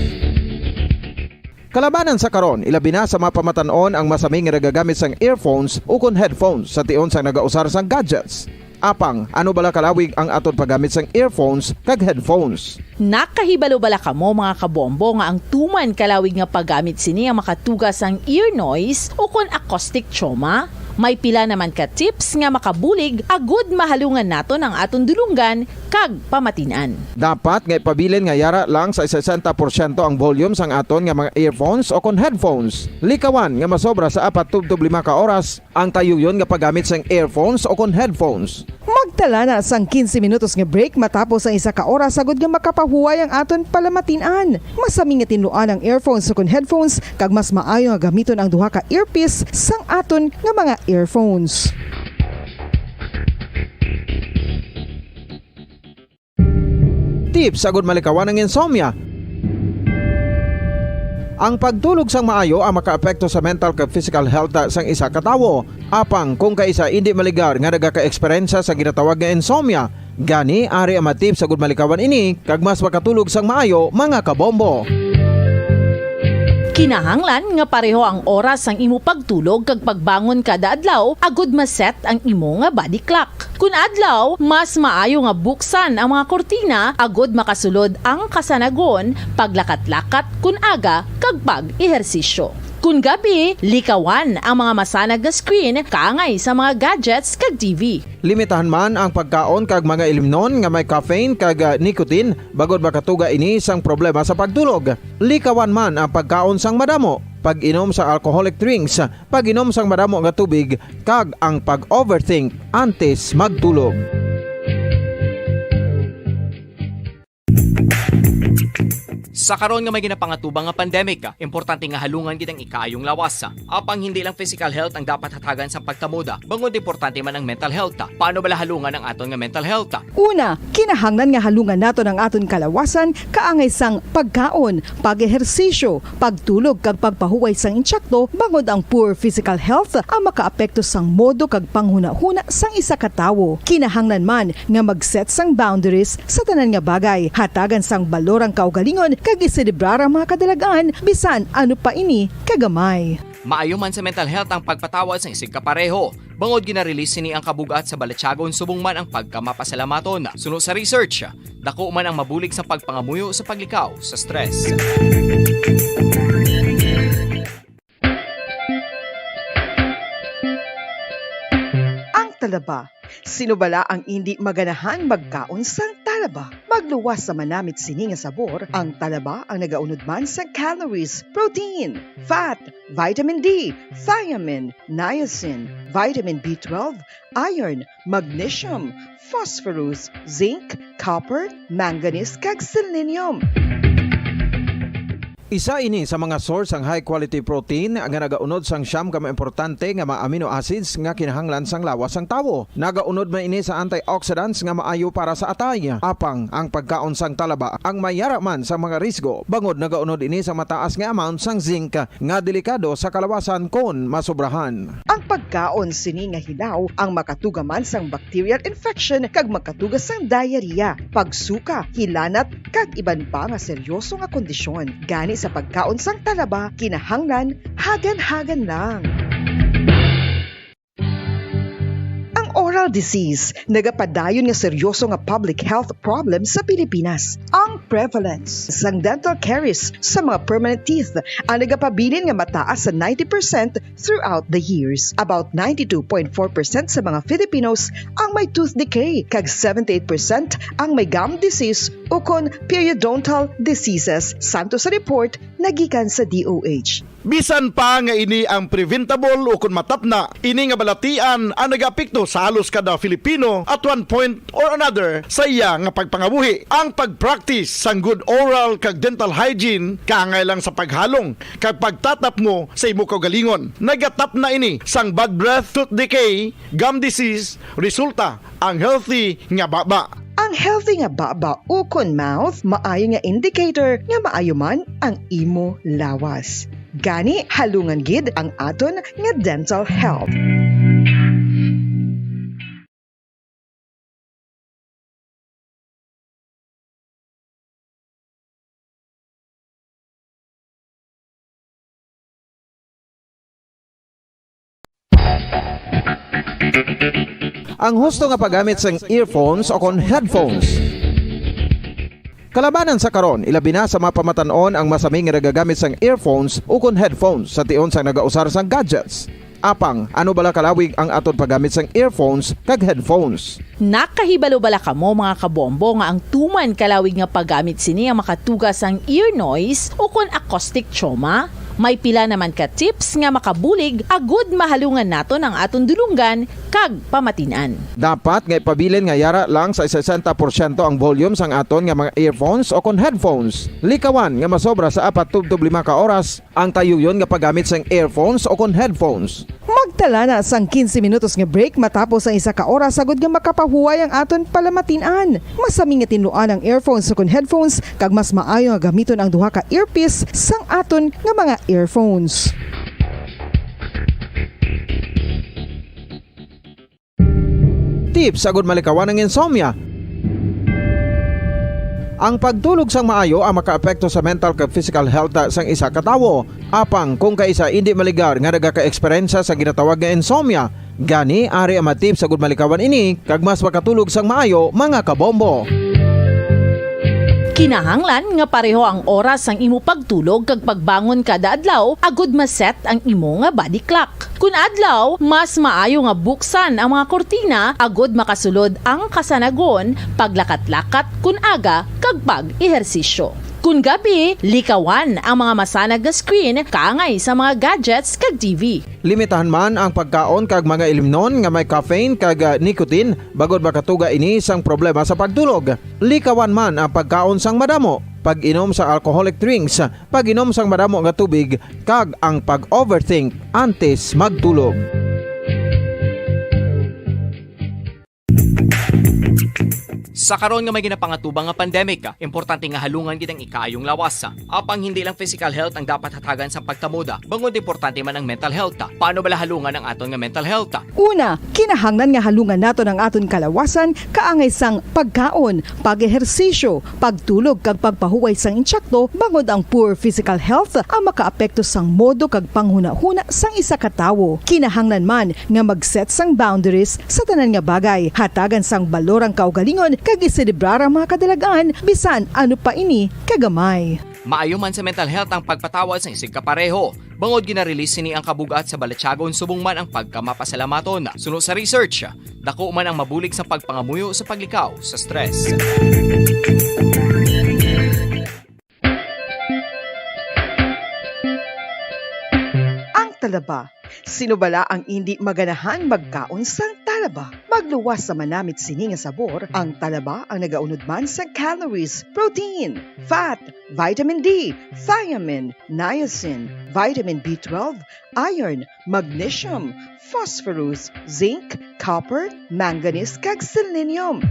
Kalabanan sa karon, ilabi na sa mga pamatan-on ang masami nga nagagamit sang earphones o kon headphones sa tion sang nagausar sang gadgets. Apang, ano bala kalawig ang aton paggamit sang earphones kag headphones? Nakahibalo bala kamo, mga kabombo, nga ang tuman kalawig nga paggamit sini ang makatuga sang ear noise o kon acoustic trauma? May pila naman ka tips nga makabulig agud mahalungan naton ang aton dulonggan kag pamatin-an. Dapat nga ipabilin nga yara lang sa sesenta porsyento ang volume sang aton nga mga earphones o kon headphones. Likawan nga masobra sa apat tubtob lima ka oras ang tayuyon nga paggamit sang earphones o kon headphones. Magtala na sang quince minutos nga break matapos ang isa ka oras agud nga makapahuway ang aton palamatin-an. Masami nga tinluan ang earphones o kon headphones, kag mas maayo nga gamiton ang duha ka earpiece sang aton nga mga earphones. Tips agud malikawan ang insomnia. Ang pagtulog sang maayo ang makaapekto sa mental kag physical health sang isa ka tawo. Apang kung kaisa indi maligar nga nagaka-eksperyensya sa ginatawag nga insomnia, gani ari ang mga tips agud malikawan ini kag mas makatulog sang maayo, mga kabombo. Kinahanglan nga pareho ang oras sang imo pagtulog kag pagbangon kada adlaw agud ma-set ang imo nga body clock. Kun adlaw, mas maayo nga buksan ang mga kurtina agud makasulod ang kasanagon, paglakat-lakat kun aga, kag pag-ehersisyo. Kun gabi, likawan ang mga masanag nga screen kaangay sa mga gadgets kag T V. Limitahan man ang pagkaon kag mga ilimnon nga may caffeine kag, ah, nicotine, bangod makatuga ini sang problema sa pagtulog. Likawan man ang pagkaon sang madamo, pag-inom sa alcoholic drinks, pag-inom sang madamo nga tubig, kag ang pag-overthink antes magtulog. Sa karon nga may ginapangatubang nga pandemic, importante nga halungan gid ang ikaayong lawas. Apang hindi lang physical health ang dapat hatagan sa pagtamuda, bangod importante man ang mental health. Paano bala halungan ang aton nga mental health? Una, kinahanglan nga halungan naton ang aton kalawasan kaangay sang pagkaon, pag-ehersisyo, pagtulog kag pagpahuway sang insakto, bangod ang poor physical health ang makaapekto sang modo kag panghunahuna sang isa ka tawo. Kinahanglan man nga mag-set sang boundaries sa tanan nga bagay, hatagan sang balor ang kaugalingon kag Giselebrar ang mga kadalagan bisan ano pa ini kagamay. Maayo man sa mental health ang pagpatawad sang isigkapareho, bangod gina-release sini ang kabug-at sa balatyagon subong man ang pagkamapasalamaton. Suno sa research, dako man ang mabulig sang pagpangamuyo sa paglikaw sa stress. Ang talaba. Sino bala ang indi maganahan magkaon sang talaba? Magluwas sa manamit sini nga sabor, ang talaba ang nagaunod man sa calories, protein, fat, vitamin D, thiamine, niacin, vitamin B twelve, iron, magnesium, phosphorus, zinc, copper, manganese, kag selenium. Isa ini sa mga source sang high quality protein nga nagaunod sang siyam ka mga importante nga mga amino acids nga kinahanglan sang lawas sang tawo. Nagaunod man ini sa antioxidants nga maayo para sa atay. Apang ang pagkaon sang talaba ang may yara man sa mga risgo, bangod nagaunod ini sa mataas nga amount sang zinc nga delikado sa kalawasan kon masobrahan. Ang pagkaon sini nga hilaw ang makatuga man sang bacterial infection kag makatuga sang diarrhea, pagsuka, hilanat, kag iban pa nga seryoso nga kondisyon. Gani sa pagkaon sang talaba, kinahanglan hagan-hagan lang. Ang oral disease nagapadayon nga seryoso nga public health problem sa Pilipinas. Ang prevalence sang dental caries sa mga permanent teeth ang nagapabilin nga mataas sa ninety percent throughout the years. About ninety-two point four percent sa mga Filipinos ang may tooth decay, kag seventy-eight percent ang may gum disease ukon periodontal diseases, santo sa report nga gikan sa D O H. Bisan pa nga ini ang preventable ukon matapna, ini nga balatian ang nagaapekto sa halos kada Filipino at one point or another sa iya nga pagpangabuhi. Ang pag-practice sang good oral kag dental hygiene kaangay lang sa paghalong kag pagtatapngo sa imo kaugalingon. Nagatapna ini sang bad breath, tooth decay, gum disease, resulta ang healthy nga baba. Ang healthy nga baba ukon mouth maayo nga indicator nga maayo man ang imo lawas. Gani, halungan gid ang aton nga dental health. Ang husto nga paggamit sang earphones o kon headphones. Kalabanan sa karon, ilabi na sa mga pamatan-on ang masami nga nagagamit sang earphones o kon headphones sa tion sang nagausar sang gadgets. Apang, ano bala kalawig ang aton paggamit sang earphones kag headphones? Nakahibalo bala kamo, mga kabombo, nga ang tuman kalawig nga paggamit sini ang makatuga sang ear noise o kon acoustic trauma? May pila naman ka tips nga makabulig agud mahalungan naton ang aton dulonggan kag pamatin-an. Dapat nga ipabilin nga yara lang sa sesenta porsyento ang volume sang aton nga mga earphones o kon headphones. Likawan nga masobra sa apat tubtob lima ka oras ang tayuyon nga paggamit sang earphones o kon headphones. Magtala na sang quince minutos nga break matapos ang isa ka oras agud nga makapahuway ang aton palamatin-an. Masami nga tinluan ang earphones ukon headphones, kag mas maayo nga gamiton ang duha ka earpiece sang aton nga mga earphones. Tips agud malikawan ang insomnia. Ang pagtulog sang maayo ang makaapekto sa mental kag physical health sang isa ka tawo. Apang kung kaisa indi maligar nga nagaka-eksperyensya sa ginatawag nga insomnia, gani ari ang mga tips agud malikawan ini kag mas makatulog sang maayo, mga kabombo. Kinahanglan nga pareho ang oras sang imo pagtulog kag pagbangon kada adlaw agud ma-set ang imo nga body clock. Kun adlaw, mas maayo nga buksan ang mga kurtina agud makasulod ang kasanagon, paglakat-lakat kun aga, kag pag-ehersisyo. Kun gabi, likawan ang mga masanag nga screen kaangay sa mga gadgets kag T V. Limitahan man ang pagkaon kag mga ilimnon nga may caffeine kag, ah, nicotine, bangod makatuga ini sang problema sa pagtulog. Likawan man ang pagkaon sang madamo, pag-inom sa alcoholic drinks, pag-inom sang madamo nga tubig, kag ang pag-overthink antes magtulog. Sa karon nga may ginapangatubang nga pandemic, importante nga halungan gid ang ikaayong lawas. Apang hindi lang physical health ang dapat hatagan sa pagtamod, bangod importante man ang mental health. Paano bala halungan ang aton nga mental health? Una, kinahanglan nga halungan naton ang aton kalawasan kaangay sang pagkaon, pag-ehersisyo, pagtulog kag pagpahuway sang insakto, bangod ang poor physical health ang makaapekto sang modo kag panghunahuna sang isa ka tawo. Kinahanglan man nga mag-set sang boundaries sa tanan nga bagay, hatagan sang balor ang kaugalingon kag iselebrar ang mga kadalagan bisan ano pa ini kagamay. Maayo man sa mental health ang pagpatawad sa isig kapareho, bangod gina-release sini ang kabug-at sa balatyagon subong man ang pagkamapasalamaton. Suno sa research, dako man ang mabulig sa pagpangamuyo sa paglikaw sa stress. Ang talaba. Sino bala ang indi maganahan magkaon sang talaba? Magluwas sa manamit sini nga sabor, ang talaba ang nagaunod man sa calories, protein, fat, vitamin D, thiamine, niacin, vitamin B twelve, iron, magnesium, phosphorus, zinc, copper, manganese, kag selenium.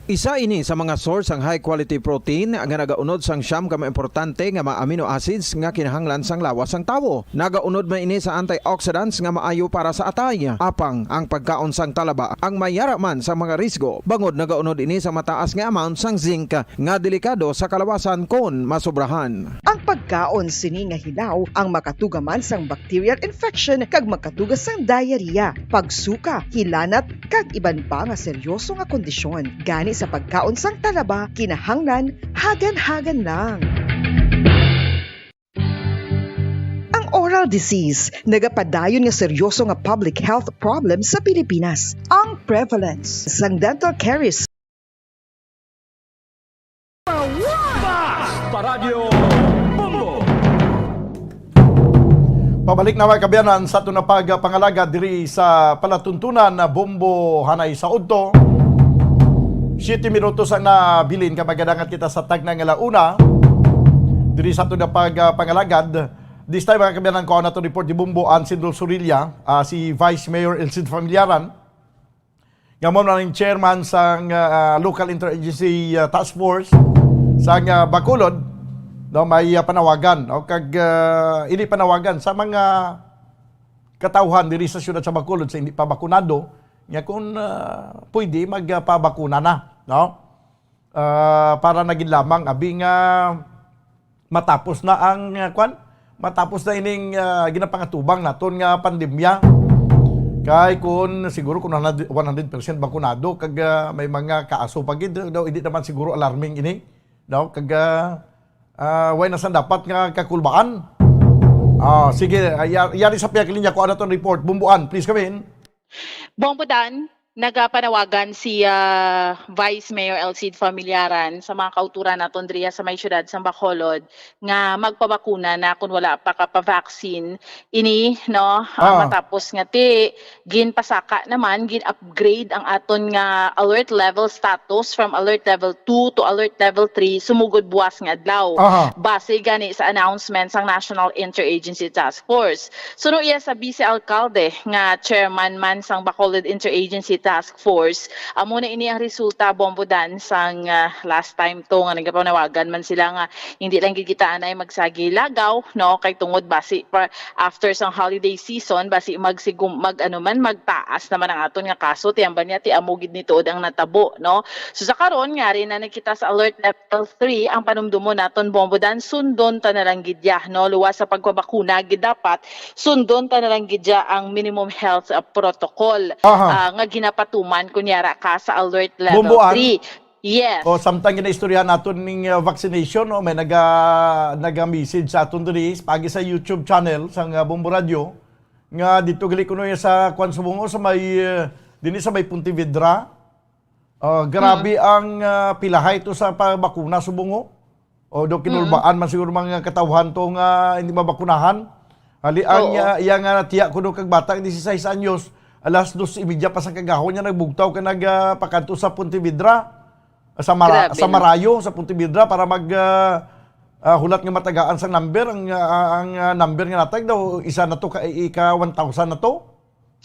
Isa ini sa mga source sang high quality protein nga nagaunod sang siyam ka mga importante nga mga amino acids nga kinahanglan sang lawas sang tawo. Nagaunod man ini sa antioxidants nga maayo para sa atay. Apang ang pagkaon sang talaba ang mayara man sa mga risgo, bangod nagaunod ini sa mataas nga amount sang zinc nga delikado sa kalawasan kon masobrahan. Ang pagkaon sini nga hilaw ang makatuga man sang bacterial infection kag makatuga sang diarrhea, pagsuka, hilanat, kag iban pa nga seryoso nga kondisyon. Gani sa pagkaon sang talaba, kinahanglan hagan-hagan lang. Ang oral disease nagapadayon nga seryoso nga public health problem sa Pilipinas. Ang prevalence sang dental caries Paradyo Bombo! Pabalik na, mga kaabyanan, sa aton na pagpangalagad diri sa palatuntunan na Bombo Hanay sa Udto. Siyete minutos ang nabilin ka magadangat kita sa tagna nga launa. Diri sa aton na pagpangalagad, this time, mga kaabyanan, ko nato report ni Bombo Ann Sindol Sorilla, ah, si Vice Mayor Elcid Familiaran, nga mao na ang chairman sang, ah, Local Interagency, ah, Task Force sang, ah, Bacolod, no, may, ah, panawagan, no, kag, ah, ini panawagan sa mga katawhan diri sa siyudad sa Bacolod sa hindi pa bakunado, nga kung, ah, pwede magpabakuna na, no? Ah, para na gid lamang abi nga matapos na ang, ah, kwan, matapos na ining, ah, ginapangatubang naton nga pandemya. Kay kun siguro kun one hundred, one hundred percent bakunado kag, ah, may mga kaso pa gid daw, hindi naman siguro alarming ini, no? Kag, ah, ah, way na sang dapat nga kakulbaan. Ah, sige, ah, ya-, yari sa pihak linya, kuha naton report. Bombo Ann, please come in. Bombo Dan, nagapanawagan si, ah, Vice Mayor Elcid Familiaran sa mga kauturan naton diriya sa may siyudad sang Bacolod nga magpabakuna na kun wala pa ka pa-vaccine ini, no? Ah, Ah. matapos nga ti ginpasaka naman, gin-upgrade ang aton nga alert level status from alert level two to alert level three sumugod buwas nga adlaw. Aha. Base gani sa announcement sang National Interagency Task Force. Suno iya sa Vice Alcalde nga chairman man sang Bacolod Interagency Task Force, amo na ini ang resulta, Bombo Dan, sang, ah, last time to nga nagapanawagan man sila nga hindi lang gid kita anay magsagi lagaw, no, kay tungod basi pa after sang holiday season, basi magsigum-, mag, ano man, magtaas naman ang aton nga kaso, ti amba niya ti amo gid ni tuod ang natabo, no. So sa karon nga ari na kita sa alert level three, ang panumdumon naton, Bombo Dan, sundon ta na lang gid ya, no, luwas sa pagpabakuna gid dapat, sundon ta na lang gid ya ang minimum health, ah, protocol, Aha. ah, nga ginapatuman kunyara ka sa alert level Bombo Ann? three. Yes. O samtang ginaistoryahan naton ning, uh, vaccination, no, may naga naga-message sa aton diri pagi sa YouTube channel sang, uh, Bombo Radio nga dito gali kuno ya sa kwan subong sa may, uh, dinhi sa may Pontevedra. Uh, grabe ang, uh, pilahay to sa pagbakuna subong. O do kinulbaan man siguro mga katawhan to nga hindi mabakunahan. Hali ang, Oo. uh, iya nga tiya kuno kag bata nga dieciséis anyos, alas dos y media pa sa kagahon niya nagbugtaw ka nag, uh, pakanto sa Pontevedra. Sa Mara-, Grabe, sa no? Marayo, sa Pontevedra para mag, ah, ah, hulat nga matagaan sa number. Ang, ah, ang, ah, number nga natag daw isa na to ka, ika one thousand na to.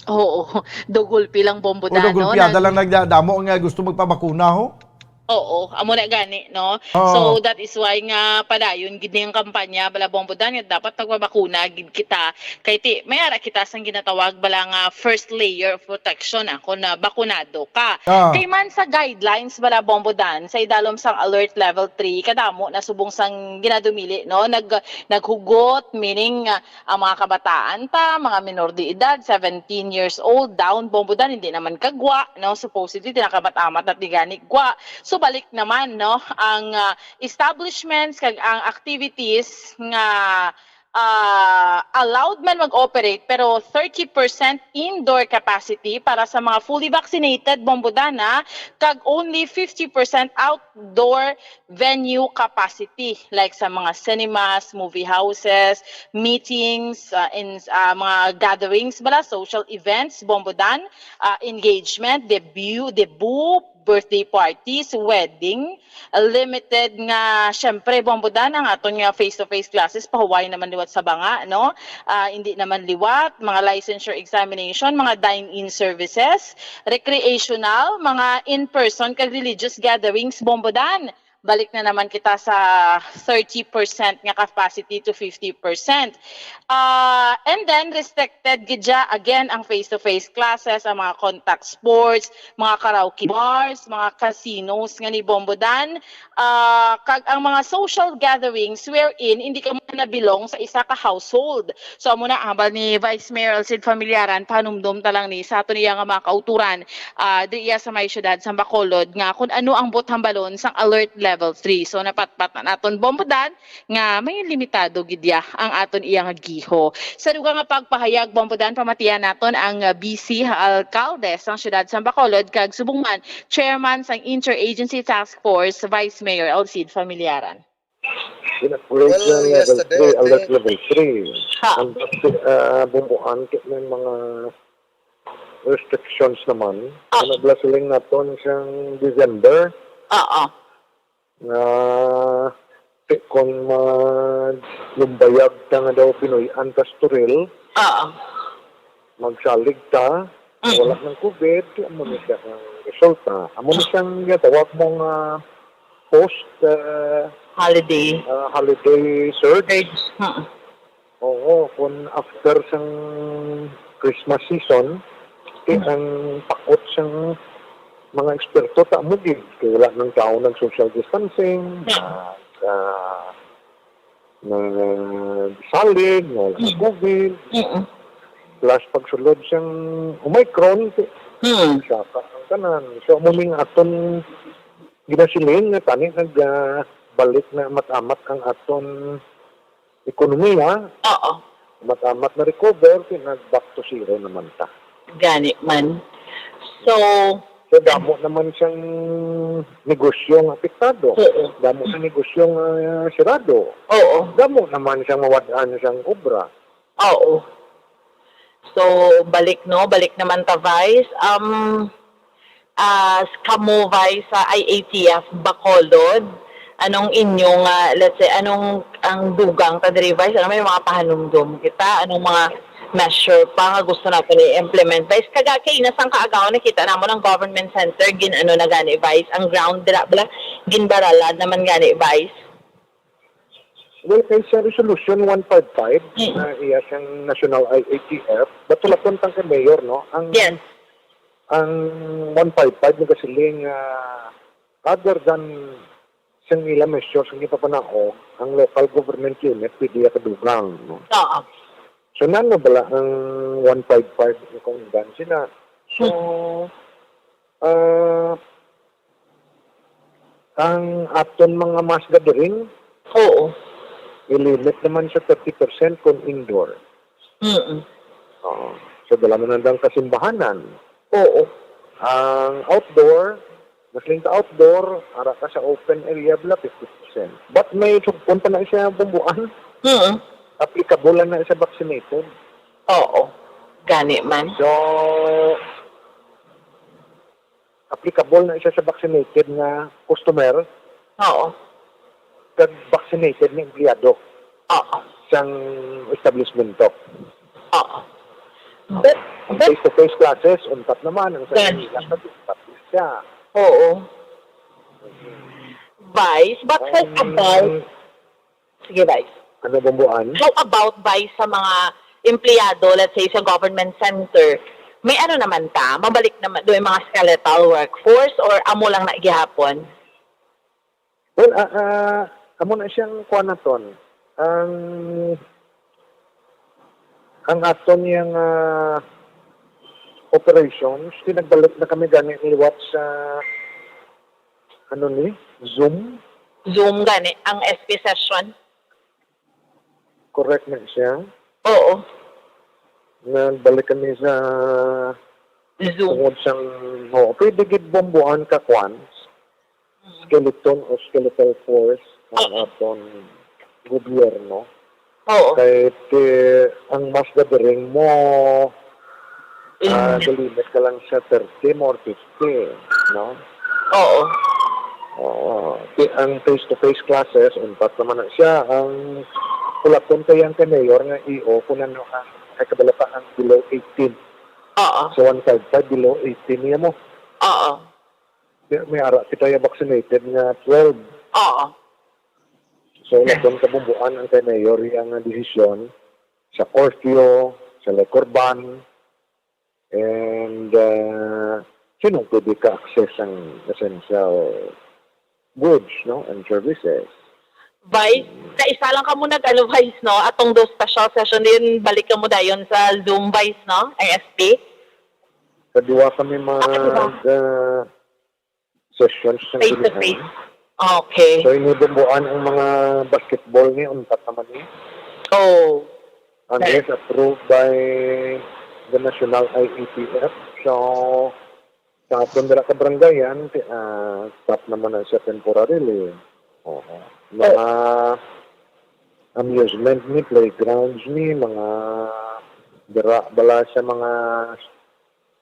Oo, do gulpi lang, Bombo, o do Dan, no? Gulpiada lang nagdadamo nga gusto magpabakuna, ho? Oo, amo na gani, no? Oo. So, that is why nga padayon gid ning kampanya, bala, Bombo, Dan, nga dapat nagpabakuna gid kita. Kay ti, may ara kita sang ginatawag, bala, nga first layer of protection, ah, kung na bakunado ka. Ah. Kay man sa guidelines, bala, Bombo, Dan, sa idalom sang Alert Level three, kadamo na subong sang ginadumili, no? Nag-, naghugot, meaning, ah, ang mga kabataan ta, mga minor de edad, seventeen years old, down, Bombo, Dan, hindi naman kagwa, no? Supposedly, tinakamat-amat na tigani gwa. So, balik naman, no? Ang, ah, establishments kag ang activities nga, ah, allowed man mag-operate, pero thirty percent indoor capacity para sa mga fully vaccinated, Bombo, Dan, ha, kag only fifty percent outdoor venue capacity, like sa mga cinemas, movie houses, meetings, ah, in, ah, mga gatherings bala, social events, Bombo, Dan, ah, engagement, debut, debut, birthday parties, wedding, limited nga, syempre, Bombo, Dan, ang aton nga face-to-face classes, pahuway naman liwat sa banga, no? Ah, hindi naman liwat, mga licensure examination, mga dine-in services, recreational, mga in-person kag religious gatherings, Bombo, Dan. Balik na naman kita sa thirty percent nga capacity to fifty percent. Ah, and then, restricted gid siya, again, ang face-to-face classes, ang mga contact sports, mga karaoke bars, mga casinos nga ni Bombo, Dan, ah, kag ang mga social gatherings wherein hindi ka man na-belong sa isa ka household. So, amo na, hambal ni Vice Mayor Alcid Familiaran, panumdom ta lang ni sa aton iya nga mga kauturan, ah, diya sa may siyudad sa Bacolod, nga kung ano ang buthambalon sang Alert Level three. So, napatpat na naton, Bombo, Dan, nga may limitado gid ya ang aton iya nga giho. Sa dugang nga pagpahayag, Bombo, Dan, pamatian naton ang, ah, B C Alcalde sang siyudad sa Bacolod kag subong man Chairman sang Interagency Task Force, Vice Mayor Alcid Familiaran. In operation Well, level yes, three, alert level three. Ha. Ang, ah, bumbuan kit may mga restrictions naman. Ah. Ano bala siling naton siyang December? Oo. Nga, ti-, kung maglumbayag ta nga daw pinuy-an ta sa Toril, Oo. magsalig ta, Mm. wala ng covid, amo ni siya ang resulta. Amo ni siyang ginatawag mo nga post, ah, Holiday. ah, holiday surge. Surge. Mm. Oo, kung after sang Christmas season, ti-, Mm. ang pakot sang mga eksperto ta amo gid, kay wala nang tao nag-social distancing, Mm. ah, ah, nagsalig, nga wala Mm. covid. Mm. Plus pagsulod sang Omicron, ti-, Mm. saka ang tanan. So, amo ning aton ginasiling nga tani nag, ah, balik na amat-amat ang aton ekonomiya, Oo. amat-amat na-recover, kay nag-back to zero naman ta. Gani man. So, So, damo naman siyang negosyo nga apektado. Oo. Damo sa negosyo nga sirado. Oo. Damo naman siyang mawad-an siyang obra. Oo. So, balik, no? Balik naman ta, Vice. Um, ah, kamo, Vice, sa I A T F Bacolod, anong inyong, ah, let's say, anong ang dugang ta diri, Vice? Ano, may mga pahanumdom kita? Anong mga measure pa nga gusto natin i-implement, Vice? Kaga kay nasang kaagaw nakita namon ang government center, gin-, ano na gani, Vice, ang ground dira, bala, ginbaralan naman gani, Vice. Well, kay sa Resolution one five five, Mm. na iya siyang National I A T F, batulaton tang kay Mayor, no? Ang, Yes. ang one five five nagasiling, ah, other than sa ila measures nga ipapanaog, ang local government unit pwede ya kadugang, no? Oo. So, nano bala ang one five five nga kaundan sila? So, Hmm. ah, ang aton mga mass gathering, Oo. i-limit naman sa thirty percent kung indoor. Mm. Oo. So, dala man ang kasimbahanan. Oo. Ang outdoor, mas linta outdoor, ara ka sa open area, bala, fifty percent. But may sugpon pa na siya bumbuan. Mm. Applicable lang na siya vaccinated. Oo. Gani man. So, applicable na siya sa vaccinated nga customer Oo. kag vaccinated nga empleyado Oo. sang establishment to. Oo. But, ang but face-to-face classes, untat naman. Ang sa Gani. Manila, kasi untat na siya. Oo. Vice, but how Um, about, sige, Vice. Ano, Bumbuan? How about, Vice, sa mga empleyado, let's say, sa government center? May ano naman ta? Mabalik naman doon yung mga skeletal workforce or amo lang na gihapon? Well, ah, ah, amo na siyang kuan naton. Ang, ang aton yang, ah, operations, tinagbalik na kami gani liwat sa, ano ni, Zoom. Zoom gani, ang S P session. Correct na siya. Oo. Nagbalik kami sa Zoom. Tungod sang, oo, pwede gid bombohan ka kwan, Mm. skeleton o skeletal force ang Oo. aton gobyerno. Oo. Kay, eh, ang mass gathering mo, ah, Mm. galimit ka lang sa thirty mo or fifty, no? Oo. Oo. Ti-, ang face-to-face classes, untat naman na siya. Ang pulaton kay ang kay mayor nga E O, kung ano ang, ay, kabalo pa ang below eighteen. Oo. So, one five five below eighteen niya mo. Oo. May, may ara kita yung vaccinated nga twelve. Oo. So, Yes. lason kabumbuan ang kay mayor yang desisyon sa curfew, sa liquor ban, and, uh, sinong pwede ka-access ang essential goods, no, and services. Vice, sa isa lang kamo nag-, ano, Vice, no? Atong do special session din, balik kamo dayon sa Zoom, Vice, no? Ang S P. Sa duwa kami mag, Ah, duwa. uh, sessions sa Face to Gilihan. Face. Okay. So, inibumbuan ang mga basketball ni, untat naman ni. Oh. Unless approved by the National I A T F. So, sa aton dira ka barangayan, ti-, ah, stop naman na siya temporarily. Oo. Mga amusement ni, playgrounds ni, mga dira bala sa mga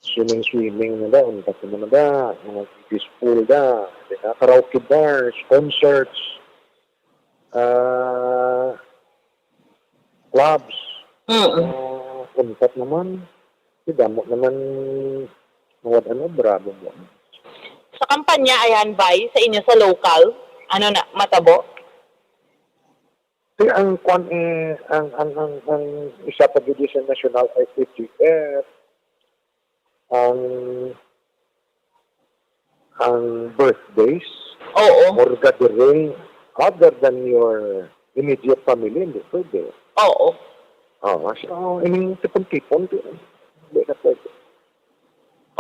swimming, swimming na da, untat naman na da, mga kiddie pool da, di ba? Karaoke bars, concerts, ah, clubs. Mm. Ah, untat naman. Di damo naman, mga ano, bravo mo. Sa kampanya, ayan, Vice, sa inyo sa local, ano na, matabo? Kaya ang kwan, eh, ang, ang, ang, ang isa pa gid sa National I P T F, ang, ang birthdays Oo. or gathering other than your immediate family, hindi pwede. Oo. Oo, so, ining tipon-tipon, di, hindi na pwede.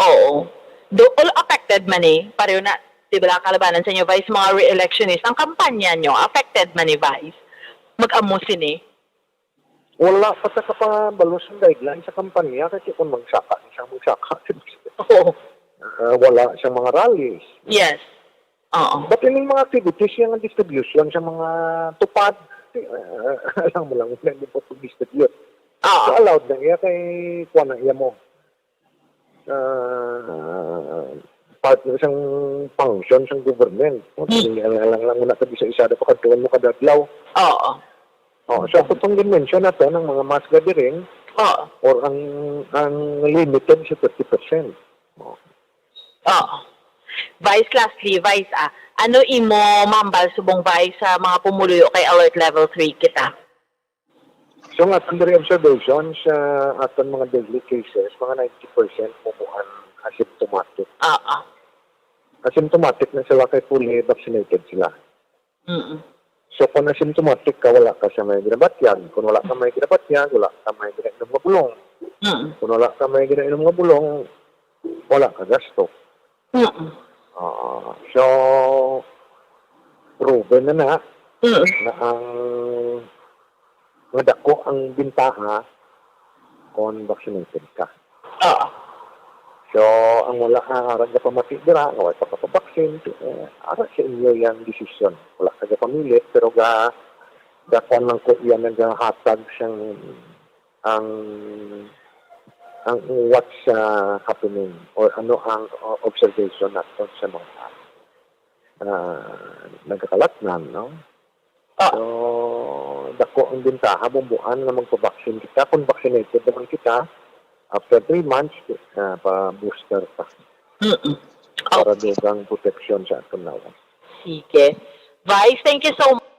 Oo. Do, all affected man eh. Pareho na, di ba, kalabanan sa inyo, Vice, mga re-electionist. Ang kampanya nyo, affected man eh, Vice. Mag-amo sini. Wala pa ta kapabalo sang guidelines sa kampanya kasi kung magsaka, siyang magsaka. Oo. Ah, wala siyang mga rallies. Yes. Oo. But ining mga activities, yung distribution sa mga tupad, ah, alam mo lang, hindi po pag-distribute. Oo. So, allowed na iya kay kuha na iya mo. Ah, part na isang function sang government. Hmm. Hindi lang, lang, lang muna ka isa-isa na pakadtuan mo kada adlaw. Oo. Oh, so, kung itong dimension na to ng mga mass gathering, Oo. or ang, ang limited sa thirty percent. Oh. Oo. Vice, lastly, Vice, ah, ano imo mambal subong, Vice, sa mga pumuluyo kay Alert Level three kita? So, nga, under observation sa aton mga daily cases, mga ninety percent mo mo ang asymptomatic. Oo. Asymptomatic na sila kay fully vaccinated sila. Mm-mm. So, kung asymptomatic ka, wala ka sa may ginabatyag. Kung wala ka may ginabatyag, wala ka may ginainom nga bulong. Mm. Kung wala ka may ginainom nga bulong, wala ka gasto. Mm. Ah, so, proven na na Mm. na ang, nga dako ang bintaha kung vaccinated ka. Oo. So, ang wala, ah, ara gapamati dira, nga wala pa kapabaksin, eh, ara sa inyo yang desisyon. Wala ka gapamilit, pero ga-, gakuan lang ko iya nagahatag siyang ang, ang what's, ah, happening or ano ang, uh, observation naton sa mga, ah, nagkakalatnan, no? Ah. So, dako ang bintaha, bumbuan nga magpabaksin kita. Kung vaccinated naman kita, After three months, ah, pa-booster pa. Mm-mm. Para dugang proteksyon sa aton lawas. Sige. Vice, thank you so much.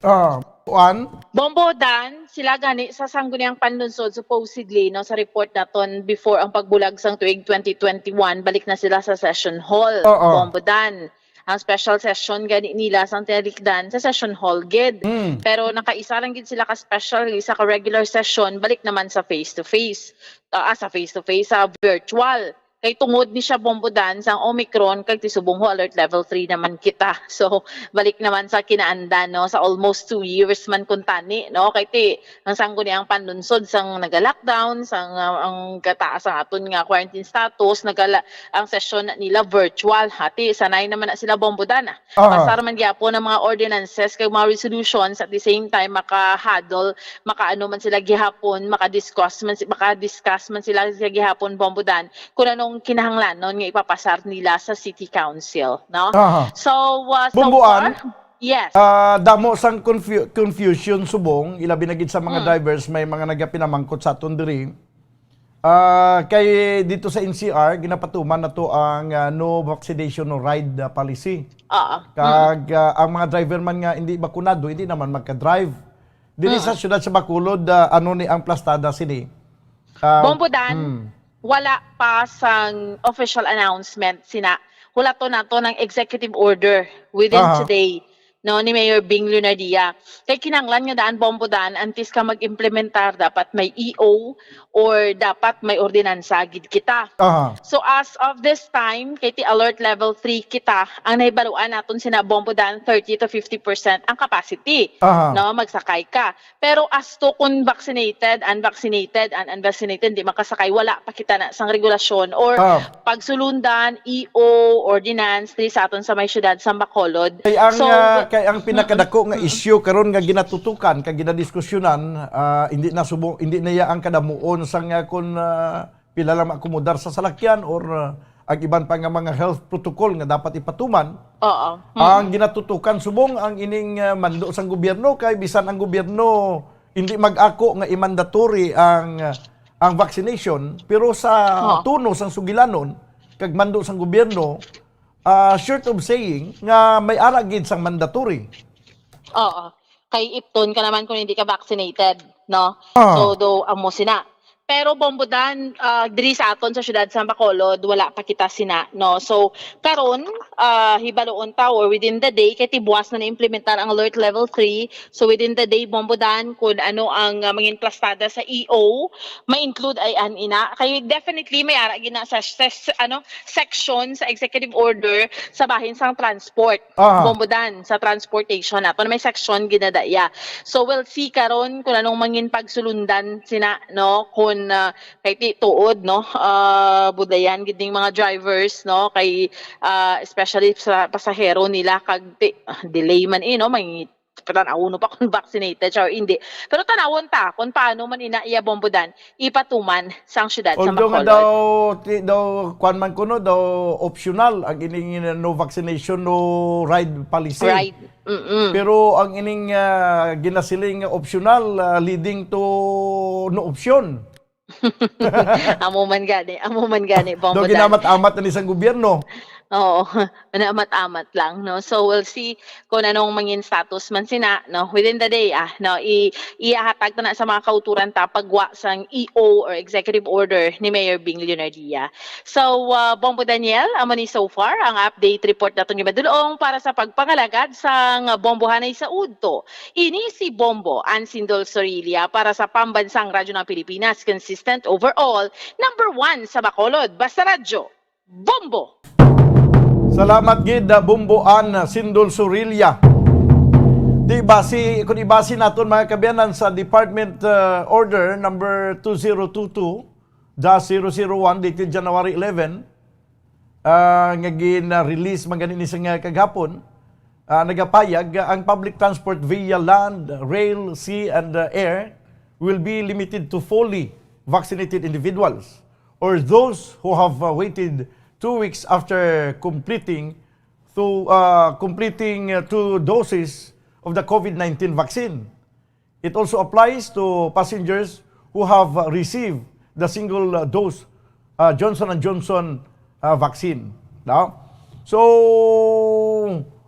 Ah, Juan? Bombo Dan, sila gani sa Sangguniang Panlungsod, supposedly, no, sa report naton before ang pagbulag sang tuig twenty twenty-one, balik na sila sa session hall. Oo. Bombo Dan. Ang special session gani nila sang tinalikdan sa session hall gid. Mm. Pero nakaisa lang gid sila ka special, isa ka regular session, balik naman sa face to face. Ah, ah, sa face to face, sa virtual. Kay tungod ni siya, Bombo Dan, sang Omicron, kay ti subong ho alert level three naman kita. So, balik naman sa kinaandan, no, sa almost two years man kuntani, no, kay ti ang Sangguniang Panlungsod sang naga-lockdown, sang, ah, ang kataas ang aton nga quarantine status, nagala ang session na nila virtual. Hati, sanay naman na sila, Bombo Dan, ah. Aha. Pasar man gyapon ang mga ordinances kag mga resolutions, at the same time maka-huddle, makaano man sila gihapon, maka-discuss man si-, maka-discuss man sila sa gihapon, Bombo Dan, kung anong kinahanglanon nga ipapasar nila sa city council, no? Aha. So, uh, so Bombo Ann? Far, yes. Ah, damo sang confu- confusion subong, ilabi na gid sa mga Mm. drivers, may mga nagapinamangkot sa aton diri. Ah, kay dito sa N C R, ginapatuman na to ang, ah, no vaccination, no ride, ah, policy. Oo. Kag ah, ang mga driver man nga hindi bakunado, hindi naman magka-drive. Diri Mm. sa siyudad sa Bacolod, ah, ano ni ang plastada sini? Ah, Bombo Dan, mm. Wala pa sang official announcement sina, hulaton nato ng executive order within Aha. today, no, ni Mayor Bing Lunardia. Kay kinahanglan nga daan, Bombo Dan, antes ka mag-implementar, dapat may E O or dapat may ordinansa gid kita. Aha. So as of this time, kay ti alert level three kita, ang nahibaluan naton sina, Bombo Dan, thirty to fifty percent ang capacity. Aha. No, magsakay ka. Pero as to kung vaccinated, unvaccinated, and unvaccinated, di makasakay, wala pa kita na sang regulasyon or Ah. pagsulundan, E O, ordinance, diri sa aton sa may siyudad sa Bacolod. Kay ang, So, ah, kay ang pinakadako nga Mm-mm. issue karon nga ginatutukan kag ginadiskusyonan, ah, hindi na subo, hindi na iya ang kadamuon sang, ah, kun, ah, pila lang maakomodar sa salakyan or, ah, ang iban pa nga mga health protocol nga dapat ipatuman. Oo. Ang ginatutukan subong ang ining, ah, mando sang gobyerno, kay bisan ang gobyerno hindi mag-ako nga i-mandatory ang, ah, ang vaccination, pero sa Oo. tono sang sugilanon kag mando sang gobyerno, ah, short of saying nga may ara gid sang mandatory. Oo. Kay ipton ka naman kung hindi ka vaccinated, no? Ah. So, do, amo sina. Pero Bombo Dan, ah, diri sa aton sa siyudad sa Bacolod, wala pa kita sina, no? So, karon, ah, hibaluon ta or within the day, kay tibuas na na-implementar ang alert level three. So, within the day, Bombo Dan, kung ano ang, ah, mangin plastada sa E O, ma-include ay an ina. Kay definitely, may ara gina sa, sa, sa, ano, section sa executive order sa bahin sang transport. Aha. Bombo Dan, sa transportation nato na may section ginadaya. So we'll see karon kung anong mangin pagsulundan sina, no, kung, ah, kay ti tuod, no, ah, budayan gid ning mga drivers, no, kay, ah, especially sa pasahero nila kag ti, ah, delay man, eh, no, may tan-awon pa kung vaccinated siya or hindi. Pero tanawon ta kung paano man ina iya, Bombo Dan, ipatuman sang siyudad sa Although nga Bacolod. daw, ti, daw, kwan man kuno, daw optional ang ining no vaccination, no ride policy. Right. Mm-mm. Pero ang ining, ah, ginasiling nga optional, ah, leading to no option. Amo man gani, amo man gani, Bombo Daw Dan. ginamat-amat na ni sang gobyerno. Oo, manamat-amat lang, no? So we'll see kung anong mangin status man sina, no? Within the day, ah, no? I, ihahatag ta na sa mga kauturan ta pagwa sang E O or executive order ni Mayor Bing Leonardia. So, ah, Bombo Daniel, amo ni so far ang update report naton nga madulong para sa pagpangalagad sang Bombohanay sa udto. Ini si Bombo Ansindol Sorilla para sa Pambansang Radyo ng Pilipinas, consistent overall, number one sa Bacolod. Basta Radyo, Bombo! Salamat gid, ah, Bombo Ann, ah, Sindol Sorilla. Di basi, kung ibasi naton, mga kaabyanan, sa Department, ah, Order number two zero two two dash zero zero one, dated January eleven, ah, nga gin-release man gani ni sa nga kagahapon, ah, nagapayag, ah, ang public transport via land, rail, sea, and, ah, air will be limited to fully vaccinated individuals or those who have, uh, waited two weeks after completing to, uh, completing, uh, two doses of the COVID nineteen vaccine. It also applies to passengers who have, uh, received the single, uh, dose, uh, Johnson and Johnson, uh, vaccine. No? So,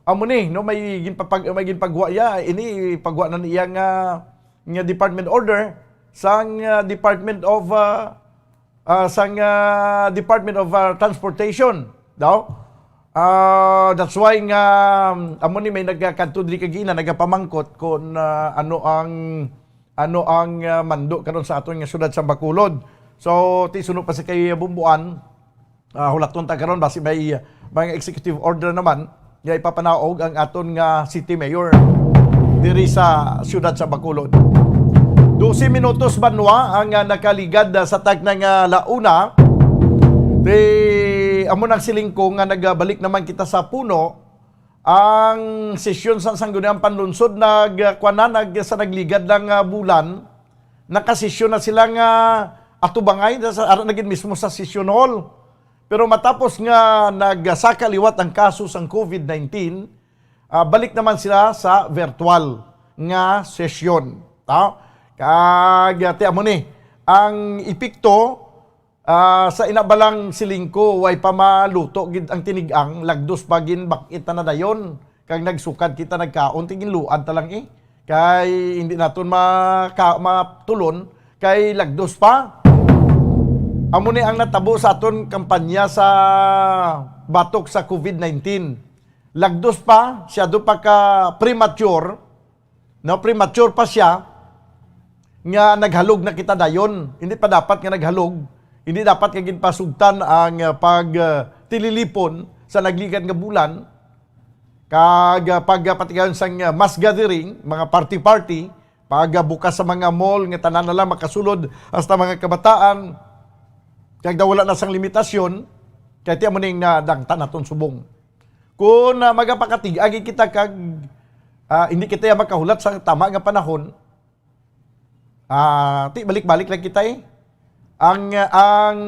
amo ni, no, may ginpapag-, may ginpagwa ya, ini pagwa na niya nga, nga department order sang, uh, Department of, uh, uh, sang, uh, Department of, uh, Transportation, no? Uh, that's why nga, um, amo ni may nagkakadto diri kagina, nagapamangkot kung, uh, ano ang, ano ang, uh, mando karon sa aton nga syudad sa Bacolod. So, ti suno pa sa kay Bumbuan, ah, hulaton ta karon basi may, ah, mga executive order naman nga ipapanaog ang aton nga city mayor diri sa siyudad sa Bacolod. Dose minutos banwa ang, ah, nakaligad, ah, sa tagna nga launa. Di, amo nang siling ko nga nagabalik naman kita sa puno. Ang sesyon sa Sangguniang Panlunsod nag, ah, kuwan na, nag, sa nagligad lang, ah, bulan, nakasesyon na sila nga atubangay na sa, ara na gid mismo sa session hall. Pero matapos nga nagsaka liwat ang kaso sang COVID nineteen, ah, balik naman sila sa virtual nga sesyon. Ta? Kag, ah, ti amo ni, ang epekto, ah, sa ina balang siling ko, way pa maluto gid ang tinigang, lagdos pa ginbak-it na dayon. Kag nagsukad kita nagkaon, ti ginluad ta lang eh. Kay hindi naton maka-, matulon, kay lagdos pa. Amo ni ang natabo sa aton kampanya sa batok sa COVID nineteen. Lagdos pa, siyado pa ka premature, no, premature pa siya, nga naghalog na kita dayon. Hindi pa dapat nga naghalog. Hindi dapat nga ginpasugtan ang, uh, pag, uh, tililipon sa nagligad nga bulan. Kag, uh, pag, uh, patigayon sang, uh, mass gathering, mga party-party, pag, uh, bukas sa mga mall nga tanan na lang makasulod hasta mga kabataan, kag daw wala na sang limitasyon, kay ti amo ning nadangtan naton subong. Kung, ah, magapakatig-a gid kita kag, ah, hindi kita ya makahulat sa tama nga panahon, ah, ti balik-balik lang kita eh. Ang, ang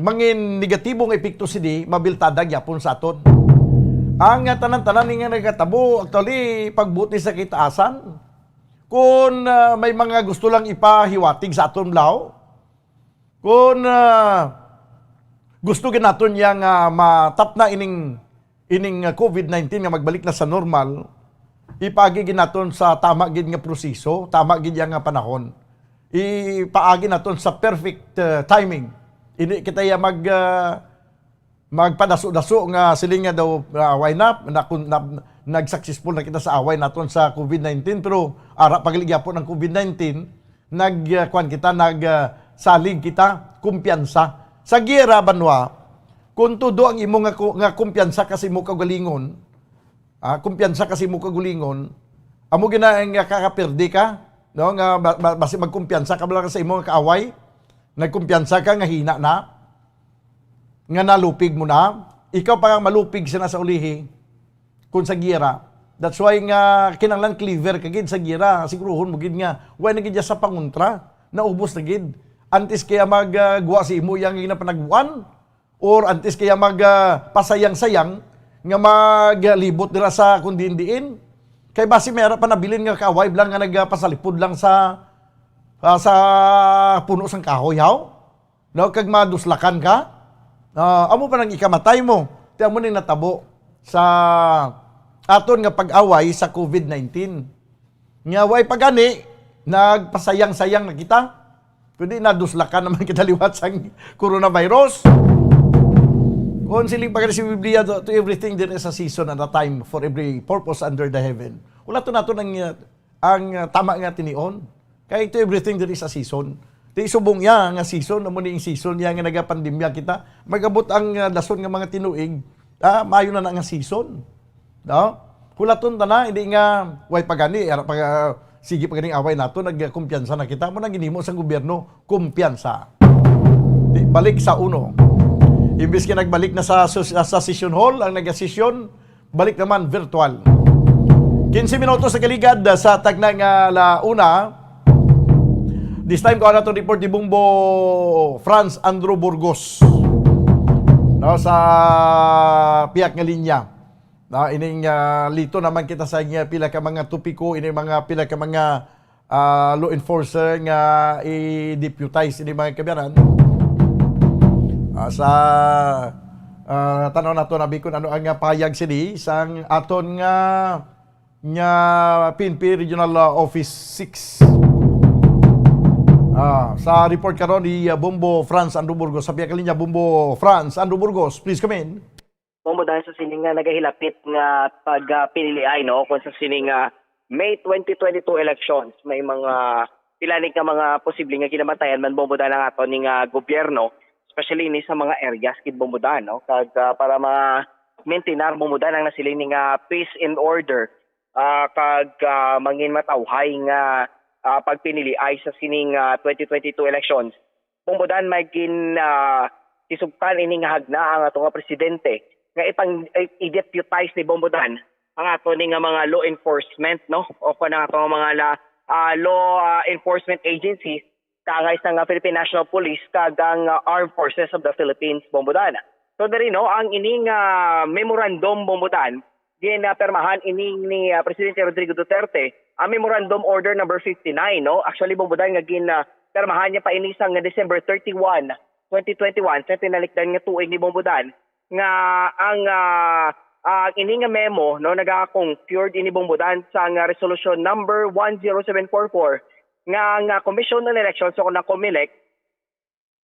mangin negatibo nga epekto sini mabiltada gyapon sa aton. Ang, ah, tanan-tanan ni nga nagatabo, actually, pagbuot ni sa kitaasan. Kung, ah, may mga gusto lang ipahiwatig sa aton, blaw, Kung, ah, gusto gid naton yang, ah, matapna ining, ining, ah, COVID nineteen nga magbalik na sa normal, ipaagi gid naton sa tama gid nga proseso, tama gid yang, ah, panahon. Ipaagi naton sa perfect, ah, timing. Hindi kita ya mag, ah, magpadaso-daso nga siling nga daw, ah, why not? Na, kun, na, nag-successful na kita sa away naton sa COVID nineteen, pero ara pa gali gyapon ang COVID nineteen, nag, ah, kuwan kita, nag, ah, salig kita, kumpiyansa. Sa giyera, banwa, kung tudo ang imo nga ku-, nga kumpiyansa ka sa imo kaugalingon, ah, kumpiyansa ka sa imo kaugalingon, amo gina nga kakaperde ka, no? Nga ba-, ba-, basi magkumpiyansa ka bala sa imo nga kaaway, nagkumpiyansa ka nga hina na, nga nalupig mo na, ikaw pa nga malupig sila sa ulihi, kung sa giyera. That's why nga kinahanglan clever ka gid sa giyera. Siguruhon mo gid nga, wa na gid siya sa pangontra. Naubos na gid. Antes kaya mag, ah, guwa si imo yang ginapanagwan, or antes kaya mag, ah, pasayang-sayang nga maglibot dira sa kung diin-diin. Kay basi may ara pa nabilin nga kaaway lang nga nagpasalipod lang sa, ah, sa puno sang kahoy, haw? No, kag maduslakan ka, ah, amo pa nang ikamatay mo. Ti amo ning natabo sa aton nga pag-away sa COVID nineteen. Nga way pa gani, nagpasayang-sayang na kita. Kundi naduslakan naman kita liwat sang coronavirus. Kung siling pa gani si Biblia, "To, to everything there is a season and a time for every purpose under the heaven." Wala to nato nang, uh, ang, uh, tama nga tinion. Kay to everything there is a season. Ti subong iya nga season, amo ni ang season iya nga nagapandemya kita. Magabot ang, uh, dason nga mga tinuig, ah, maayo na na nga season. No? Hulaton ta na, hindi nga, way pa gani, ara pa, uh, sige pa ganing away nato, nagkumpiyansa na kita. Amo nang ginhimo sang gobyerno, kumpiyansa. Di, balik sa uno. Imbis nga nagbalik na sa, sa, sa session hall, ang nagasesyon, balik naman virtual. Quince minutos sa kaligad sa tagna nga la una. This time, kuha nato report ni Bumbo Franz Andrew Burgos. No, sa piyak nga linya. No, ining, ah, lito naman kita sa inyo pila ka mga topiko, ining mga pila ka mga ah, law enforcer nga i-deputize ini, mga kaabyanan. Ah, sa, ah, tanaw nato na kon ano ang, ah, payag sini sang aton nga, nga P N P Regional, ah, Office six. Ah, sa report karon ni, ah, Bombo Franz Andrew Burgos. Sa pihak linya, Bombo Franz Andrew Burgos, please come in. Bombo, dahil sa sining nga nagahilapit nga pag, ah, piniliay, no, kung sa sining nga May twenty twenty-two elections, may mga pila ni nga mga posible nga ginabantayan man, Bombo Dan, ang ato ning, ah, gobyerno, especially ni sa mga areas gid, Bombo Dan, no, kag, ah, para ma-maintain, Bombo Dan, ang nasiling ni nga peace and order, ah, kag, ah, mangin matawhay nga, ah, pagpiniliay sa sining, ah, twenty twenty-two elections. Bombo Dan, may gin, ah, kisugtan ini nga hagna ang ato nga presidente nga ipang, i-, i-deputize ni, Bombo Dan, ang ato ni nga mga law enforcement, no? O kung ang ato nga mga la-, ah, law, ah, enforcement agencies, kaangay sa nga Philippine National Police kag ang, ah, Armed Forces of the Philippines, Bombo Dan. So, diri, no, ang ining, ah, memorandum, Bombo Dan, gin, ah, pirmahan ini ni, ah, Presidente Rodrigo Duterte, ang Memorandum Order Number fifty-nine, no? Actually, Bombo Dan, nga gin, ah, pirmahan niya pa ini sang December thirty-one, twenty twenty-one, sa tinalikdan nga tuig ni, Bombo Dan, nga ang, ah, ah, ini nga memo, no, nagakoncur ini, Bombo Dan, sang, ah, Resolution Number one zero seven four four, nga ang, ah, Commission on Elections o ang COMELEC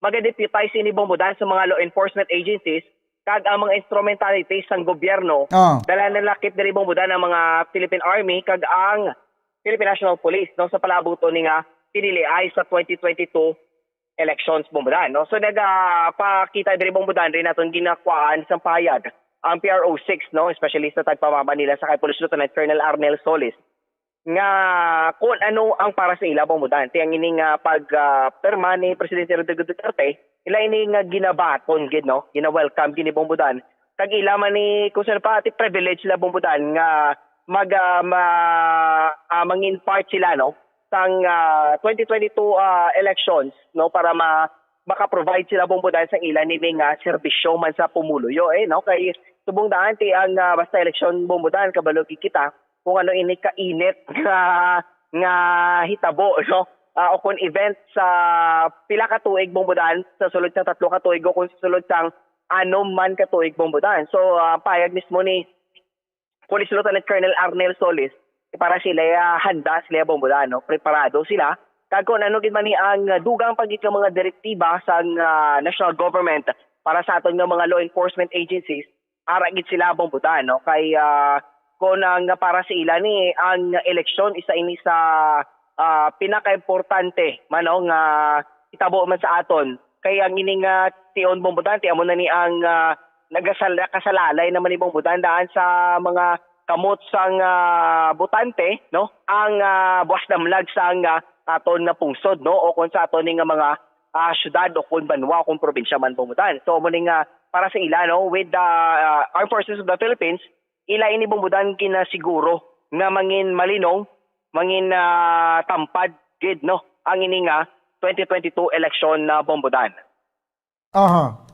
magadeputize ini, Bombo Dan, sa mga law enforcement agencies kag ang mga instrumentalities sang gobyerno. Ah. Dala na lakip diri, Bombo Dan, ang mga Philippine Army kag ang Philippine National Police, no, sa palaabuton ni nga piniliay sa twenty twenty-two elections, Bombo Dan, no? So, nagapakita diri, Bombo Dan, rin naton ginakuhaan sa pahayag ang P R O six, no, especially sa tagpamaba nila sa kay Police Lieutenant Colonel Arnel Solis, nga kung ano ang para sa ila, Bombo Dan. Ti ang ini nga pag, ah, pirma ni Presidente Rodrigo Duterte, ila ini nga ginabaton gid, no? Gina-welcome gid ni, Bombo Dan. Kag ila man ni, kung saan pa, ti privilege sila, Bombo Dan, nga mag, ah, ma-, ah, mangin part sila, no? Sang, ah, twenty twenty-two, ah, elections, no? Para ma-, maka-provide sila, Bombo Dan, sang ila ni nga serbisyo man sa pumuluyo, eh, no? Kay subong daan ti ang, ah, basta eleksyon, Bombo Dan, kabalo gid kita kung ano ini kainit nga, nga hitabo, no? Ah, o kung event sa pila ka tuig, Bombo Dan, sa sulod sang tatlo ka tuig o kung sa sulod sang anom man ka tuig, Bombo Dan. So, ah, payag mismo ni Police Lieutenant Colonel Arnel Solis, para sila, ah, handa sila, Bombo Dan, no? Preparado sila. Kag kung ano gid man ni ang, ah, dugang pa gid nga mga direktiba sang, ah, national government para sa aton nga mga law enforcement agencies, ara gid sila, Bombo Dan, no? Kay, ah, kung ang para sa ila ni ang eleksyon, isa ini sa, ah, pinakaimportante man, no, nga hitabo man sa aton. Kay ang ini nga tion, Bombo Dan, ti amo na ni ang, ah, nagasal-, nakasalalay naman ni, Bombo Dan, daan sa mga kamot sang, ah, botante, no? Ang, ah, buwas damlag sang, ah, aton nga pungsod, no? O kung sa aton ni nga mga, ah, syudad o kung banwa o kung probinsya man, Bombo Dan. So, amo ni nga para sa ila, no? With the, ah, Armed Forces of the Philippines, ila ini, Bombo Dan, ginasiguro nga mangin malinong, mangin, ah, tampad gid, no? Ang ini nga twenty twenty-two election na, Bombo Dan. Aha.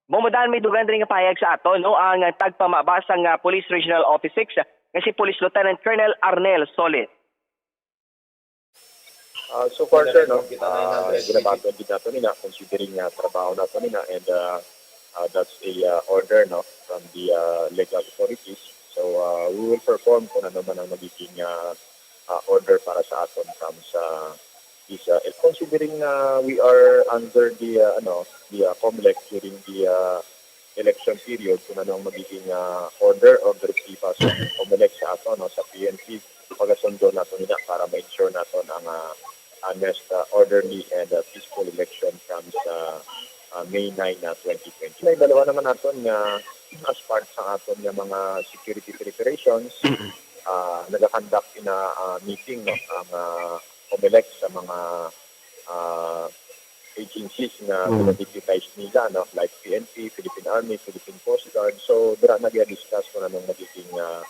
Bombo Dan, may dugang diri nga pahayag sa ato, no? Ang tagpamaba sang, ah, Police Regional Office six, nga si Police Lieutenant Colonel Arnel Solis. Ah, so far, sir, no, ah, ginabaton gid nato nila, considering nga trabaho nato nila, and, ah, ah, that's a, ah, order, no, from the, ah, legal authorities. So, ah, we will perform kung ano man ang magiging, ah, ah, order para sa aton from sa isa. And considering, ah, we are under the, ah, ano, the, ah, COMELEC during the, ah, election period, kung ano ang magiging, ah, order or direktiba sa COMELEC sa ato, no, sa P N P, pagasundo nato nila para ma-ensure nato ang, ah, honest, ah, orderly, and, ah, peaceful election from sa, ah, May nine na twenty twenty. May balawan naman naton nga as part sa aton nga mga security preparations, ah, nagakonduct in a, ah, meeting, no, ang, ah, COMELEC sa mga, ah, agencies nga Mm. gina-deputize nila, no, like P N P, Philippine Army, Philippine Coast Guard. So, dira na gina-discuss kung anong magiging, ah,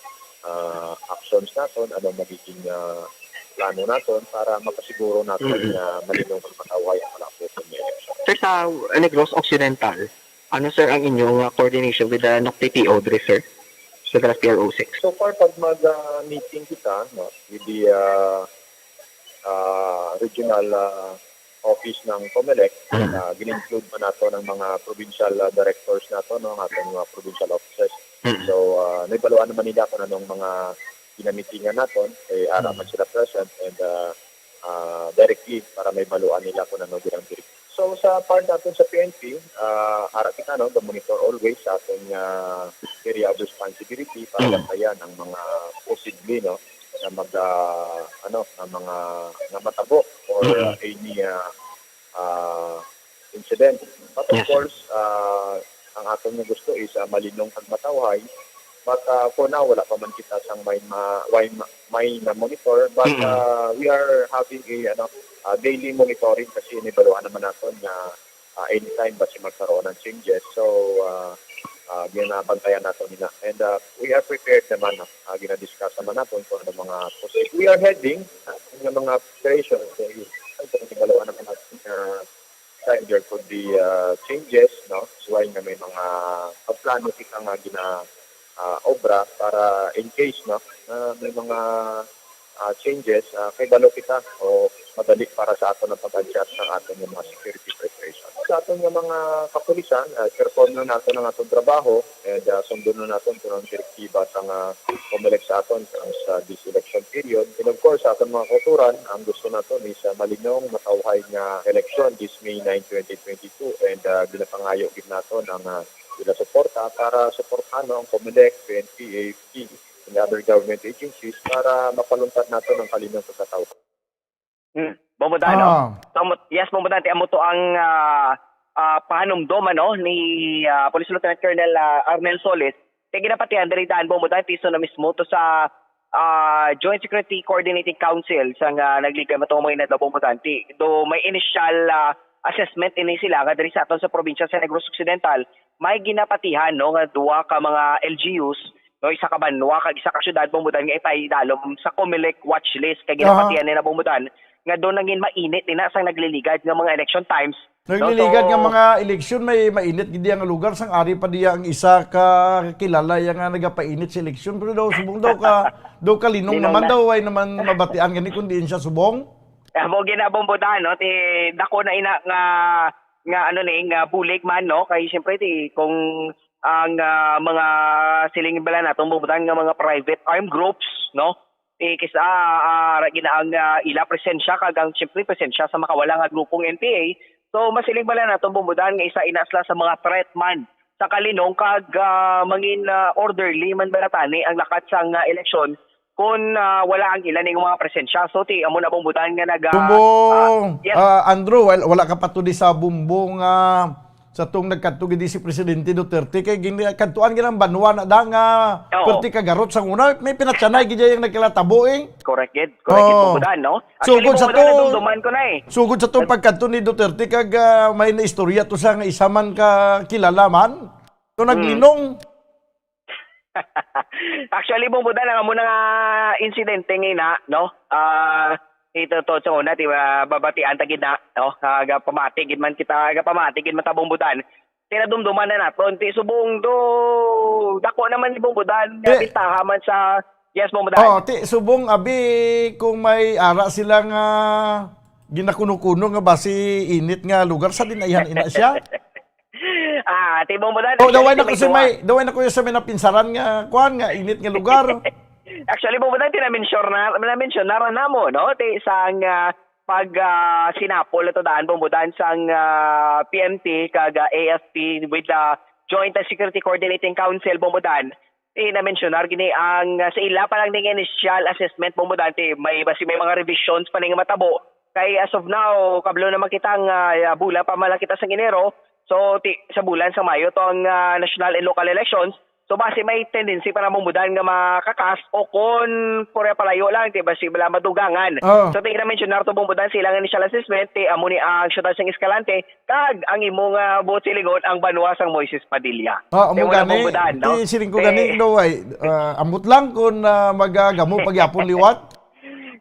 ah, actions naton, anong magiging, ah, plano naton para makasiguro naton Mm. nga malinong ang matawhay ang mga election. Sir, sa Negros Occidental, ano, sir, ang inyong, ah, coordination with the N O C P P O diri, sir? Sa P R O six? So far, pag mag, ah, meeting kita, no, with the, ah, ah, regional, ah, office ng Comelec, Mm. ah, gin-include pa nato ng mga provincial, ah, directors nato, no, ang aton mga provincial offices. Mm. So, ah, nahibaluan naman nila kung anong mga ginamitingan naton, eh, ara Mm. man sila present and, ah, ah, directly para mahibaluan nila kung ano ginang diri. So, sa part naton sa P N P, ah, ara kita, no, ga-monitor always sa aton nga area of responsibility para Mm. bantayan ang mga posible, no, na mag, ah, ano, na mga, na matabo or, Mm. ah, any, ah, ah, incident. But of Yes. course, ah, ang aton nga gusto is, ah, malinong kag matawhay. But, ah, for now, wala pa man kita sang may ma-, may ma-, may na-monitor. But, Mm. ah, we are having a, ano, ah, daily monitoring kasi nahibaluan naman naton nga, ah, anytime basi magkaroon ng changes. So, ah, ah, ginabantayan nato nila. And, ah, we are prepared naman, no? Ah, ginadiscuss naman naton kung ano mga posible. We are heading, ah, nga mga preparations. So, yun. Ay, kung nahibaluan naman naton nga time there could be, ah, changes, no? That's why nga may mga pagplano kita nga gina, ah, obra para in case, no, na may mga, ah, changes, ah, kay balo kita o madali para sa aton ang pag-adjust sa aton nga mga security preparation. Sa aton nga mga kapulisan, ah, perform na naton ang aton trabaho and, ah, sundon na naton kung ang direktiba sa nga Comelec sa aton sa, sa this election period. And of course, sa aton mga kauturan, ang gusto naton is, ah, malinong, matawhay nga election this May nine, twenty twenty-two, and, ah, ginapangayo gid naton ang, ah, ila suporta para suportahan, no, ang Comelec, P N P, A F P, and other government agencies para mapaluntad naton ang kalinong pagkatawhay. Hmm. Bumbudan, no? Ah. So, mo-, yes, Bumbudan, ti amo to ang, ah, ah, pahanumdom, ano, ni, ah, Police Lieutenant Colonel, ah, Arnel Solis. Kay ginapatihan diri daan, Bumbudan, ti iso na mismo to sa, ah, Joint Security Coordinating Council sa nga nagligay matong mga inadlaw, Bumbudan. Ti, do may initial, ah, assessment ini sila nga diri sa aton sa probinsya sa Negros Occidental, may ginapatihan, no, nga duha ka mga L G Us, no, isa ka banwa kag isa ka syudad, Bumbudan, nga ipaidalom sa Comelec watch list kay Aha. ginapatihan nila, Bumbudan, nga do nangin mainit ina sang nagliligad nga mga election times, no? Nagliligad So, nga mga eleksyon, may mainit gid iya nga lugar, sang ari pa diya ang isa ka kilala iya nga nagapainit sa eleksyon, pero daw subong daw ka, daw kalinong Linong naman na. daw, ay naman mabatian gani kung diin siya subong. Amo gina, Bumbudan, no? Ti dako na ina nga, nga ano ni, nga bulig man, no? Kay siyempre ti kung ang, ah, mga siling bala naton, Bumbudan, nga mga private armed groups, no? Ti kis-, ah, ah, ra gina ang, ah, ila presensya kag ang siyempre presensya sa makawala nga grupong N P A. So, masiling bala naton, Bumbudan, nga isa ina sila sa mga threat man sa kalinong kag, ah, mangin, ah, orderly man bala tani ang lakat sang, ah, eleksyon kon, ah, wala ang ila ning mga presensya. So, ti amo na, Bumbudan, nga naga-, Bumbo, ah, yes. ah, Andrew, wal-, wala ka pa to di sa Bumbo nga sa tong nagkadto gid si Presidente Duterte kay gini-, kadtuan gid ang banwa na da nga Oo. perti ka garot sa una, may pinatyanay gid yang nagkalatabo, eh. Correct gid. Correct gid, Oo. Bumbudan, no? Actually, Sugod sa Bumbudan, to, nadumduman ko na, eh. sugod sa tong Nad- pagkadto ni Duterte kag, ah, may naistorya to sa nga isa man ka kilala man. To Mm. naglinong. Actually, Bumbudan, ang amo na nga insidente nga ina, no? Ah, ito to sa una, ti, ah, babatian ta gid na, no? Ah, gapamati gid man kita, gapamati gid man ta, Bumbudan. Tinadumduman na naton, ti subong do, dako naman ni Bumbudan, nga Eh. bintaha man sa, yes, Bumbudan. Oh, ti subong, abi, kung may ara sila nga ginakuno-kuno nga basi init nga lugar sa din, ayhan ina siya. Ah, ti Bumbudan, Oh, actually, daway na ti ko may sa duwa. may, daway na ko sa may napinsaran nga, kuan nga, init nga lugar. Actually, Bumbudan, ti na-mention na, na-mention na ra namo, no? Ti sang, ah, pag, ah, sinapol ato daan, Bumbudan, sang, ah, P N P kag, ah, A F P with the Joint Security Coordinating Council, Bumbudan. Ti na-mensionar gini ang, ah, sa ila pa lang ning initial assessment, Bumbudan, ti may, basi may mga revisions pa ning matabo. Kay as of now, kablo naman kita nga, ah, bulan pa man lang kita sa Enero. So, ti, sa bulan sa Mayo to ang, ah, national and local elections. So, basi may tendency pa na, Bumbudan, nga makakas o kon pura palayo lang, ti basi bala madugangan. Oo. So, ti na-mensionar to, Bumbudan, sa ilang initial assessment, ti amo ni ang siyudad sang Escalante, kag ang imo nga buot silingon, ang banwa sang Moises Padilla. Ah, amo Ti wala gani. Bumbudan, no? Ti siling ko Ti gani, no, ay, ah, ambot lang kung, ah, magagamo pagyapon liwat.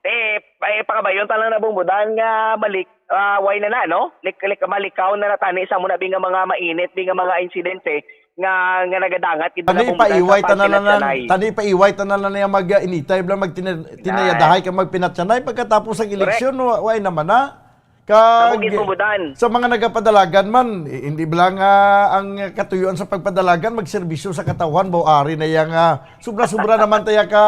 Ti, ay, pakabayon ta lang na, Bumbudan, nga malik-, ah, way na na, no? Lik-, lik-, malikaw na na tani sa muna bi nga mga mainit, bi nga mga insidente nga, nga nagadangat gid na Tani bombodan sa paiway ta na lang pangkinatsanay. Tani paiway ta na lang niya mag, ah, initay bla, magtina-, Nay. tinayadahay ka magpinatsanay pagkatapos ang Correct. eleksyon, wa-, way naman na. Kag Amo gid, bombodan. sa mga nagapadalagan man, eh, hindi bla nga ang katuyuan sa pagpadalagan, magserbisyo sa katawhan, baw ari na iya nga sobra-sobra naman taya ka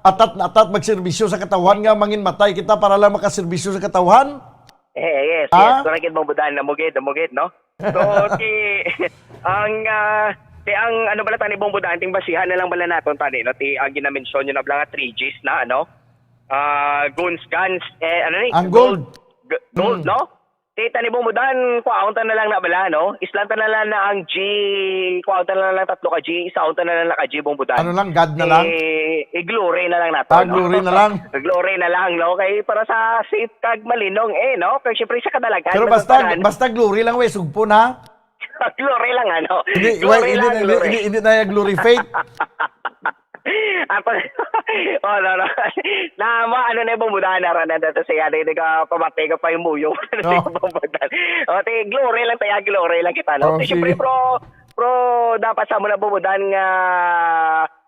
atat na atat magserbisyo sa katawhan nga mangin matay kita para lang makaserbisyo sa katawhan? Eh, yes, Ah? yes. Correct gid, bombodan. Amo gid, amo gid, no? So, ti, ang, ah, ti, ang ano bala tani, bombodan, ting basihan na lang bala naton tani, no? Ti, ang ginamensyon nyo na bala nga three Gs na, ano? Ah, guns, guns, eh, ano ni? Ang gold. G-, gold, Mm. no? Ti, tani, bombodan, kwaon ta na lang na bala, no? Islan ta na lang na ang G, kwaon ta na lang tatlo ka G, isaon ta na lang na ka G, bombodan. Ano lang, God na lang? Eh, i-glory na lang nato, Ah, no? glory na lang. Glory na lang, no? Kay para sa safe kag malinong, eh, no? Kay syempre sa kadalagan, Pero basta, matutunan. basta glory lang, we, sugpon, ha? Glory lang, ano? Hindi, Glory wait, hindi, lang, hindi, glory. hindi, hindi na yung glory faith. Ato, oh, no, no. Na, ma, ano na yung bumudahan na rin, ano, to siya, hindi ka pamatay ka pa yung muyo. Ano Oh. yung bumudahan? Oh, ti, glory lang tayo, glory lang kita, no? Oh, Ti, syempre, sige. pro, pro, dapat sa muna bumudahan nga,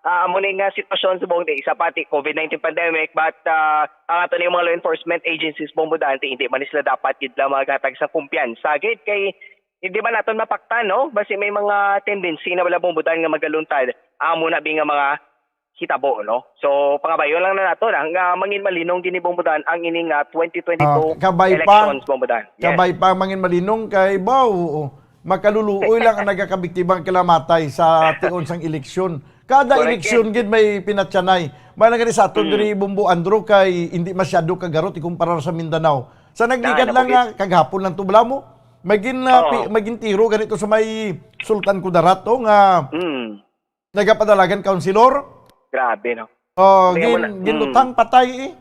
ah, amo ni nga sitwasyon sa buong ti, isa pa, ti, covid nineteen pandemic, but, ah, ang ato na yung mga law enforcement agencies, bumudahan, ti, hindi man sila dapat gid lang maghatag sa kumpiyansa. Gid kay, hindi man naton mapaktan, no? Basi may mga tendency na wala bumudahan nga magaluntad. Amo na bi nga mga hitabo, no? So, pangabayon lang na nato na nga mangin malinong gini, bumudahan, ang ini nga twenty twenty-two Ah, kabay pa, elections, bumudahan. Yes. kabay pa mangin malinong kay, baw, oo, makaluluoy lang ang nagakabiktima, ang kalamatay sa tion sang eleksyon. Kada Correct, eleksyon yes. gid may pinatyanay. May lang gani sa aton Mm. diri, Bombo Andrew, kay hindi masyado kagarot ikumparar sa Mindanao. Sa nagligad Daan lang ako, nga, gid. kagahapon lang to, bala mo, may gin, ah, Oo. pi-, may gintiro ganito sa may Sultan Kudarat, oh, nga Mm. nagapadalagan kaunsilor. Grabe, no? Oh, Hindi gin-, mo na, ginlutang mm. patay, eh.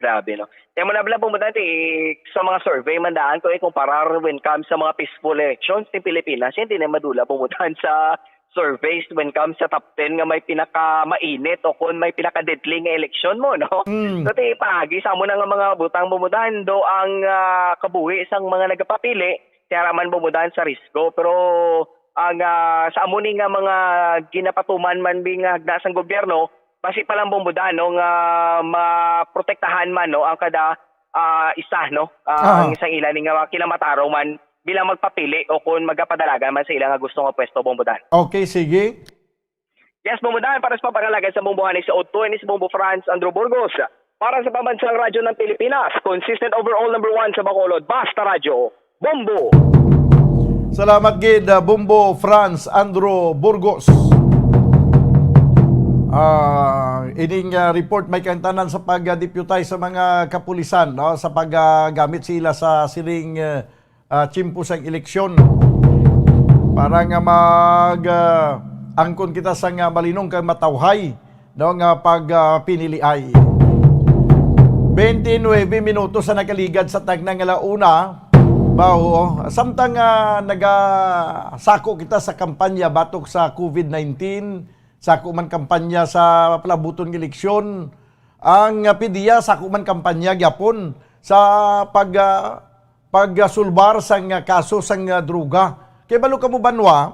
Grabe, no? Kaya mo na bala, bumudahan, eh, sa mga survey man daan, kung ikumparar when comes sa mga peaceful elections ni Pilipinas, hindi na madula, bumudahan, sa surveys when comes sa top ten nga may pinakamainit o kung may pinaka-deadly nga eleksyon mo, no? Mm. So, ti, paagi sa amo na nga mga butang, bumudahan, do ang, ah, kabuhi sang mga nagapapili, kaya raman bumudahan sa risgo. Pero ang, ah, sa amo ni nga mga ginapatuman man bi nga hagna sang gobyerno, basi pa lang, bumudahan, no, nga maprotektahan man, no, ang kada, ah, isa, no, ah, Aha. ang isang ila ni nga kinamatarong man bilang magpapili o kung magapadalagan man sa ila nga gusto nga pwesto, bumudahan. Okay, sige. Yes, bumudahan, para sa pagpangalagan sa bumbuhan ni sa Otto, ni si Bombo Franz Andrew Burgos. Para sa Pambansang Radyo ng Pilipinas, consistent overall number one sa Bacolod, Basta Radyo, Bombo. Salamat gid, ah, Bombo Franz Andrew Burgos. Ah, ining, ah, report may kaintanan sa pag-deputize sa mga kapulisan, no, sa paggamit sila sa siring, ah, ah, tiyempo sang eleksyon para nga mag, ah, angkon kita sa nga malinong kag matawhay, no, nga pag, ah, piniliay. Twenty-nine minutos sa nakaligad sa tagna nga la una. Bawo, samtang, ah, nagasako kita sa kampanya batok sa covid nineteen, sako man kampanya sa palabuton nga eleksyon, ang, ah, PDEA sako man kampanya gyapon sa pag, ah, pagsulbar sang, ah, kaso sang, ah, droga. Kay balo kamo banwa,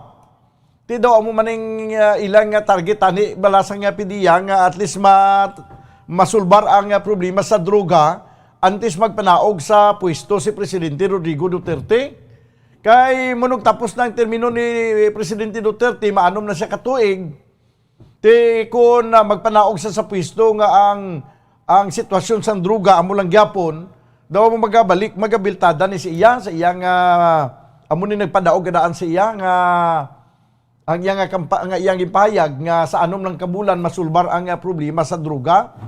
ti daw amo maning, ah, ilang, ah, target tani bala sang, ah, PDEA nga at least ma-, masulbar ang, ah, problema sa droga antes magpanaog sa pwesto si Presidente Rodrigo Duterte. Kay munugtapos na ang termino ni Presidente Duterte, maanom na siya ka tuig. Ti kun, ah, magpanaog sa, sa pwesto nga ang, ang sitwasyon sang droga amo lang gyapon, daw mo magabalik, magabiltada ni sa iya, sa iya nga, amo ni nagpadaog daan sa iya nga, ang iya nga kampa-, nga iyang ipahayag nga sa anom lang ka bulan masulbar ang, ah, problema sa droga.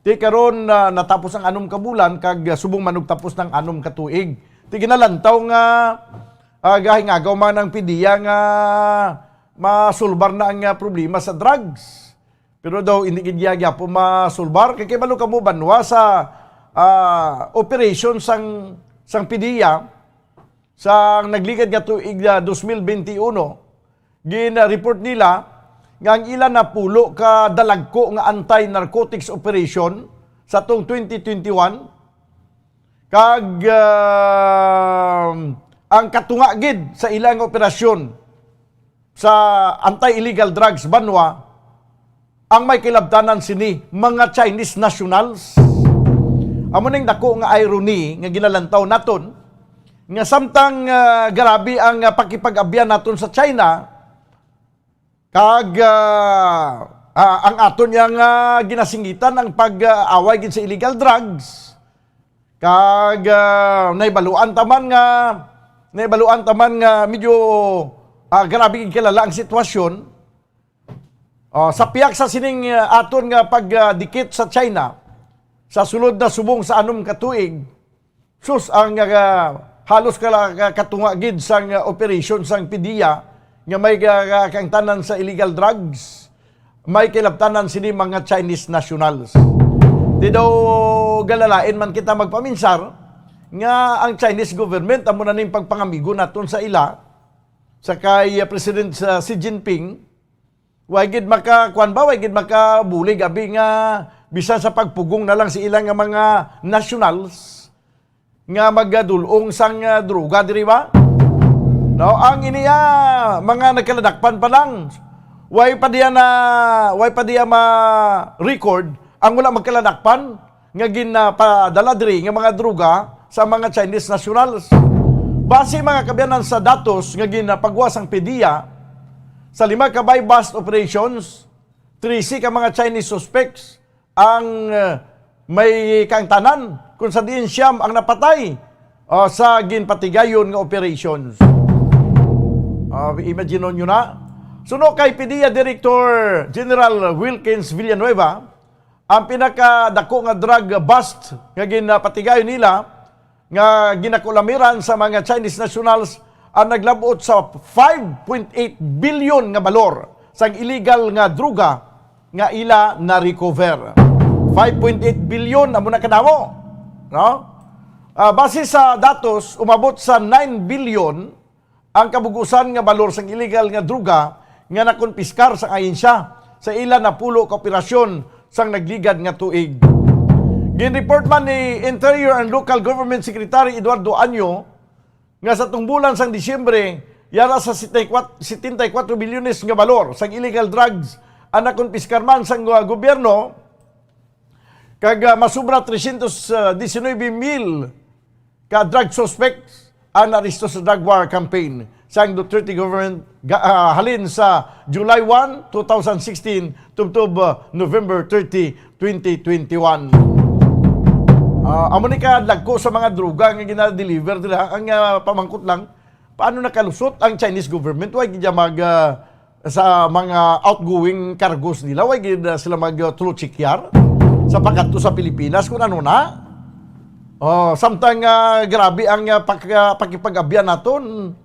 Ti karon, ah, natapos ang anom ka bulan kag, ah, subong manugtapos ng anom ka tuig. Ti ginalantaw nga, ah, gahingagaw man ang PDEA nga masulbar na ang, ah, problema sa drugs. Pero daw, hindi gid niya gyapon masulbar. Kay, kay balo kamo banwa sa, ah, operation sang, sang PDEA, sa nagligad nga tuig nga dos mil benti uno, gin-report nila nga ang ila napulo ka dalagko nga anti-narcotics operation sa tong twenty twenty-one, kag, ah, ang katunga gid sa ilang operasyon, sa anti-illegal drugs banwa ang may kilabtanan sini, mga Chinese nationals. Amo ning dako nga irony nga ginalantaw naton, nga samtang, ah, grabe ang, ah, pakipag-abyan naton sa China, kag, ah, ah, ang aton yang, ah, ginasingitan ang pag-away gid sa illegal drugs, kag, ah, nahibaluan ta man nga, nahibaluan ta man nga medyo, ah, grabe gid kalala ang sitwasyon. Oh, sa pihak sa sining, ah, aton nga pagdikit sa China, sa sulod na subong sa anom ka tuig, sus, ang, ah, halos kala-, ka-, katunga gid sang, ah, operation sang PDEA nga may ga-, ga-, kaangtanan sa illegal drugs, may kilabtanan sini mga Chinese nationals. Di daw galalain man kita magpaminsar nga ang Chinese government amo na ning pagpangamigo naton sa ila, sa kay, ah, President, ah, Xi Jinping, way gid maka, kuwan ba, way gid makabulig, abi nga bisan sa pagpugong na lang sa ila nga mga nationals nga magadul-ong sang, ah, droga diri ba? No, ang ini, ah, mga nagkaladakpan pa lang. Way pa diya na, way pa diya ma-record ang wala magkaladakpan nga ginapadala diri nga mga droga sa mga Chinese nationals. Base, mga kaabyanan, sa datos nga ginapagwa sang PDEA, sa lima ka buy-bust operations, trese ka mga Chinese suspects ang, uh, may kaangtanan, kung sa diin siyam ang napatay, uh, sa ginpatigayon nga operations. Uh, imagine nyo na. Suno kay PDEA Director General Wilkins Villanueva, ang pinakadako nga drug bust nga ginapatigayon nila nga ginakulamiran sa mga Chinese nationals ang naglabot sa five point eight billion nga balor sang illegal nga droga nga ila na-recover. Five point eight billion, amo na kadamo, no? Ah, base sa datos, umabot sa nine billion ang kabug-usan nga balor sang illegal nga droga nga nakonpiskar sang ahensya sa ila napulo ka operasyon sang nagligad nga tuig. Ginreport man ni Interior and Local Government Secretary Eduardo Año nga sa tungbulan sang Disyembre, yara sa setenta y cuatro, setenta y cuatro bilyones nga balor sang illegal drugs ang nakonpiskar man sang, uh, gobyerno, kag, ah, masubra trescientos diecinueve mil ka drug suspects ang naaresto sa drug war campaign sang Duterte government ga-, ah, halin sa July one, two thousand sixteen, tubtob, ah, November thirty, twenty twenty-one. Ah, amo ni ka dagko sa mga droga nga gina-deliver dira. Ang, ah, pamangkot lang, paano nakalusot ang Chinese government? Wa gid mag, ah, sa mga outgoing cargos nila, way gid, uh, sila mag, uh, tulo-chekyar sa pagkadto sa Pilipinas kung ano na. Oh, samtang, uh, grabe ang, uh, pag-, uh, pakipag-abyan naton,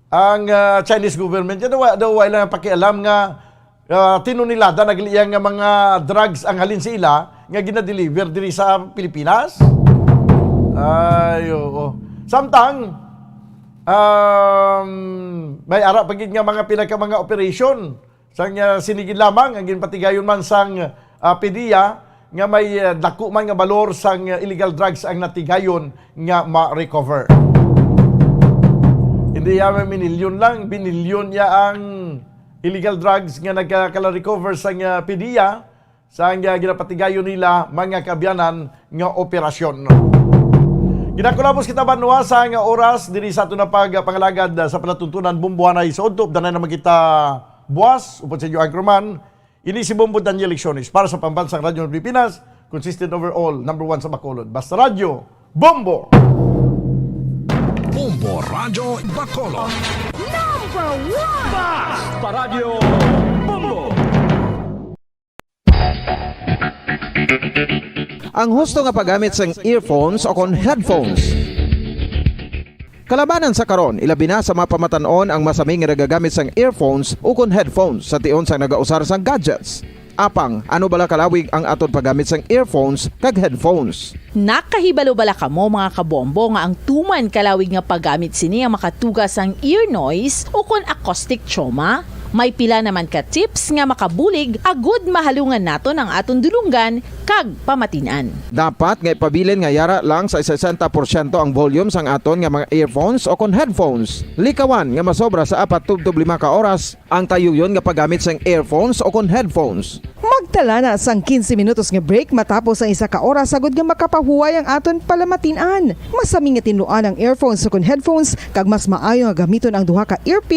ang, uh, Chinese government, yan, wa-, daw wala lang pakialam nga, uh, tinunilada na gali nga mga drugs ang halin sa ila nga ginadeliver diri sa Pilipinas. Ay, oo. Samtang, um, may ara pa gid nga mga pinaka mga operasyon sang, ah, sini gid lamang ang ginpatigayon man sang, ah, PDEA nga may, ah, dako man nga balor sang, ah, illegal drugs ang natigayon nga ma-recover. Hindi ya may minilyon lang, binilyon ya ang illegal drugs nga nagkakala-recover sang, ah, PDEA. Sang, ah, ginapatigayon nila mga kaabyanan nga operasyon. Ginakulabos kita banwa sa nga oras diri sa aton na pagpangalagad, ah, sa palatuntunan Bombo Anay sa udto. Danay naman kita buwas, upod sa inyo anchorman. Ini si Bombo Daniel Lecciones para sa Pambansang Radyo ng Pilipinas, consistent over all, number one sa Bacolod. Basta Radyo, Bombo! Bombo Radyo Bacolod. Number one! Basta Radyo, Bombo! Ang husto nga paggamit sang earphones o kon headphones. Kalabanan sa karon, ilabi na sa mga pamatan-on ang masami nga nagagamit sang earphones o kon headphones sa tion sang nagausar sang gadgets. Apang, ano bala kalawig ang aton paggamit sang earphones kag headphones? Nakahibalo bala kamo, mga kabombo, nga ang tuman kalawig nga paggamit sini ang makatuga sang ear noise o kon acoustic trauma? May pila naman ka tips nga makabulig agud mahalungan naton ang aton dulonggan kag pamatin-an. Dapat nga ipabilin nga yara lang sa sesenta porsyento ang volume sang aton nga mga earphones o kon headphones. Likawan nga masobra sa apat tubtob lima ka oras ang tayuyon nga paggamit sang earphones o kon headphones. Magtala na sang quince minutos nga break matapos ang isa ka oras agud nga makapahuway ang aton palamatin-an. Masami nga tinluan ang earphones o kon headphones kag mas maayo nga gamiton ang duha ka earpiece